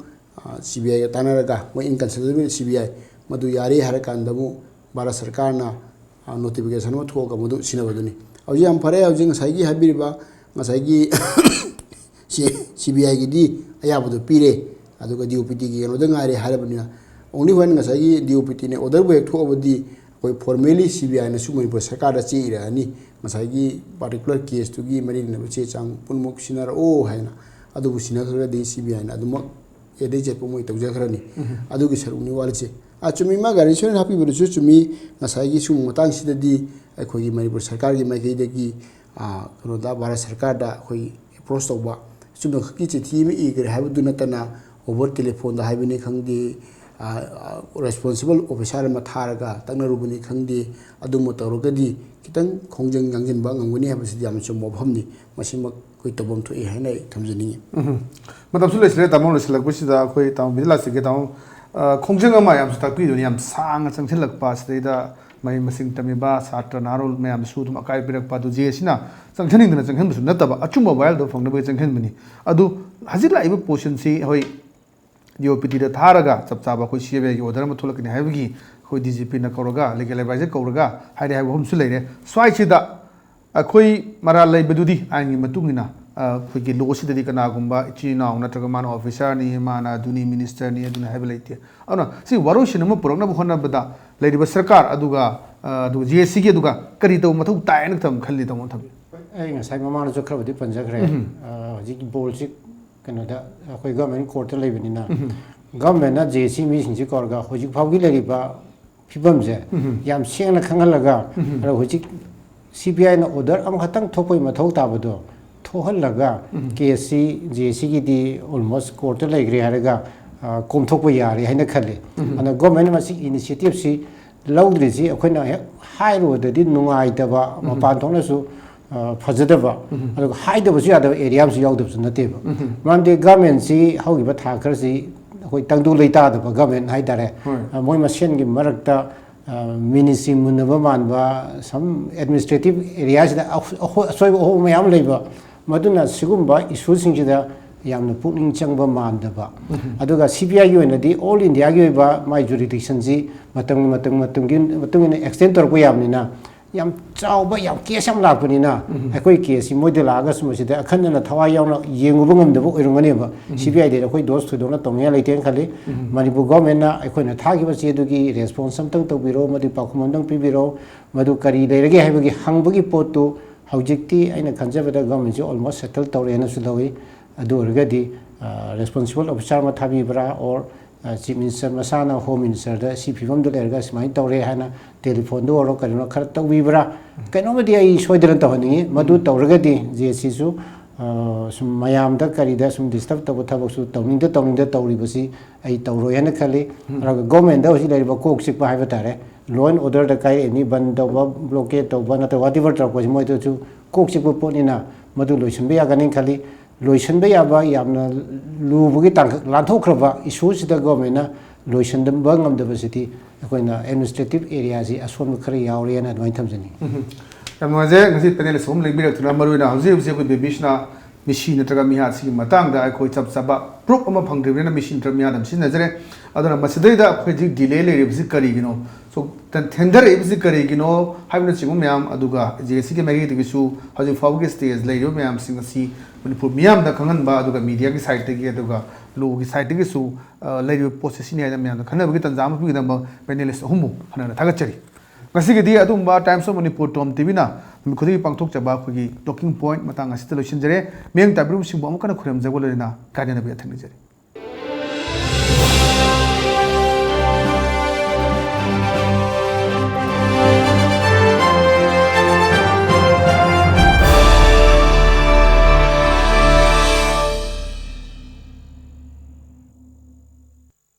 ꯁꯤ ꯕꯤ ꯑꯥꯏꯒ ꯇꯥꯟꯅꯔꯒ, ꯃꯣꯏ ꯏꯟ ꯀꯟꯁꯜꯇꯦꯁꯟ ꯁꯤ ꯕꯤ ꯑꯥꯏ, ꯃꯗꯨ ꯌꯥꯔꯦ ꯍꯥꯏꯔꯀꯥꯟꯗ ꯑꯃꯨꯛ ꯚꯥꯔꯠ ꯁꯔꯀꯥꯔꯅ ꯅꯣꯇꯤꯐꯤꯀꯦꯁꯟ ꯑꯃ ꯊꯣꯛꯑꯒ ꯃꯗꯨ ꯁꯤꯟꯅꯕꯗꯨꯅꯤ꯫ ꯍꯧꯖꯤꯛ ꯌꯥꯝ ꯐꯔꯦ, ꯍꯧꯖꯤꯛ ꯉꯁꯥꯏꯒꯤ ꯍꯥꯏꯕꯤꯔꯤꯕ ꯉꯁꯥꯏꯒꯤ ꯁꯤ ꯕꯤ ꯑꯥꯏꯒꯤꯗꯤ ꯑꯌꯥꯕꯗꯨ ꯄꯤꯔꯦ, ꯑꯗꯨꯒ ꯗꯤ ꯑꯣ ꯄꯤ ꯇꯤꯒꯤ ꯀꯩꯅꯣꯗ ꯉꯥꯏꯔꯦ ꯍꯥꯏꯔꯕꯅꯤꯅ, ꯑꯣꯡꯂꯤ ꯋꯦꯟ ꯉꯁꯥꯏꯒꯤ ꯗꯤ ꯑꯣ ꯄꯤ ꯇꯤꯅ ꯑꯣꯔꯗꯔꯕꯨ ꯍꯦꯛ ꯊꯣꯛꯑꯕꯗꯤ ꯑꯩꯈꯣꯏ ꯐꯣꯔꯃꯦꯂꯤ ꯁꯤ ꯕꯤ ꯑꯥꯏꯅꯁꯨ ꯃꯅꯤꯄꯨꯔ ꯁꯔꯀꯥꯔꯗ ꯆꯦ ꯏꯔꯛꯑꯅꯤ, ꯉꯁꯥꯏꯒꯤ ꯄꯥꯔꯇꯤꯀꯨꯂꯔ ꯀꯦꯁꯇꯨꯒꯤ ꯃꯔꯤ ꯂꯩꯅꯕ ꯆꯦ ꯆꯥꯡ ꯄꯨꯝꯅꯃꯛ ꯁꯤꯟꯅꯔꯛꯑꯣ ꯍꯥꯏꯅ꯫ ꯑꯗꯨꯕꯨ ꯁꯤꯟꯅꯈ꯭ꯔꯒꯗꯤ ꯁꯤ ꯕꯤ ꯑꯥꯏꯅ ꯑꯗꯨꯃꯛ ꯑꯦꯗꯩ ꯆꯠꯄ ꯃꯣꯏ ꯇꯧꯖꯈ꯭ꯔꯅꯤ꯫ ꯑꯗꯨꯒꯤ ꯁꯔꯨꯛꯅꯤ ꯋꯥꯠꯂꯤꯁꯦ꯫ ꯑꯆꯨꯝꯃꯤ, ꯃꯥ ꯒꯥꯔꯤ ꯁꯣꯏꯗꯅ ꯍꯥꯞꯄꯤꯕꯗꯨꯁꯨ ꯆꯨꯝꯃꯤ꯫ ꯉꯁꯥꯏꯒꯤ ꯁꯤꯒꯨꯝꯕ ꯃꯇꯥꯡꯁꯤꯗꯗꯤ ꯑꯩꯈꯣꯏꯒꯤ ꯃꯅꯤꯄꯨꯔ ꯁꯔꯀꯥꯔꯒꯤ ꯃꯥꯏꯀꯩꯗꯒꯤ, ꯑ, ꯀꯩꯅꯣꯗ, ꯚꯥꯔꯠ ꯁꯔꯀꯥꯔꯗ ꯑꯩꯈꯣꯏ ꯑꯦꯄ꯭ꯔꯣꯁ ꯇꯧꯕ, ꯑꯆꯨꯝꯕ ꯈꯛꯀꯤ ꯆꯤꯊꯤ ꯑꯃ ꯏꯈ꯭ꯔꯦ ꯍꯥꯏꯕꯗꯨ ꯅꯠꯇꯅ, ꯑꯣꯚꯔ ꯇꯦꯂꯤꯐꯣꯟꯗ ꯍꯥꯏꯕꯅꯤ ꯈꯪꯗꯦ, ꯑ, ꯑ, ꯔꯦꯁꯄꯣꯟꯁꯤꯕꯜ ꯑꯣꯐꯤꯁꯥꯔ ꯑꯃ ꯊꯥꯔꯒ ꯇꯛꯅꯔꯨꯕꯅꯤ ꯈꯪꯗꯦ, ꯑꯗꯨꯝꯕ ꯇꯧꯔꯒꯗꯤ ꯈꯤꯇꯪ ꯈꯣꯡꯖꯪ ꯌꯥꯡꯁꯤꯟꯕ ꯉꯝꯒꯅꯤ ꯍꯥꯏꯕꯁꯤꯗꯤ ꯌꯥꯝꯅ ꯆꯨꯝꯕ ꯋꯥꯐꯝꯅꯤ꯫ ꯃꯁꯤꯃꯛ ꯑꯩꯈꯣꯏ ꯇꯧꯐꯝ ꯊꯣꯛꯏ ꯍꯥꯏꯅ ꯑꯩ ꯊꯝꯖꯅꯤꯡꯉꯤ꯫ ꯎꯝ꯫ ꯃꯇꯝꯁꯨ ꯂꯣꯏꯁꯤꯜꯂꯦ, ꯇꯥꯃꯣ, ꯂꯣꯏꯁꯤꯜꯂꯛꯄꯁꯤꯗ ꯑꯩꯈꯣꯏ ꯇꯥꯃꯣ ꯕꯤꯗ꯭ꯌꯥꯂꯥꯜꯁꯤꯒꯤ ꯇꯥꯃꯣ, ꯑ, ꯈꯣꯡꯖꯪ ꯑꯃ ꯌꯥꯝꯁꯨ ꯇꯥꯛꯄꯤꯗꯨꯅꯤ, ꯌꯥꯝ ꯁꯥꯡꯅ ꯆꯪꯁꯤꯜꯂꯛꯄ, ꯁꯤꯗꯩꯗ ꯃꯍꯩ ꯃꯁꯤꯡ ꯇꯝꯃꯤꯕ ꯁꯥꯇ꯭ꯔ ꯅꯍꯥꯔꯣꯜ ꯃꯌꯥꯝꯗꯁꯨ ꯑꯗꯨꯝ ꯑꯀꯥꯏꯕ ꯄꯤꯔꯛꯄ, ꯑꯗꯨ ꯖꯦ ꯑꯦꯁꯤꯅ ꯆꯪꯁꯤꯟꯅꯤꯡꯗꯅ ꯆꯪꯁꯤꯟꯕꯁꯨ ꯅꯠꯇꯕ, ꯑꯆꯨꯝꯕ ꯋꯥꯌꯦꯜꯗꯣ ꯐꯪꯅꯕꯒꯤ ꯆꯪꯁꯤꯟꯕꯅꯤ꯫ ꯑꯗꯨ ꯍꯧꯖꯤꯛ ꯂꯥꯛꯏꯕ ꯄꯣꯖꯤꯁꯟꯁꯤ ꯍꯣꯏ, ꯗꯤ ꯑꯣ ꯄꯤ ꯇꯤꯗ ꯊꯥꯔꯒ ꯆꯞ ꯆꯥꯕ ꯑꯩꯈꯣꯏ ꯁꯤ ꯕꯤ ꯑꯥꯏꯒꯤ ꯑꯣꯔꯗꯔ ꯑꯃ ꯊꯣꯛꯂꯛꯀꯅꯤ ꯍꯥꯏꯕꯒꯤ ꯑꯩꯈꯣꯏ ꯗꯤ ꯖꯤ ꯄꯤꯅ ꯀꯧꯔꯒ, ꯂꯤꯒꯦꯜ ꯑꯦꯗꯚꯥꯏꯖꯔ ꯀꯧꯔꯒ ꯍꯥꯏꯔꯦ ꯍꯥꯏꯕ ꯋꯥꯐꯝꯁꯨ ꯂꯩꯔꯦ꯫ ꯁ꯭ꯋꯥꯏꯁꯤꯗ ꯑꯩꯈꯣꯏ ꯃꯔꯥꯜ ꯂꯩꯕꯗꯨꯗꯤ ꯑꯥꯏꯟꯒꯤ ꯃꯇꯨꯡ ꯏꯟꯅ, ꯑ, ꯑꯩꯈꯣꯏꯒꯤ ꯂꯣꯁꯤꯗꯗꯤ ꯀꯅꯥꯒꯨꯝꯕ ꯏꯆꯤꯟ ꯏꯅꯥꯎ ꯅꯠꯇ꯭ꯔꯒ ꯃꯥꯅ ꯑꯣꯐꯤꯁꯥꯔꯅꯤ, ꯃꯥꯅ ꯑꯗꯨꯅꯤ, ꯃꯤꯅꯤꯁꯇꯔꯅꯤ, ꯑꯗꯨꯅꯤ ꯍꯥꯏꯕ ꯂꯩꯇꯦ꯫ ꯑꯗꯨꯅ ꯁꯤ ꯋꯥꯔꯣꯏꯁꯤꯟ ꯑꯃ ꯄꯨꯔꯛꯅꯕ ꯍꯣꯠꯅꯕꯗ ꯂꯩꯔꯤꯕ ꯁꯔꯀꯥꯔ ꯑꯗꯨꯒ, ꯑ, ꯑꯗꯨꯒ ꯖꯦ ꯑꯦ ꯁꯤꯒꯤ ꯑꯗꯨꯒ ꯀꯔꯤ ꯇꯧꯕ ꯃꯊꯧ ꯇꯥꯏꯅ ꯊꯝ-, ꯈꯜꯂꯤ, ꯇꯥꯃꯣ ꯊꯝꯕꯤꯌꯨ? ꯑꯩ ꯉꯁꯥꯏ ꯃꯃꯥꯡꯗꯁꯨ ꯈꯔꯕꯨꯗꯤ ꯄꯟꯖꯈ꯭ꯔꯦ꯫ ꯎꯝ꯫ ꯑ, ꯍꯧꯖꯤꯛ ꯕꯣꯜꯁꯤ ꯀꯩꯅꯣꯗ, ꯑꯩꯈꯣꯏ ꯒꯚꯔꯟꯃꯦꯟ ꯀꯣꯔꯠꯇ ꯂꯩꯕꯅꯤꯅ, ꯎꯝ꯫ ꯒꯚꯔꯟꯃꯦꯟꯅ ꯖꯦ ꯑꯦ ꯁꯤ ꯃꯤꯁꯤꯡꯁꯤ ꯀꯧꯔꯒ ꯍꯧꯖꯤꯛ ꯐꯥꯎꯒꯤ ꯂꯩꯔꯤꯕ ꯐꯤꯕꯝꯁꯦ ꯎꯝ꯫ ꯌꯥꯝ ꯁꯦꯡꯅ ꯈꯪꯍꯜꯂꯒ, ꯎꯝ꯫ ꯑꯗꯣ ꯍꯧꯖꯤꯛ ꯁꯤ ꯕꯤ ꯑꯥꯏꯅ ꯑꯣꯔꯗꯔ ꯑꯃꯈꯛꯇꯪ ꯊꯣꯛꯄꯒꯤ ꯃꯊꯧ ꯇꯥꯕꯗꯣ ꯊꯣꯛꯍꯜꯂꯒ, ꯎꯝ꯫ ꯀꯦꯁꯁꯤ ꯖꯦ ꯑꯦ ꯁꯤꯒꯤꯗꯤ ꯑꯣꯜꯃꯣꯁ ꯀꯣꯔꯠꯇ ꯂꯩꯈ꯭ꯔꯦ ꯍꯥꯏꯔꯒ, ꯑ, ꯀꯣꯝꯊꯣꯛꯄ ꯌꯥꯔꯦ ꯍꯥꯏꯅ ꯈꯜꯂꯤ꯫ ꯎꯝ꯫ ꯑꯗꯨꯅ ꯒꯣꯔꯃꯦꯟꯅ ꯃꯁꯤꯒꯤ ꯏꯅꯤꯁꯤꯌꯦꯇꯤꯞꯁꯤ ꯂꯧꯗ꯭ꯔꯤꯁꯤ ꯑꯩꯈꯣꯏꯅ ꯍꯦꯛ ꯍꯥꯏꯔꯨꯕꯗꯗꯤ ꯅꯨꯡꯉꯥꯏꯇꯕ, ꯎꯝ꯫ ꯃꯄꯥꯟ ꯊꯣꯛꯅꯁꯨ, ꯑ, ꯐꯖꯗꯕ, ꯎꯝ꯫ ꯑꯗꯨꯒ ꯍꯥꯏꯗꯕꯁꯨ ꯌꯥꯗꯕ ꯑꯦꯔꯤꯌꯥ ꯑꯃꯁꯨ ꯌꯥꯎꯗꯕꯁꯨ ꯅꯠꯇꯦꯕ꯫ ꯎꯝ꯫ ꯃꯔꯝꯗꯤ ꯒꯣꯔꯃꯦꯟꯁꯤ ꯍꯧꯈꯤꯕ ꯊꯥ ꯈꯔꯁꯤ ꯑꯩꯈꯣꯏ ꯇꯪꯗꯨ ꯂꯩꯇꯥꯗꯕ ꯒꯣꯔꯃꯦꯟ ꯍꯥꯏꯇꯥꯔꯦ꯫ ꯍꯣꯏ꯫ ꯑ, ꯃꯣꯏ ꯃꯁꯦꯟꯒꯤ ꯃꯔꯛꯇ, ꯑ, ꯃꯤꯅꯤꯁꯇ꯭ꯔꯤ ꯃꯨꯟꯅꯕ ꯃꯥꯟꯕ, ꯁꯝ ꯑꯦꯗꯃꯤꯅꯤꯁꯇ꯭ꯔꯦꯇꯤꯞ ꯑꯦꯔꯤꯌꯥꯁꯤꯗ ꯑꯍꯣ-, ꯑꯍꯣ-, ꯑꯁꯣꯏꯕ ꯑꯍꯣꯕ ꯃꯌꯥꯝ ꯂꯩꯕ, ꯃꯗꯨꯅ ꯁꯤꯒꯨꯝꯕ ꯏꯁꯨꯁꯤꯡꯁꯤꯗ ꯌꯥꯝꯅ ꯄꯨꯛꯅꯤꯡ ꯆꯪꯕ ꯃꯥꯟꯗꯕ꯫ ꯎꯝ꯫ ꯑꯗꯨꯒ ꯁꯤ ꯕꯤ ꯑꯥꯏꯒꯤ ꯑꯣꯏꯅꯗꯤ ꯑꯣꯜ ꯏꯟꯗꯤꯌꯥꯒꯤ ꯑꯣꯏꯕ ꯃꯥꯏ ꯖꯨꯔꯤꯗꯤꯛꯁꯟꯁꯤ ꯃꯇꯝꯒꯤ, ꯃꯇꯝ, ꯃꯇꯝꯒꯤ ꯃꯇꯨꯡ ꯏꯟꯅ ꯑꯦꯛꯁꯇꯦꯟ ꯇꯧꯔꯛꯄ ꯌꯥꯕꯅꯤꯅ, ꯌꯥꯝ ꯆꯥꯎꯕ, ꯌꯥꯝ ꯀꯦꯁ ꯌꯥꯝ ꯂꯥꯛꯄꯅꯤꯅ, ꯎꯝ꯫ ꯑꯩꯈꯣꯏ ꯀꯦꯁꯁꯤ ꯃꯣꯏꯗ ꯂꯥꯛꯑꯒꯁꯨ ꯃꯁꯤꯗ ꯑꯈꯟꯅꯅ ꯊꯋꯥꯏ ꯌꯥꯎꯅ ꯌꯦꯡꯉꯨꯕ ꯉꯝꯗꯕ ꯑꯣꯏꯔꯝꯒꯅꯦꯕ꯫ ꯎꯝ꯫ ꯁꯤ ꯕꯤ ꯑꯥꯏꯗꯗꯤ ꯑꯩꯈꯣꯏ ꯗꯣꯁ ꯊꯣꯏꯗꯣꯛꯅ ꯇꯧꯅꯤꯡꯉꯥꯏ ꯂꯩꯇꯦꯅ ꯈꯜꯂꯤ꯫ ꯎꯝ꯫ ꯃꯅꯤꯄꯨꯔ ꯒꯣꯔꯃꯦꯟꯅ ꯑꯩꯈꯣꯏꯅ ꯊꯥꯈꯤꯕ ꯆꯦꯗꯨꯒꯤ ꯔꯦꯁꯄꯣꯟꯁ ꯑꯝꯇꯪ ꯇꯧꯕꯤꯔꯣ, ꯃꯗꯨꯒꯤ ꯄꯥꯎꯈꯨꯝ ꯑꯝꯇꯪ ꯄꯤꯕꯤꯔꯣ, ꯃꯗꯨ ꯀꯔꯤ ꯂꯩꯔꯒꯦ ꯍꯥꯏꯕꯒꯤ ꯍꯪꯕꯒꯤ ꯄꯣꯠꯇꯨ ꯍꯧꯖꯤꯛꯇꯤ ꯑꯩꯅ ꯈꯟꯖꯕꯗ ꯒꯣꯔꯃꯦꯟꯁꯤ ꯑꯣꯜꯃꯣꯁ ꯁꯦꯇꯜ ꯇꯧꯔꯦꯅꯁꯨ ꯂꯧꯏ꯫ ꯑꯗꯨ ꯑꯣꯏꯔꯒꯗꯤ, ꯑ, ꯔꯦꯁꯄꯣꯟꯁꯤꯕꯜ ꯑꯣꯐꯤꯁꯥꯔ ꯑꯃ ꯊꯥꯕꯤꯕ꯭ꯔꯥ, ꯑꯣꯔ ꯑ, ꯆꯤꯐ ꯃꯤꯅꯤꯁꯇꯔ ꯃꯁꯥꯅ ꯍꯣꯝ ꯃꯤꯅꯤꯁꯇꯔꯗ ꯁꯤ ꯐꯤꯕꯝꯗ ꯂꯩꯔꯒ ꯁꯨꯃꯥꯏꯅ ꯇꯧꯔꯦ ꯍꯥꯏꯅ ꯇꯦꯂꯤꯐꯣꯟꯗ ꯑꯣꯏꯔꯣ ꯀꯔꯤꯅꯣ ꯈꯔ ꯇꯧꯕꯤꯕ꯭ꯔꯥ? ꯀꯩꯅꯣꯝꯃꯗꯤ ꯑꯩ ꯁꯣꯏꯗꯅ ꯇꯧꯍꯟꯅꯤꯡꯉꯤ꯫ ꯃꯗꯨ ꯎꯝ꯫ ꯇꯧꯔꯒꯗꯤ ꯖꯦ ꯑꯦ ꯁꯤꯁꯨ, ꯑ, ꯁꯨꯝ ꯃꯌꯥꯝꯗ ꯀꯔꯤꯗ ꯁꯨꯝ ꯗꯤꯁꯇꯔꯕ ꯇꯧꯕ ꯊꯕꯛꯁꯨ ꯇꯧꯅꯤꯡꯗ ꯇꯧꯅꯤꯡꯗ ꯇꯧꯔꯤꯕꯁꯤ ꯑꯩ ꯇꯧꯔꯣꯏ ꯍꯥꯏꯅ ꯈꯜꯂꯤ꯫ ꯎꯝ꯫ ꯑꯗꯨꯒ ꯒꯣꯔꯃꯦꯟꯗ ꯍꯧꯖꯤꯛ ꯂꯩꯔꯤꯕ ꯀꯣꯛ ꯆꯤꯛꯄ ꯍꯥꯏꯕ ꯇꯥꯔꯦ, ꯂꯣ ꯑꯦꯟ ꯑꯣꯔꯗꯔꯗ ꯀꯥꯏꯔꯛꯏꯅꯤ, ꯕꯟ ꯇꯧꯕ, ꯕ꯭ꯂꯣꯀꯦꯠ ꯇꯧꯕ ꯅꯠꯇ꯭ꯔꯒ ꯋꯥꯇꯦꯕꯔ ꯇꯧꯔꯛꯄꯁꯤ ꯃꯣꯏꯗꯁꯨ ꯀꯣꯛ ꯆꯤꯛꯄ ꯄꯣꯠꯅꯤꯅ ꯃꯗꯨ ꯂꯣꯏꯁꯤꯟꯕ ꯌꯥꯒꯅꯤ ꯈꯜꯂꯤ꯫ ꯂꯣꯏꯁꯤꯟꯕ ꯌꯥꯕ ꯌꯥꯝꯅ ꯂꯨꯕꯒꯤ ꯇꯥꯡꯀꯛ ꯂꯥꯟꯊꯣꯛꯈ꯭ꯔꯕ ꯏꯁꯨꯁꯤꯗ ꯒꯣꯔꯃꯦꯟꯅ ꯂꯣꯏꯁꯤꯟꯕ ꯉꯝꯗꯕꯁꯤꯗꯤ ꯑꯩꯈꯣꯏꯅ ꯑꯦꯗꯃꯤꯅꯤꯁꯇ꯭ꯔꯦꯇꯤꯞ ꯑꯦꯔꯤꯌꯥꯁꯤ ꯑꯁꯣꯟꯕ ꯈꯔ ꯌꯥꯎꯔꯦꯅ ꯑꯗꯨꯃꯥꯏꯅ ꯊꯝꯖꯅꯤꯡꯉꯤ꯫ ꯎꯝ꯫ ꯌꯥꯝ ꯅꯨꯡꯉꯥꯏꯖꯩ, ꯉꯁꯤ ꯄꯦꯅꯦꯜ ꯑꯍꯨꯝ ꯂꯦꯡꯕꯤꯔꯛꯇꯨꯅ, ꯃꯔꯨꯑꯣꯏꯅ ꯍꯧꯖꯤꯛ ꯍꯧꯖꯤꯛ ꯑꯩꯈꯣꯏ ꯕꯦꯕꯤꯁꯅ ꯃꯤꯁꯤ ꯅꯠꯇ꯭ꯔꯒ ꯃꯤꯍꯥꯠꯁꯤꯒꯤ ꯃꯇꯥꯡꯗ ꯑꯩꯈꯣꯏ ꯆꯞ ꯆꯥꯕ ꯄ꯭ꯔꯨꯐ ꯑꯃ ꯐꯪꯗ꯭ꯔꯤꯕꯅꯤꯅ ꯃꯤꯁꯤ ꯅꯠꯇ꯭ꯔꯒ ꯃꯤꯍꯥꯠ ꯑꯃ ꯁꯤꯖꯤꯟꯅꯖꯔꯦ꯫ ꯑꯗꯨꯅ ꯃꯁꯤꯗꯩꯗ ꯑꯩꯈꯣꯏ ꯍꯧꯖꯤꯛ ꯗꯤꯂꯦ ꯂꯩꯔꯤꯕꯁꯤ ꯀꯔꯤꯒꯤꯅꯣ? ꯊꯦꯡꯊꯔꯛꯏꯕꯁꯤ ꯀꯔꯤꯒꯤꯅꯣ ꯍꯥꯏꯕꯅꯆꯤꯡꯕ ꯃꯌꯥꯝ, ꯑꯗꯨꯒ ꯖꯦ ꯑꯦ ꯁꯤꯒꯤ ꯃꯥꯏꯀꯩꯗꯒꯤꯁꯨ ꯍꯧꯖꯤꯛ ꯐꯥꯎꯕꯒꯤ ꯁ꯭ꯇꯦꯖ ꯂꯩꯔꯤꯕ ꯃꯌꯥꯝꯁꯤꯡ ꯑꯁꯤ ꯃꯅꯤꯄꯨꯔ ꯃꯤꯌꯥꯝꯗ ꯈꯪꯍꯟꯕ, ꯑꯗꯨꯒ ꯃꯤꯗꯤꯌꯥꯒꯤ ꯁꯥꯏꯠꯇꯒꯤ, ꯑꯗꯨꯒ ꯂꯣꯒꯤ ꯁꯥꯏꯠꯇꯒꯤꯁꯨ, ꯑ, ꯂꯩꯔꯤꯕ ꯄꯣꯠꯁꯤ ꯁꯤꯅꯤ ꯍꯥꯏꯅ ꯃꯌꯥꯝꯗ ꯈꯟꯅꯕꯒꯤ ꯇꯥꯟꯖꯥ ꯑꯃ ꯄꯤꯒꯗꯕ ꯄꯦꯅꯦꯂꯤꯁ ꯑꯍꯨꯝꯕꯨ ꯍꯟꯅ ꯍꯟꯅ ꯊꯥꯒꯠꯆꯔꯤ꯫ ꯉꯁꯤꯒꯤꯗꯤ ꯑꯗꯨꯒꯨꯝꯕ Times of Manipur ꯇꯣꯝ ꯇꯤꯚꯤꯅ ꯅꯨꯃꯤꯠ ꯈꯨꯗꯤꯡꯒꯤ ꯄꯥꯡꯊꯣꯛꯆꯕ ꯑꯩꯈꯣꯏꯒꯤ ꯇꯣꯀꯤꯡ ꯄꯣꯏꯟꯠ ꯃꯇꯥꯡ ꯑꯁꯤꯗ ꯂꯣꯏꯁꯤꯟꯖꯔꯦ꯫ ꯃꯤꯠꯌꯦꯡ ꯇꯥꯕꯤꯔꯤꯕꯁꯤꯡꯕꯨ ꯑꯃꯨꯛ ꯍꯟꯅ ꯈꯨꯔꯨꯝꯖꯕ ꯂꯣꯏꯅꯅ ꯀꯥꯏꯅꯅꯕ ꯌꯥꯊꯪ ꯅꯤꯖꯔꯤ꯫